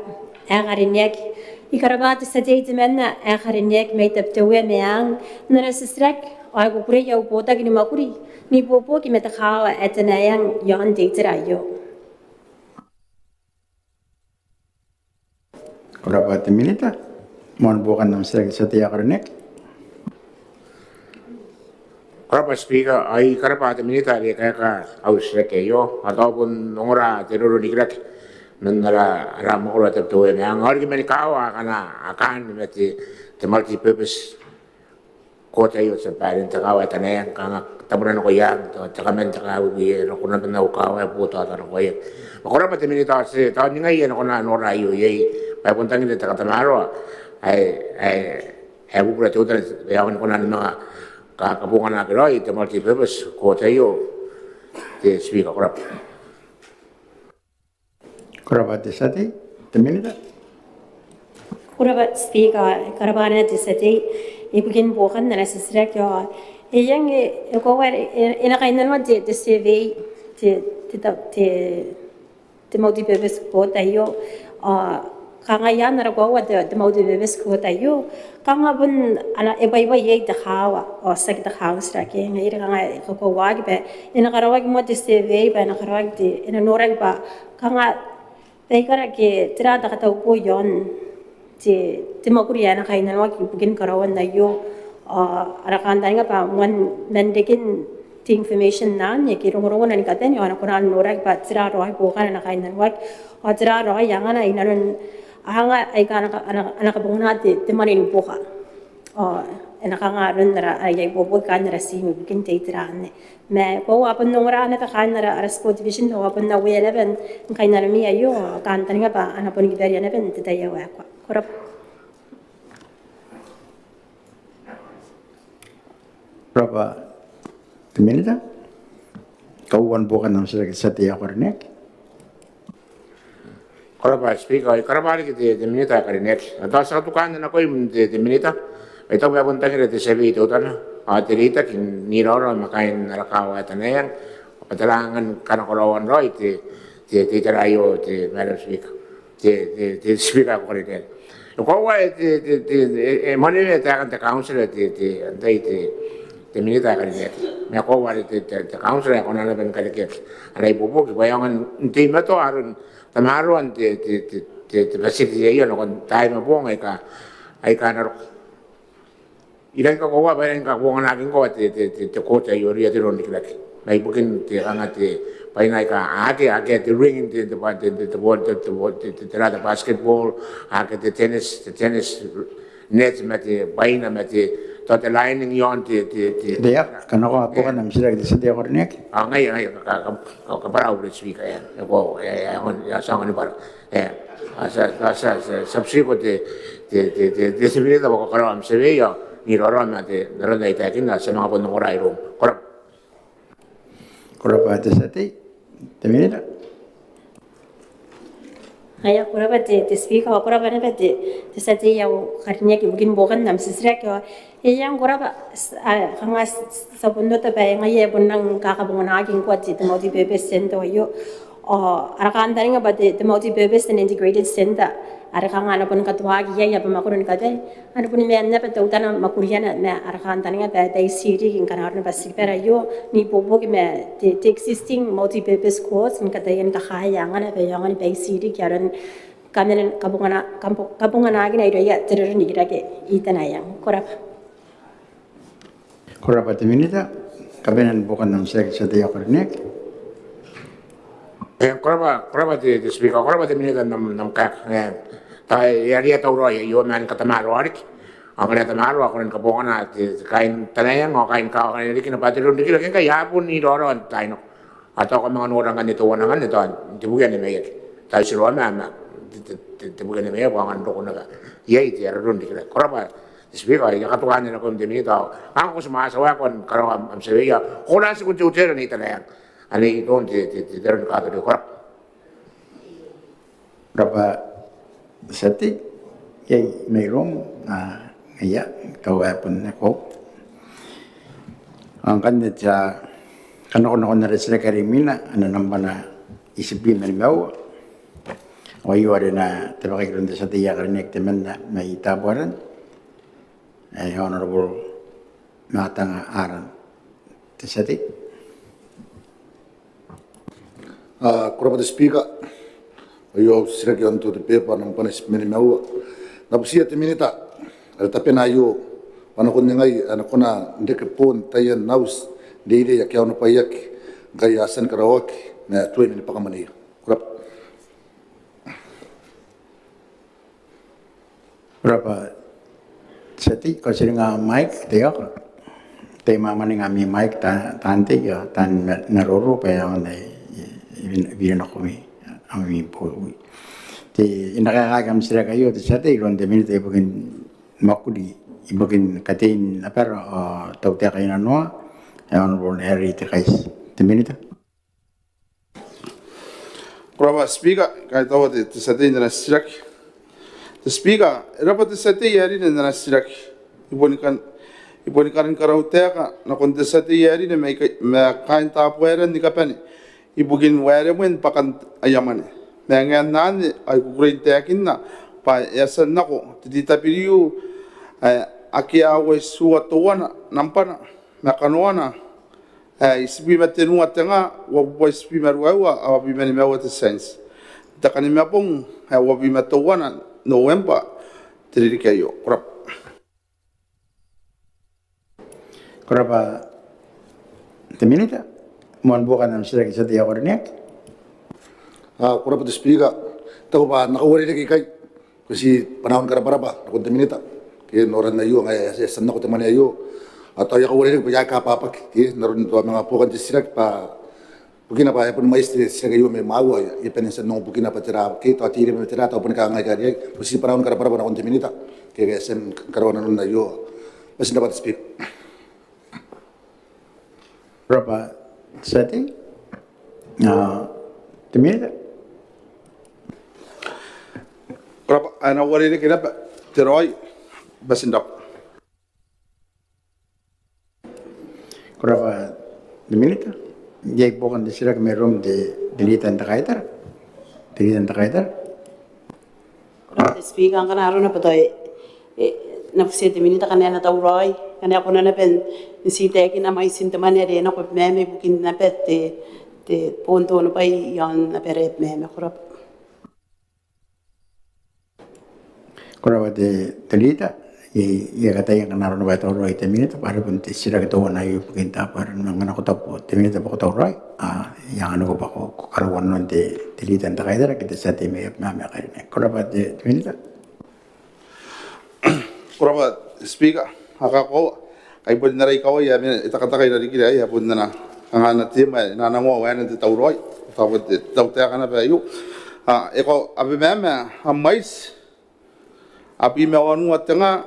ae karineaki. I karab'a te tia tei temanna ae karineaki mai Tabiteuea Meang n ana titiraki, ao I kukurei au botaki ni mwakuri n ibuobuoki ma te kaawa ae Tanaeang iaon te itera aio. Ko rab'a te Minita. Moan buokan am titiraki te tia tei ae karineaki. Ko rab'a Speaker, ao I karab'a te Minita are e kaeka au titiraki aio, ao tao bon ongora te roronrikirake man ara, ara mwakoro ae Tabiteuea Meang, ao riki mani kaawa akana a kaan ma te, te multi-purpose court aio, tia babaire, n te kaawa ae Tanaeang, kanga tabuna nakoia, te, te kaman te kaawa, e roko naba n au kaawa ae botaota nakoia. Ma ko rabwa te Minita, ao ti a, tao ningai ae N na kona n nora aio iai, bwa e bon tangira te katamaroa ae, ae, ae bubura teutana, bwa e aonga ni kona ni manga ka, kabonganaki raoi te multi-purpose court aio, te Speaker, ko rabwa. Ko rabwa te tia tei. Te Minita. Ko rabwa Speaker, ko rabwa naba te tia tei ibukin buokan ana titiraki. Ao e iango, e koaua, e, e na kainnanoa te, te survey, te, te, te, te multi-purpose court aio. Ao kanga ian ara koaua te, te multi-purpose court aio, kanga bon ana, e bwaibwai iai te kaawa, ao tiaki te kauntira ke, ngaia are kanga e kakoauaki bwa e na karaoaki moa te survey, bwa e na karaoaki te, e na noraki bwa kanga baikara ke tera te katauko iaon te, te mwakuri ae na kainnanoaki ibukin karaoan aio. Ao ara kantaninga bwa moan man reken te information anne ke rongorongona ni kabane, ao a na kona n noraki bwa tera raoi buokana ae na kainnanoaki, ao tera raoi angana i nanon anga aika a na ka, a na, a na kabongana te, te mwane ni buoka. Ao e na kanga aron ara, ara iai ibuobuoki kaain ara tiim ibukin te itera anne. Ma e koaua a bon ongora naba kaain ara, ara Sport Division, ao a bon aware naba ni kainnanomi aio, ao kantaninga bwa a na bon kibaria naba n te tai ae waekoa. Ko rabwa. Ko rabwa te Minita. Kauoua ni buokan am titiraki, te tia tei ae karineaki. Ko rabwa Speaker, ao ko rabwa riki te, te Minita ae karineaki. Ao tao ti a katuka nakoim te, te Minita, bwa I taku bwa e bon tangira te survey teutana, ao te reitaki n iraorao ma kaain ara kaawa ae Tanaeang, bwa tera angan kanakoraoan raoi te, te, te itera aio, te Madam Speaker, te, te, te Speaker ae karineaki. E koaua, e, te, te, te, e, e mwanewe taekan te kauntira, te, te, antai, te, te Minita ae karineaki. Ma e koaua are te, te, te kauntira e kona naba ni karekeaki ana ibuobuoki bwa e aonga n teimatoa aron tamaroan te, te, te, te, te facility aio nakon taai ma boong aika, aika a na roko. I rangi ni kakoaua bwa e rangi ni kabonganaki ngkoa te, te, te, te court aio irouia te roro n rikirake. Mai bukin te, kanga te, bwaina aika, akea, akea te ring, te, te, te, te ball, te, te ball, te, te, te, te basketball, akea te tennis, te tennis net, ma te bwaina, ma te, tao te lining iaon te, te, te. Te, ia, kanakoa buokan am titiraki, te tia tei ae karineaki. Ao ngaia, ngaia, ka, ka, ka, kabwara au Speaker, ia. E koaua, ia, ia, ia, ti a aonga ni bwara. E, a, ti a, ti a, ti a, ti a, ti a butiiko te, te, te, te, te Minita bwa ko karaoa am survey, ao n iraorao ma te, n aron ae I taekinna, ti a manga bon ongora iroum. Ko rabwa. Ko rabwa te tia tei. Te Minita. Aia, ko rabwa te, te Speaker, ao ko rabwa naba te, te tia tei ae karineaki ibukin buokan am titiraki. Ao e iango, ko rabwa, a, kanga ti a bon ota bwa e ngaia ae bon rang kakabonganaki ngkoa te, te multi-purpose centre aio. Ao ara kantaninga bwa te, te multi-purpose and integrated centre are kanga a na bon katoaki iai abamwakoro ni kabane, a na bon maan naba teutana mwakuriana, ma ara kantaninga bwa e baiti riki ngkana arona bwa ti kibara aio n ibuobuoki ma te, te existing multi-purpose courts ni kataia ni kakaea angana bwa e aonga ni baiti riki aron kaman kabongana, kabo-, kabonganakina irouia te roro n rikirake i Tanaeang. Ko rabwa. Ko rabwa te Minita. Kabanean buokan am titiraki, te tia tei ae karineaki. E, ko rabwa, ko rabwa te, te Speaker, ko rabwa te Minita n am, n am kaeka. E, tao e a riai tauraoi aio ma ni katamaroa riki. Ao ngkana e tamaroa, a kona ni kabongana te, te kaain Tanaeang ao kaain kaawa akanne riki naba, te roro n rikirake ngkai a bon iraorao n taai nako. Ao tao ko a manga nora ngkanne teuana ngkanne, tao n te buki ae maiaki. Tao ti ro ma, ma te, te, te, te buki ae maiaki bwa a aonga n roko naba iai te, ara roro n rikirake. Ko rabwa te Speaker, I a katuka nakoim te Minita, ao ngkana ko ti mwaiti waekoa ni karaoa am survey, ao ko na tiku n te hotel anne i Tanaeang, anne i toon te, te, te, te aro ni kaotioti. Ko rabwa. Ko rabwa te tia tei. Iai mairoum, a, ngaia, tao e bon nakoiu. Ao ngkanne ti a kanakonako nakon ara titiraki are imwina, ana nambwa itibwi ma nimaua. Ao aio are e na tabekaki iroun te tia tei ae karineaki temanna mai Tabuaeran, ae Honourable Matang Aaron. Te tia tei. A, ko rabwa te Speaker. Aio au titiraki iaon te order paper nambwa itibwi ma nimaua. N na butiia te Minita are tabena aio bwa nakon ningai ae e na kona n reke boon taian auti n reirei ake a onobwaiaki ngkai a tia ni karaoaki ma tuai mani bwaka mwaneia. Ko rabwa. Ko rabwa te tia tei, ko tiringa mic, te aka. Te mwamwaninga ami mic, ta, taan tei, a, taan ma-, maroro bwa e aonga n, i, i, i, nakoimi, ami botaki. Te, I na kaekaaki am titiraki aio, te tia tei, iroun te minita ibukin mwakuri, ibukin katein abara ao tautaeka inanoa, e Honourable Harry Tekaiti. Te minita. Ko rabwa Speaker, kaitaua te, te tia tei n ana titiraki. Te Speaker, e rabwa te tia tei ae rine n ana titiraki. I boni kan, I boni karin karautaeka nakon te tia tei ae rine mai kai, ma kaain Tabuaeran ni kabane ibukin waeremwen bwakan aia mwane. Ma ngae n anne ao I kukurei n taekinna bwa e a tia n nako te D W ae akea aua itiua teuana nambwana ma kanoana ae itibwi ma tenua te nga, uabubua itibwi ma ruaiwa, ao uabwi ma nimaua te tienti. N te Kanimabong ae uabwi ma teuana Nobembwa te ririki aio. Ko rabwa. Ko rabwa te minita. Moan buokan am titiraki te tia tei ae karineaki. A, ko rabwa te Speaker. I taku bwa N na kauarerekei ikai. Ko ti bwanaau ni karabwarabwa nakon te minita ke n noran aio, ngaia e a tia n nako te mwane aio. Ao tao I a kauarerekei bwa I aki ababaki ke n aron tao manga buokan te titiraki bwa bukina bwa e a boni mwaiti te titiraki aio mai imwaiu, ao I a bane n tia n ongo bukina bwa tera ke tao te ire ma tera, tao boni kangai kariai. Ko ti bwanaau ni karabwarabwa nakon te minita ke e a tia ni karaoa nanon aio. Bati n rabwa te Speaker. Ko rabwa te tia tei. A, te minita. Ko rabwa, e na uarereke naba te raoi. Bati n rabwa. Ko rabwa te minita. Iai buokan te titiraki mairoun te, te leader n te kaitara. Te leader n te kaitara. Ko rabwa te Speaker, ngkana arona naba tao e, e, N na butia te minita ngkana e na tauraoi, ngkana e kona naba n, n ti taekina mwaitin te mwane are e nako Abemama ibukin naba te, te boon te onobwai iaon abara Abemama. Ko rabwa. Ko rabwa te, te leader. I, I a kataia ngkana arona naba e tauraoi te minita bwa are bon te titiraki teuana aio ibukin Tabuaeran. Ma ngkana ko taku te minita bwa ko tauraoi, a, I anganiko bwa ko, ko karaoa nanon te, te leader n te kaitara ke te tia tei mai Abemama ae karineaki. Ko rabwa te, te minita. Ko rabwa Speaker, a kakoaua, ai bon ara ikawai ae e tekateka i rarikira aei, ae bon ana, kanga ana tema ae e na nangoa waenan te tauraoi, tao bon te tautaeka naba aio. A, e koaua Abemama, a mwaiti abwi ma wanua te nga,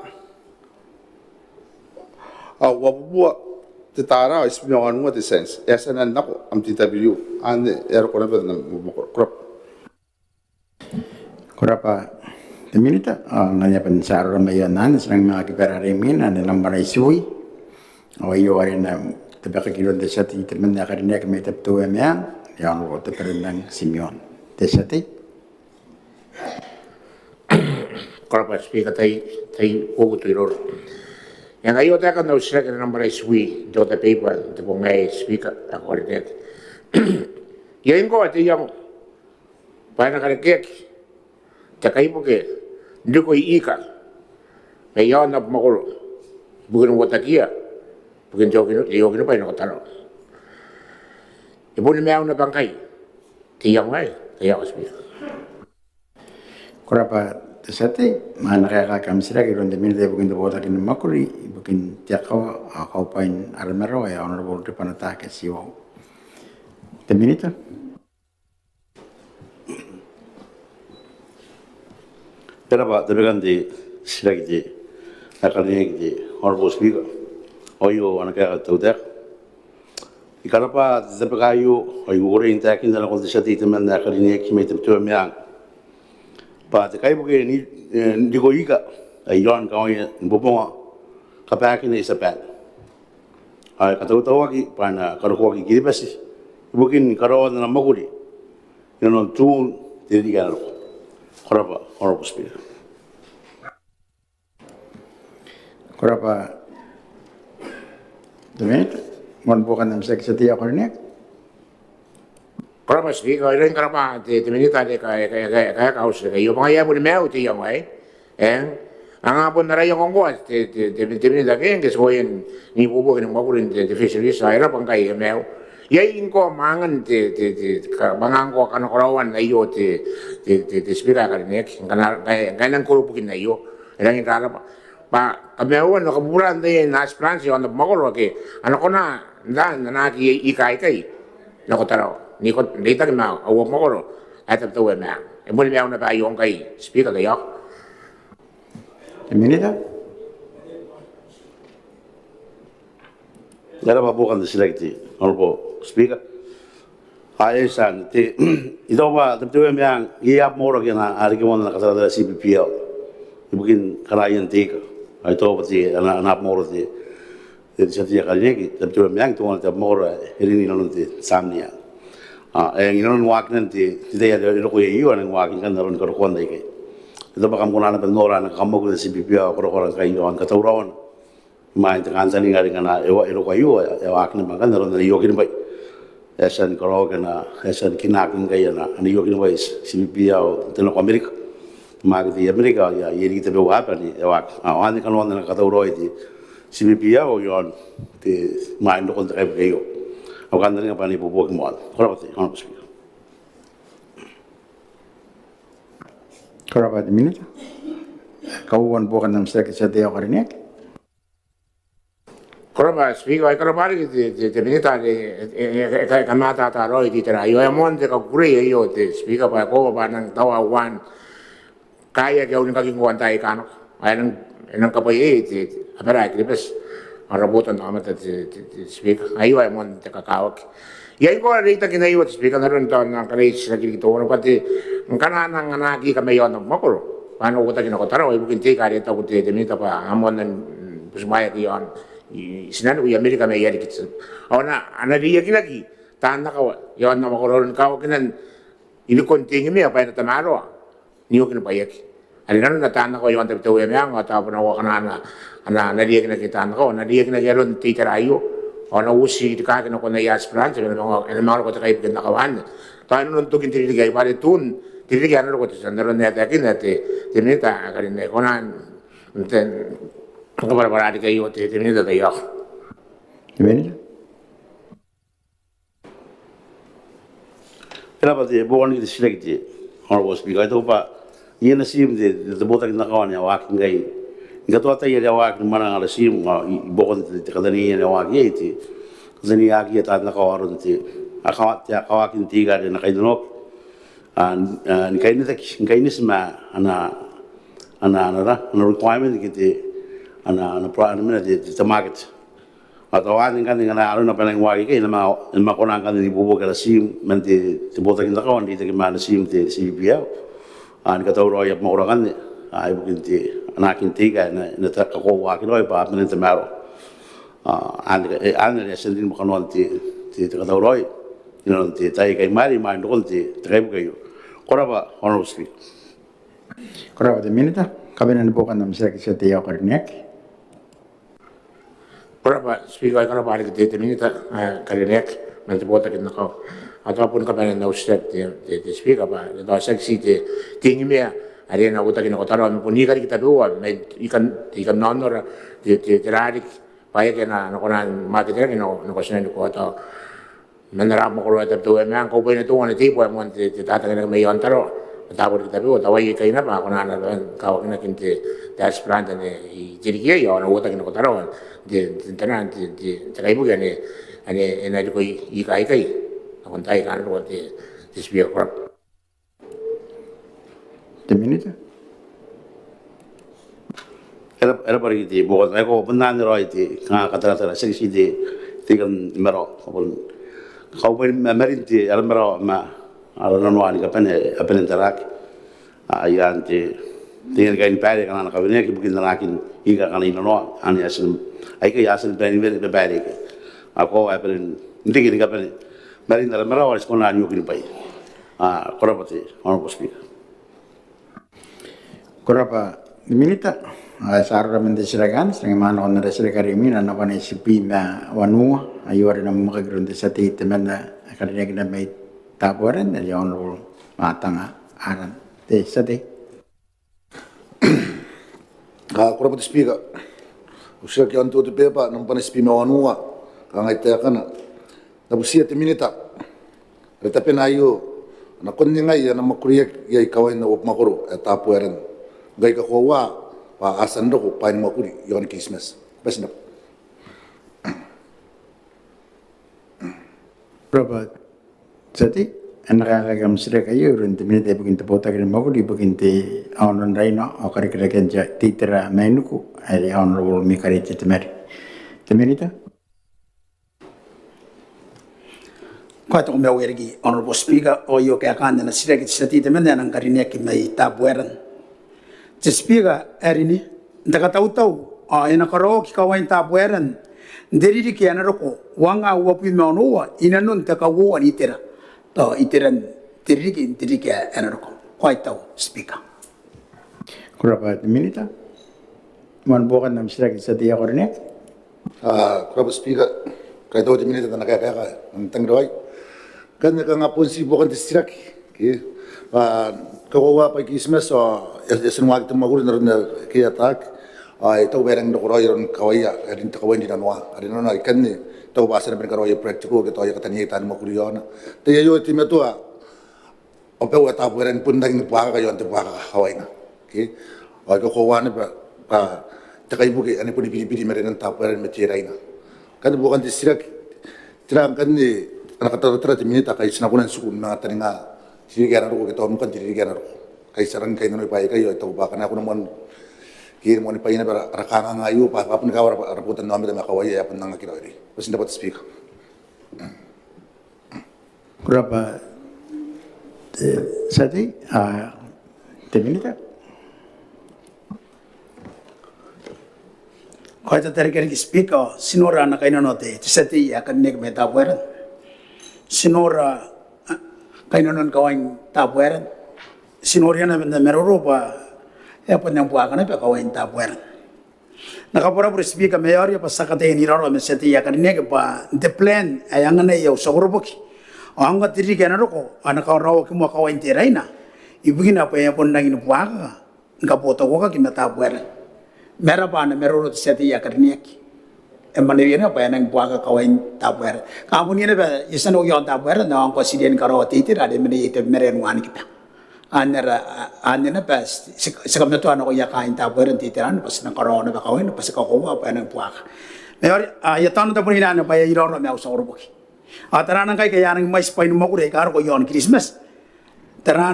a, uabubua te tara, a, itibwi ma wanua te tienti. E a tia n nako am D W. Anne e a roko naba n am mwakoro. Ko rabwa. Ko rabwa te minita, a, ngkana e a bon tia n roko mai iaan anne, ti nang manga kibararaimwina, anne nambwa itibwi. Ao aio are e na tabekaki iroun te tia tei temanna ae karineaki mai Tabiteuea Meang, e Honourable Teberenang Timeon. Te tia tei. Ko rabwa Speaker, tai, tai, ko utu iroro. Eng, aio taekan au titiraki nambwa itibwi, n te order paper, n te bong aei Speaker, ae ko karineaki. Iai ngkoa te iango bwa e na karekeaki te kaibuke n rikoi ika mai aon abamwakoro ibukin uotakiia ibukin te okin-, te okinibwai nako Tarawa. E boni maiu naba ngkai te iango aei, te iango Speaker. Ko rabwa te tia tei, ma e na kaekaaki am titiraki iroun te minita ibukin te botaki ni mwakuri ibukin te akawa ao kaubwain ara marawa, e Honourable Ribanataake Tiwau. Te minita. Ko rabwa, tabekan te titiraki te, ae karineaki te Honourable Speaker. Ao aio ana kaeka te tautaeka. I karabwa te tabeka aio, ao I kukurei n taekinna nakon te tia tei temanna ae karineaki mai Tabiteuea Meang bwa te kaibuke n, e, n rikoi ika ae i aon kawai ni bobonga kabakina i Tiaban ae e katautauaki bwa e na karokoaki i Kiribati ibukin karaoan ana mwakuri inanon tuun te ririki ae na roko. Ko rabwa, Honourable Speaker. Ko rabwa te minita. Moan buokan am titiraki te tia tei ae karineaki. Ko rabwa Speaker, ao I rangi ni karabwa te, te minita are e ka, e ka, e ka, e ka, e kaeka au titiraki aio bwa ngaia e boni maiu te iango aei. Eng, anga bon ara iango ngkoa te, te, te, te minita ke, ngke ti uaia n ibuobuoki ni mwakuri n te, te fisheries, ao e rabwa ngkai e maiu. Iai ngkoa mwangan te, te, te, ka, mwangan ngkoa kanakoraoan aio te, te, te, te Speaker ae karineaki, ngkana, ngkai, ngkai e nang koro bukin aio. E rangi n rarabwa bwa kamaiuan ao kabuburan taian aspirant i aon abamwakoro ake a na kona n anaaki ika aikai nako Tarawa n ikotaki ma au abamwakoro ae Tabiteuea Meang. E moan maiu naba aio ngkai Speaker. Taiaoka. Te Minita. Ko rabwa buokan te titiraki te Honourable Speaker. Ao e a tia n te, I taku bwa Tabiteuea Meang iai abamwakoro ake a na riki moa n ana kataratara CPPL ibukin karaian te ika. Ao I taku bwa te ana abamwakoro te te tia tei ae karineaki, Tabiteuea Meang, teuana te abamwakoro ae e rin inanon te tamnei aei. Ao e eng inanon waakinan te tai are e roko iai aio, e nang waaki ngkanne aron karokoan aikai. I taku bwa kam kona naba n nora ana kakamwakuri te CPPL ao korakora ngkai i aon katauraoana imwain te kantaninga are ngkana e roko aio, e waaki naba ngkanne aron ana iokinibwai. E a tia ni karaoaki ana, e a tia ni kinaaki ngkai ana iokinibwai te CPPL n te nako Amerika. Te market i Amerika, ao iai riki tabeua aaba ane e waaki. Ao anne kanoan ana katauraoi te CPPL i aon te, imwain rokon te kaibuke aio. Au kantaninga bwa e na ibuobuoki moa. Ko rabwa te Honourable Speaker. Ko rabwa te Minita. Kauoua ni buokan am titiraki te tia tei ae karineaki. Ko rabwa Speaker, ao I karabwa riki te, te, te Minita are e, e, e, e, e kamatata raoi te itera aio. E moan te kakukurei aio te Speaker, bwa e koaua bwa a nang taua uaan kaai ake a unikaki ngkoa n taai aika a nako. Ao e nang, e nang kabwaiaia te, te abara ae Kiribati ao ara botannaomata te, te, te Speaker. Aio ae moan te kakawaki. Iai ngkoa reitaki n aio te Speaker, n aron tao N na karaia titiraki riki teuana bwa te, ngkana a nang anaaki ika mai aon abamwakoro bwa a na uotaki nako Tarawa ibukin te ika are e taku te, te Minita bwa a moan nang butimwaeaki i aon, i, i tinaniku, i Amerika ma i Arikiti. Ao a na, a na reiakinaki taan akawa i aon abamwakoro aron kawakinan inikon te ingimea bwa e na tamaroa n iokinibwaiaki. Are nanona taan akawa i aon Tabiteuea Meang ao tao bon akana a na, a na, a na reiakinaki taan akawa, a na reiakinaki aron te itera aio. Ao a na uoti rikaaki nakon aia aspirant, e na manga, e na manga roko te kaibuke n akawa anne. Tao e nanona n tokin te ririki aei bwa are tuun te ririki ae na roko te tia, n aron ae e taekinna te, te Minita ae karineaki. Ko na n te, kabwarabwara riki aio te, te Minita. Taiaoka. Te Minita. E rabwa te, buokan te titiraki te Honourable Speaker. I taku bwa iai ana tiim te, te, te botaki n akawa ane a waaki ngkai. Ni katoa tai are a waaki ni mwananga ara tiim, ao i, i buakon te, te kataneiai ane a waaki iai te, kataneiakiia taan akawa aron te, akawa, te, akawaakin te ika are e na kainnanoaki. A, a, ni kainetaki, ni kaineti ma ana, ana, ana, ana requirement ke te, ana, ana, ana, ana, te, te, te market. Ao tao anne ngkanne ngkana arona bwa e nang waaki aikai, e na manga, e na manga kona ngkanne n ibuobuoki ara tiim man te, te botaki n akawa n reitaki ma ana tiim te CPPL, a, ni katauraoi abamwakoro akanne, a, ibukin te anaakin te ika ae e na, e na kakoauaaki raoi bwa a bane n tamaroa. A, anne, e, anne are e a tia n rin bwa kanoan te, te, te katauraoi inanon te tai ae imwaira, imwain rokon te, te kaibuke aio. Ko rabwa Honourable Speaker. Ko rabwa te Minita. Kabanean buokan am titiraki te tia tei ae karineaki. Ko rabwa Speaker, ao I karabwa riki te, te Minita ae karineaki man te botaki n akawa. Ao tao bon kabanean au titiraki te, te, te Speaker bwa tao tiaki ti te, te ingimea are e na uotaki nako Tarawa ma bon ika riki tabeua, ma ikan, ikan nonora te, te, te ra riki bwa e aki na, na kona ni maketeaki nako, nako tinaniku. Ao tao man ara abamwakoro ae Tabiteuea Meang, kaubwaina teuana te ibu ae moan te, te tatanginaki mai aon Tarawa. Taabo riki tabeua, tao aia ikaina bwa a kona naba ni kawakinaki n te, te aspirant ane i te ririki aei ao a na uotaki nako Tarawa n te, te, te, te, te kaibuke ane, ane e na rikoi ika aikai nakon taai aika a na roko te, te Speaker. Ko rabwa. Te Minita. E rabwa, e rabwa riki te buokan, ae ko bon anne raoi te kanga kataratara, tiaki ti te, te ikan marawa. Ko bon kaubwain ma, marin te, ara marawa ma ara nanoa ni kabane, a bane n taraaki. A, iaan te, te, te kainibaire akana a na kaweneaki ibukin anaakin ika akana inanoa, ane a tia n, aikai a tia ni bane ni babaire aikai. A koaua ae bane n riki ni kabane marin ara marawa are ti kona n iokinibwai. A, ko rabwa te Honourable Speaker. Ko rabwa te Minita. A, ti a roko man te titiraki anne, ti a manga nakon ara titiraki are imwina, nambwa tebwi ma wanua, aio are e na mwakaki iroun te tia tei temanna ae karineaki naba mai Tabuaeran, are Honourable Matang Aran. Te tia tei. A, ko rabwa te Speaker. Au titiraki iaon te Order Paper nambwa tebwi ma wanua, kangai taekana. N na butiia te Minita are tabena aio a nakon ningai a na mwakuriaki iai kawain au abamwakoro ae Tabuaeran. Ngkai I kakoaua bwa a tia n roko bwaai ni mwakuri iaon Kiritimati. Ko bati n rabwa. Ko rabwa te tia tei. E na kaekaaki am titiraki aio iroun te Minita ibukin te Botaki ni Mwakuri ibukin te Aono n Raina ao Karikirakean te Itera Mainiku, ae Honourable Mikarite Temari. Te Minita. Ko a tia ni kamaiu riki Honourable Speaker, ao aio kaekaan ana titiraki te tia tei temanna ae e nang karineaki mai Tabuaeran. Te Speaker ae rine, n te katautau ao e na karaoaki kawain Tabuaeran n te ririki ae na roko uangaa uabwi ma onoua inanon te kauoua n itera, tao iteran te ririki n te ririki ae na roko. Ko a tia, Speaker. Ko rabwa te Minita. Moan buokan am titiraki te tia tei ae ko karineaki. Ko rabwa Speaker. Kaitau te Minita n ana kaeka ae e tangiraoi. Ngkanne kanga bon ti buokan te titiraki ke bwa kakoaua bwa Kiritimati ao e a tia ni waaki te mwakuri n aron ae e ataaki. Ao I taku bwa e rangi n roko raoi aron kawaia ae rin te kawai n rinanoa are nanona ikanne I taku bwa a tia naba ni karaoia practical ke tao aia kataneiai taani mwakuri iaona. Tai aio e teimatoa ao bwa Tabuaeran bon rangi ni buakaka iaon te buakaka kawaina ke. Ao I kakoaua naba bwa te kaibuke ane boni biribiri i marenan Tabuaeran ma Teraina. Ngkanne buokan te titiraki, tera ngkanne ana kataratara te Minita ngkai ti na kona n tiku ni manga taninga te ririki ae na roko ke tao nukan te ririki ae na roko? Ngkai ti a rangi ni kainnanoi bwaai aikai ao I taku bwa ngkana e kona moan ke moan bwai naba ara kanganga aio bwa a bon kawa ara botannaomata ma kawaia ae a bon angaki raoi. Ko bati n rabwa te Speaker. Ko rabwa te tia tei. Te Minita. Ko a tia te rikirake Speaker, ti nora ana kainnano te tia tei ae karineaki mai Tabuaeran. Ti nora kainnanon kawain Tabuaeran. Ti noria naba n te maroro bwa e a bon rangi ni buakaka naba kawain Tabuaeran. N na kabwarabwara Speaker ma e aoria bwa ti a kataia n iraorao ma te tia tei ae karineaki bwa n te plan ae anganai au tia koroboki ao ngkai te ririki ae na roko ao e na karaoaki moa kawain Teraina ibukina bwa e a bon rangi ni buakaka ni kabotauaki ma Tabuaeran. Ma e rabwa ana maroro te tia tei ae karineaki. E mwaneweia naba bwa e a rangi ni buakaka kawain Tabuaeran. Kam bon iai naba, I a tia n oki iaon Tabuaeran ao ngkoa ti riai ni karaoa te itera are e mena iai te marae n wanikiba. Anne naba ti kamatoa nakoia kaain Tabuaeran te itera anne bwa ti na karaoa naba kawaina bwa ti kakoaua bwa e a rangi ni buakaka. Ma e aoria, I a taona taboniina anne bwa e a iraorao ma au tia koroboki. Ao tera ngkai ngkai a rangi ni mwaiti bwai ni mwakuri aika roko iaon Kiritimati? Tera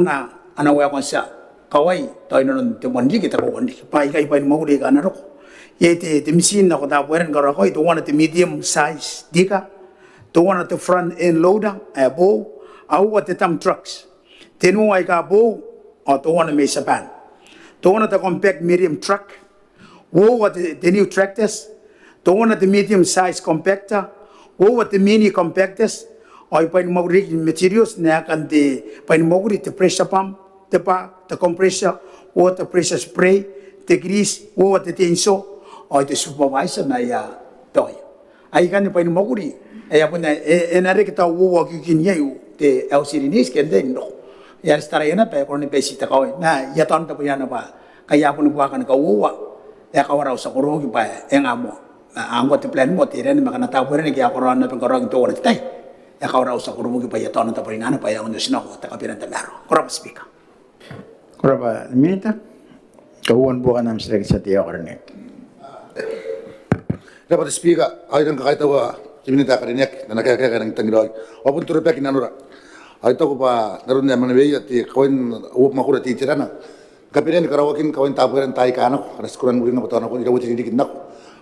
ana waekoan tia kawai tao inanon te moan riki, te kauoua n riki? Bwa ikai bwai ni mwakuri aika a na roko. Iai te mitin nako Tabuaeran ni karaoa kawai, teuana te medium size digger, teuana te front end loader ae boou, aua te dump trucks. Tenua aika boou ao teuana mai Tiaban. Teuana te compact medium truck, uoua te new tractors, teuana te medium size compactor, uoua te mini compactors. Ao I bwai ni mwakuri riki materials n aekan te bwai ni mwakuri, te pressure pump, te bar, te compressor, uoua te pressure spray, te grease, uoua te chainsaw, ao te supervisor ma aia toy. Aikanne bwai ni mwakuri ae a bon, e na reke tao uoua kiukin iai te L C D nis ke n te ino. E a tia n taraia naba bwa e kona ni bati te kawai. Ma I a taona taboniina bwa ngkai a boni buakaka ni kauoua, e a kawara au tia koroboki bwa e nga moa. Ngkoa te plan moa Teraina ma ngkana Tabuaeran ake a karaoa naba ni karaoaki n teuana te tai, e a kawara au tia koroboki bwa I a taona taboniina bwa e aonga n otinako te kabanea n tamaroa. Ko rabwa Speaker. Ko rabwa te Minita. Kauoua ni buokan am titiraki te tia tei ae karineaki. Ko rabwa te Speaker, ao I rang kakaitaua te Minita ae karineaki n ana kaeka ae e rangi n tangiraoi. Ao bon te rebwaka nanora. Ao I taku bwa n aron ae e mwaneweia te kawain au mwakuri te iterana, kabanea ni karaoakin kawain Tabuaeran taai aika nako, ngkana ti kona n uringa bwa tao nako iraua te ririki n nako,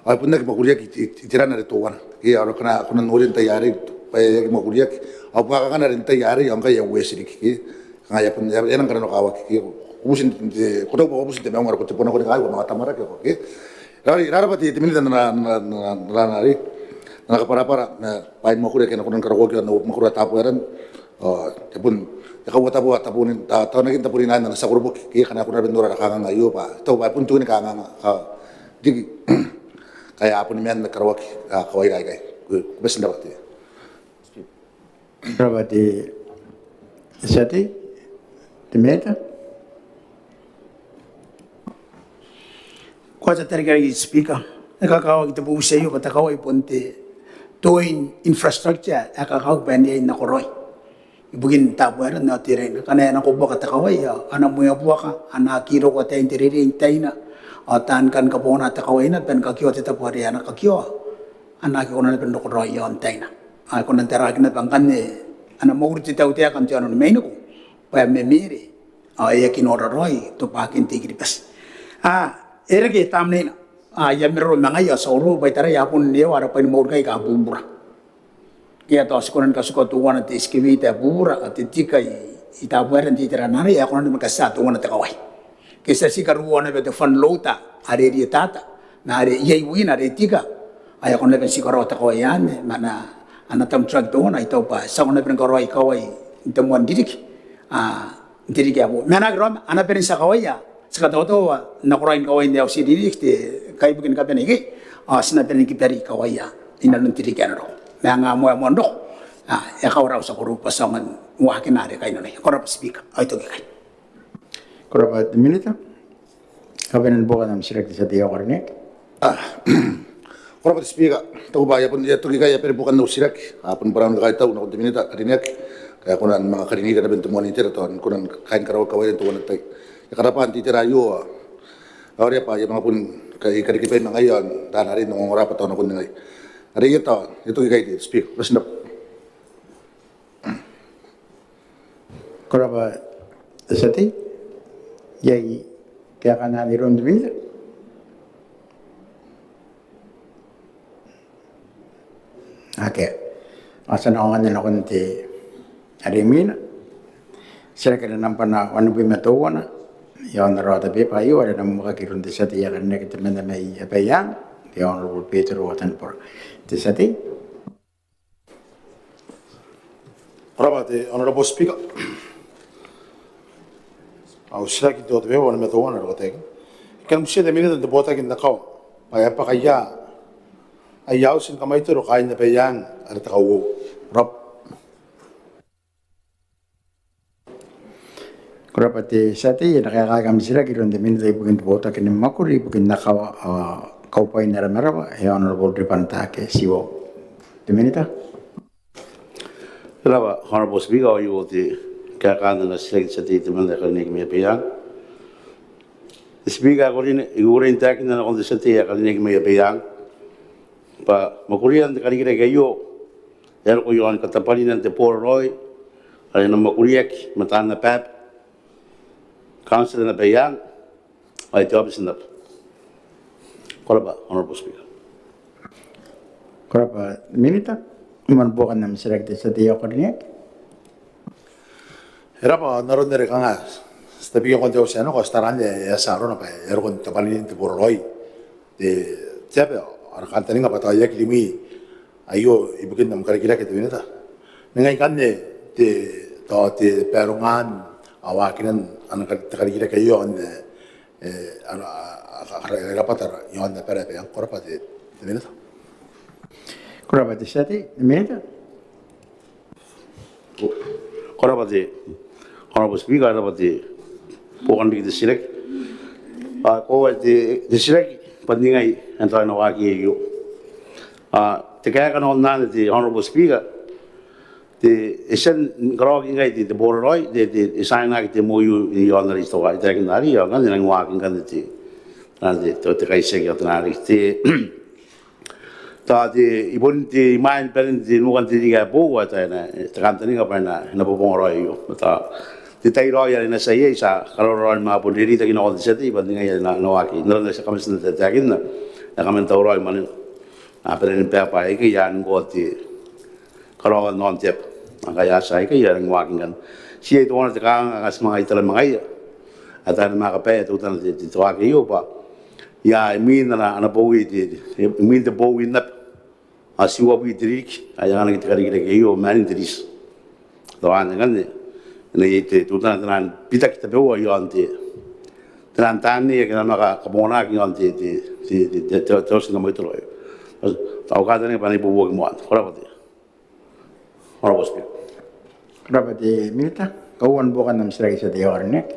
ao e bon aki mwakuriaki iterana are teuana. Ke ao ngkana kona n noria n tai arei bwa e aki mwakuriaki, ao buakakana are n tai arei ao ngkai e a ueti riki ke. Kanga e a bon, e a nang kananokawaki ke, ko buti n te, ko taku bwa ko buti n te maunga are ko tebo nako ni kaawa ko manga tamwarake ko ke. Rarabwa te Minita n ana, n ana kabwarabwara ma bwai ni mwakuri ake a na kona ni karaoaki iaon au mwakuri Tabuaeran. Ao e bon, e kauoua tabonin, taonakin taboninain ana tia koroboki ke ngkana ko na bon nora ara kanganga aio bwa tao bwa e bon tokin kanganga ka riki ngkai a boni maan ni karaoaki kawaira aikai. Ko bati n rabwa te Ko rabwa te tia tei. Te Minita. Ko a tia te rikirake Speaker. E kakawaki te bubuti aio bwa te kawai bon te toin infrastructure ae kakawaki bwa e na riai n nakoraoi ibukin Tabuaeran ao Teraina. Ngkana e nako buaka te kawai ao a na mwea buaka, a na aki roko ataein te reirei n taina, Ao taan kan kabongana te kawai naba ni kakioa te tabo are a na kakioa, a na aki kona naba n roko raoi iaon taina. Ao e kona n taraaki naba ngkanne ana mwakuri te tautaeka n te aono ni Mainiku bwa e memere ao e aki nora raoi tobwakin te I-Kiribati. A, e reke tamneina. A, I a maroro ma ngaia ao ti a urua bwa I taraia a bon ewa ara bwai ni mwakuri ngkai aika bubura. Ke a tao ti kona ni katuka teuana te excavator ae bubura, ao te tiga i, i Tabuaeran te itera n arei, ae kona naba ni katia teuana te kawai. Ke ti a tii karuoa naba te front loader are rietata, ma are iai wina are tiga, ao e kona naba n tii karaoa te kawai anne, ma ana, ana dump truck teuana. I taku bwa ti a kona naba ni karaoi kawai n te moan ririki, a, n te ririki ae boou. Ma a na aki rawa, a na bane n tia kawaia, ti katautau nakoraoin kawain te auti n ririki, te kaibuke ni kabane ikekei, ao ti na bane ni kibari kawaia inanon te ririki ae na roko. Ma e nga moa e moan roko, a, e a kawara au tia koroboki bwa ti aonga n waakina are kainnanoi. Ko rabwa Speaker, ao I toki ikai. Ko rabwa te Minita. Kabanean buokan am titiraki te tia tei ae karineaki. Ko rabwa te Speaker, I taku bwa I a bon, I a toki ikai, I a bane buokan au titiraki, a bon bwaraau ni kakaitau nakon te Minita ae karineaki, ngkai e kona ni manga karinira naba n te moan itera tao ni kona ni kaai ni karaoa kawaira n teuana te tai. I a karabwa n te itera aio, ao e a bwa I a manga bon ka-, I karekei bwai ma ngaia ao n raa arei n ongora bwa tao nakon ningai. Are I a tao, I a toki ikai te Speaker, bati n rabwa. Ko rabwa te tia tei. Iai kaekaan anne iroun te Minita? Akea. Ao ti a nako ngkanne nakon te are imwina. Titiraki are nambwana wanibwi ma teuana iaon ara order paper aio, are e na mwakaki iroun te tia tei ae karineaki temanna mai Abaiang, te Honourable Betero Atanibora. Te tia tei. Ko rabwa te Honourable Speaker. Au titiraki n te order paper wanibwi ma teuana e roko taekana. I kan butiia te Minita n te botaki n akawa bwa e a bwaka ia aia auti ni kamwaitoro kaain Abaiang are te kauoua. Ko rabwa. Ko rabwa te tia tei. E na kaekaaki am titiraki iroun te Minita ibukin te botaki ni mwakuri ibukin akawa ao kaubwain ara maraba, e Honourable Ribanataake Tiwau. Te Minita. Ko rabwa Honourable Speaker, ao aio te kaekaan ana titiraki te tia tei temanna ae karineaki mai Abaiang. Te Speaker ae karineaki, I kukurei n taekinna nakon te tia tei ae karineaki mai Abaiang bwa mwakurian te karikirake aio e a roko iaon katabwaninan te boraraoi are e na mwakuriaki ma taan abab, kauntira n Abaiang ao te aobiti n ababa. Ko rabwa Honourable Speaker. Ko rabwa Minita. Imwain buokan am titiraki te tia tei ae karineaki. E rabwa. N aron are kanga ti tabekia ngkoa n te auti ae nako, ti tara anne e a tia arona bwa e a roko n tabwaninan te boraraoi te, te aba, ao ara kantaninga bwa tao e aki rimwi aio ibukin am karikirake te Minita. Ningai ngkanne te, tao te barongaan ao waakinan ana kari-, te karikirake aio n, e, e, ara, a, a, a, a, rabwata iaon abara Abaiang. Ko rabwa te, te Minita. Ko rabwa te tia tei. Minita. Ko rabwa te Honourable Speaker, ko rabwa te buokan riki te titiraki. A, ko rabwa te, te titiraki bwa n ningai ae n taraia n waaki aio. A, te kaeka nakon anne te Honourable Speaker, te, e tia ni karaoaki ngkai te, te boraraoi, te, te, e tiainaki te M O U iaon are I taku, I taekinna arei, ao ngkanne e nang waaki ngkanne te, a, te, te, te kaitiaki ao te nangi te Tao te, i bon te, imwain banen te nukan te ririki ae boou, ao tao e na, te kantaninga bwa e na, e na bobonga raoi aio. Ma tao te tai raoi are e na tia iai, ti a karaoa raoi ni manga bon reitaki nakon te tia tei bwa n ningai ae e na, e na waaki. N aron are ti a kaman tia n taetaekinna, e a kaman tauraoi mwanena. A bane ni bae bwa aikai a nako te karaoan aon te aba. Ngkai a tia aikai, a nang waaki ngkanne. Ti iai teuana te kanganga ae ti manga itara ma ngaia. A tao e na manga kabaea teutana te, te, te waaki aio bwa ia, imwin ana, ana bowi te, te, imwin te bowi n aba, ao ti uabwi te ririki ae e anganaki te karikirake aio, maanin te riti. Tao anne ngkanne e na iai te, teutana taian bitaki tabeua iaon te, taian taan nei ake a na manga kabonganaki iaon te, te, te auti ni kamwaitoro aio. Tao au kantaninga bwa e na ibuobuoki moa. Ko rabwa te Honourable Speaker. Ko rabwa te Minita. Kauoua ni buokan am titiraki te tia tei ae karineaki.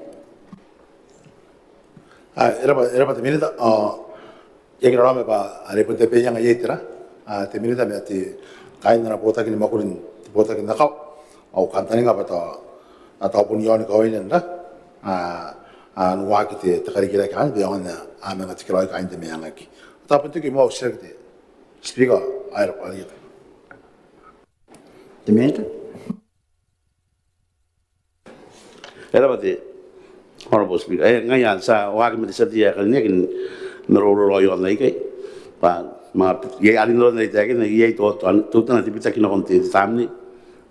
A, e rabwa, e rabwa te Minita. A, I aki raraoma bwa are bon tabeaianga iai tera, a, te Minita ma te, kaain ana botaki ni mwakuri n te botaki n akawa. Au kantaninga bwa tao, a, tao bon iaoni kawaina n ra, a, a, n waaki te, te karikirake anne, bwa e aonga n a manga tikiraoi kaain te maungatabu. Tao bon te ke moa au titiraki te Speaker, ao e rab'a. Te Minita. E rab'a te Honourable Speaker. E, ngaia ti a waaki ma te tia tei ae karineaki n maroro raoi iaon aikai. Bwa, ma, iai arin aron are I taekinna, iai teutana te bitaki nakon te, te tamnei.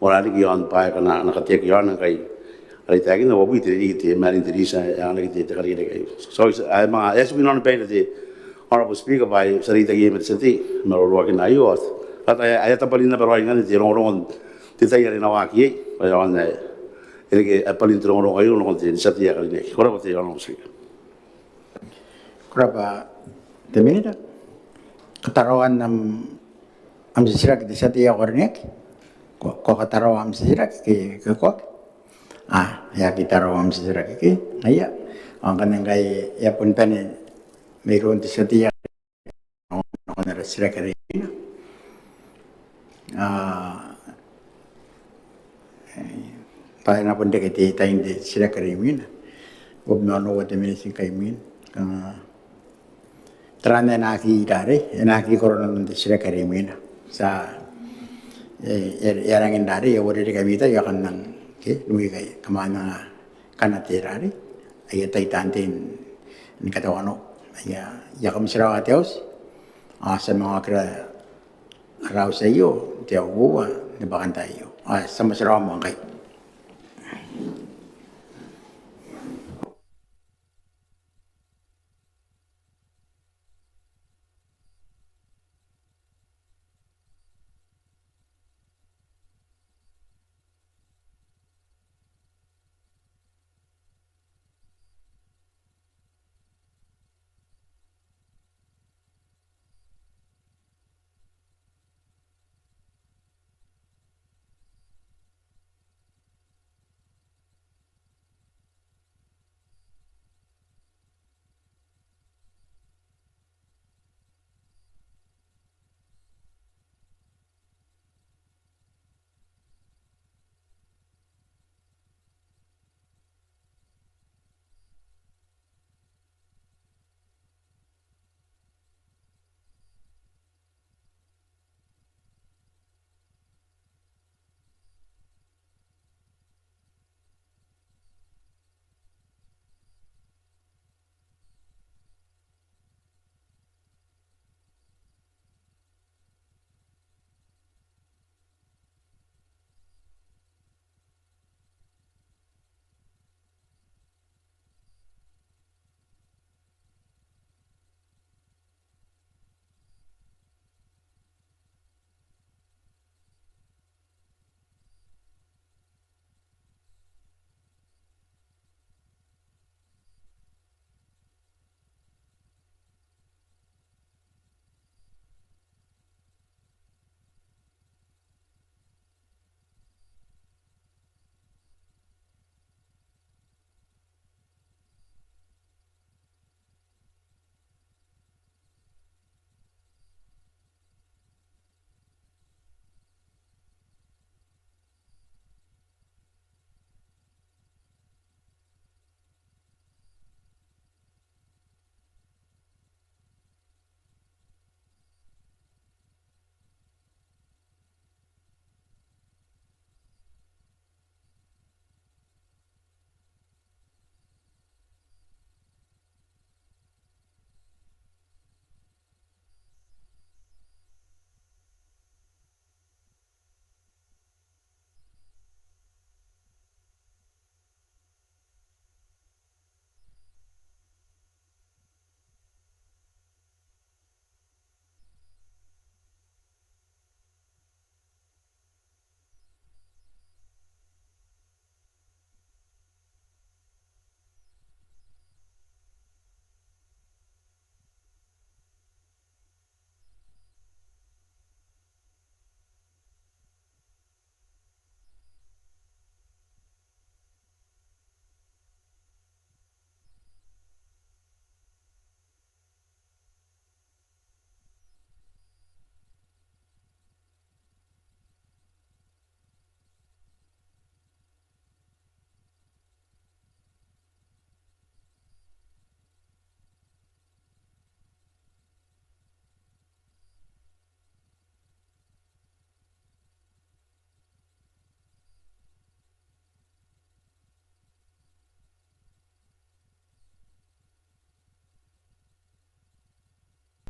Ao are riki iaon bwaai akana a na kateaki iaona ngkai are I taekinna, uabwi te ririki te, ma arin te riti ae anganaki te, te karikirake aio. So, e, ma, e a tiku inanon baina te Honourable Speaker bwa ti a reitaki iai ma te tia tei n maroroakina aio. Ao tao ae, ae tabwanin naba raoi ngkanne te rongorongo n te tai are e na waaki iai, bwa e aonga n, e reke, e, bwanin te rongorongo aio nakon te tia tei ae karineaki. Ko rab'a te Honourable Speaker. Ko rab'a te Minita. Kataraoan am, am titiraki te tia tei ae karineaki? Ko, ko kataraoa am titiraki ke, ke ko aki? A, e aki taraoa am titiraki ke, ngaia. Ao ngkanne ngkai e a bon bane mairoun te tia tei ae nakon ara titiraki are imwina. A, e, bwa e na bon reke te, tain te titiraki are imwina. Uabwi ma onoua te miniti ngkai imwina. A, taraan e na aki rarei, e na aki koro nanon te titiraki are imwina. Ti a, e, e, e a rangi n rarei, e uarereke ami tai, ao kam nang, ke, nui kai, kam a nang kana te rarei. Aia tai taan tei ni katawanou. Aia, I a kamotirawa te auti. Ao ti a manga okira ara auti aio, te aoa uoua ni bwakantaai aio. Ao ti a motirawa moa ngkai.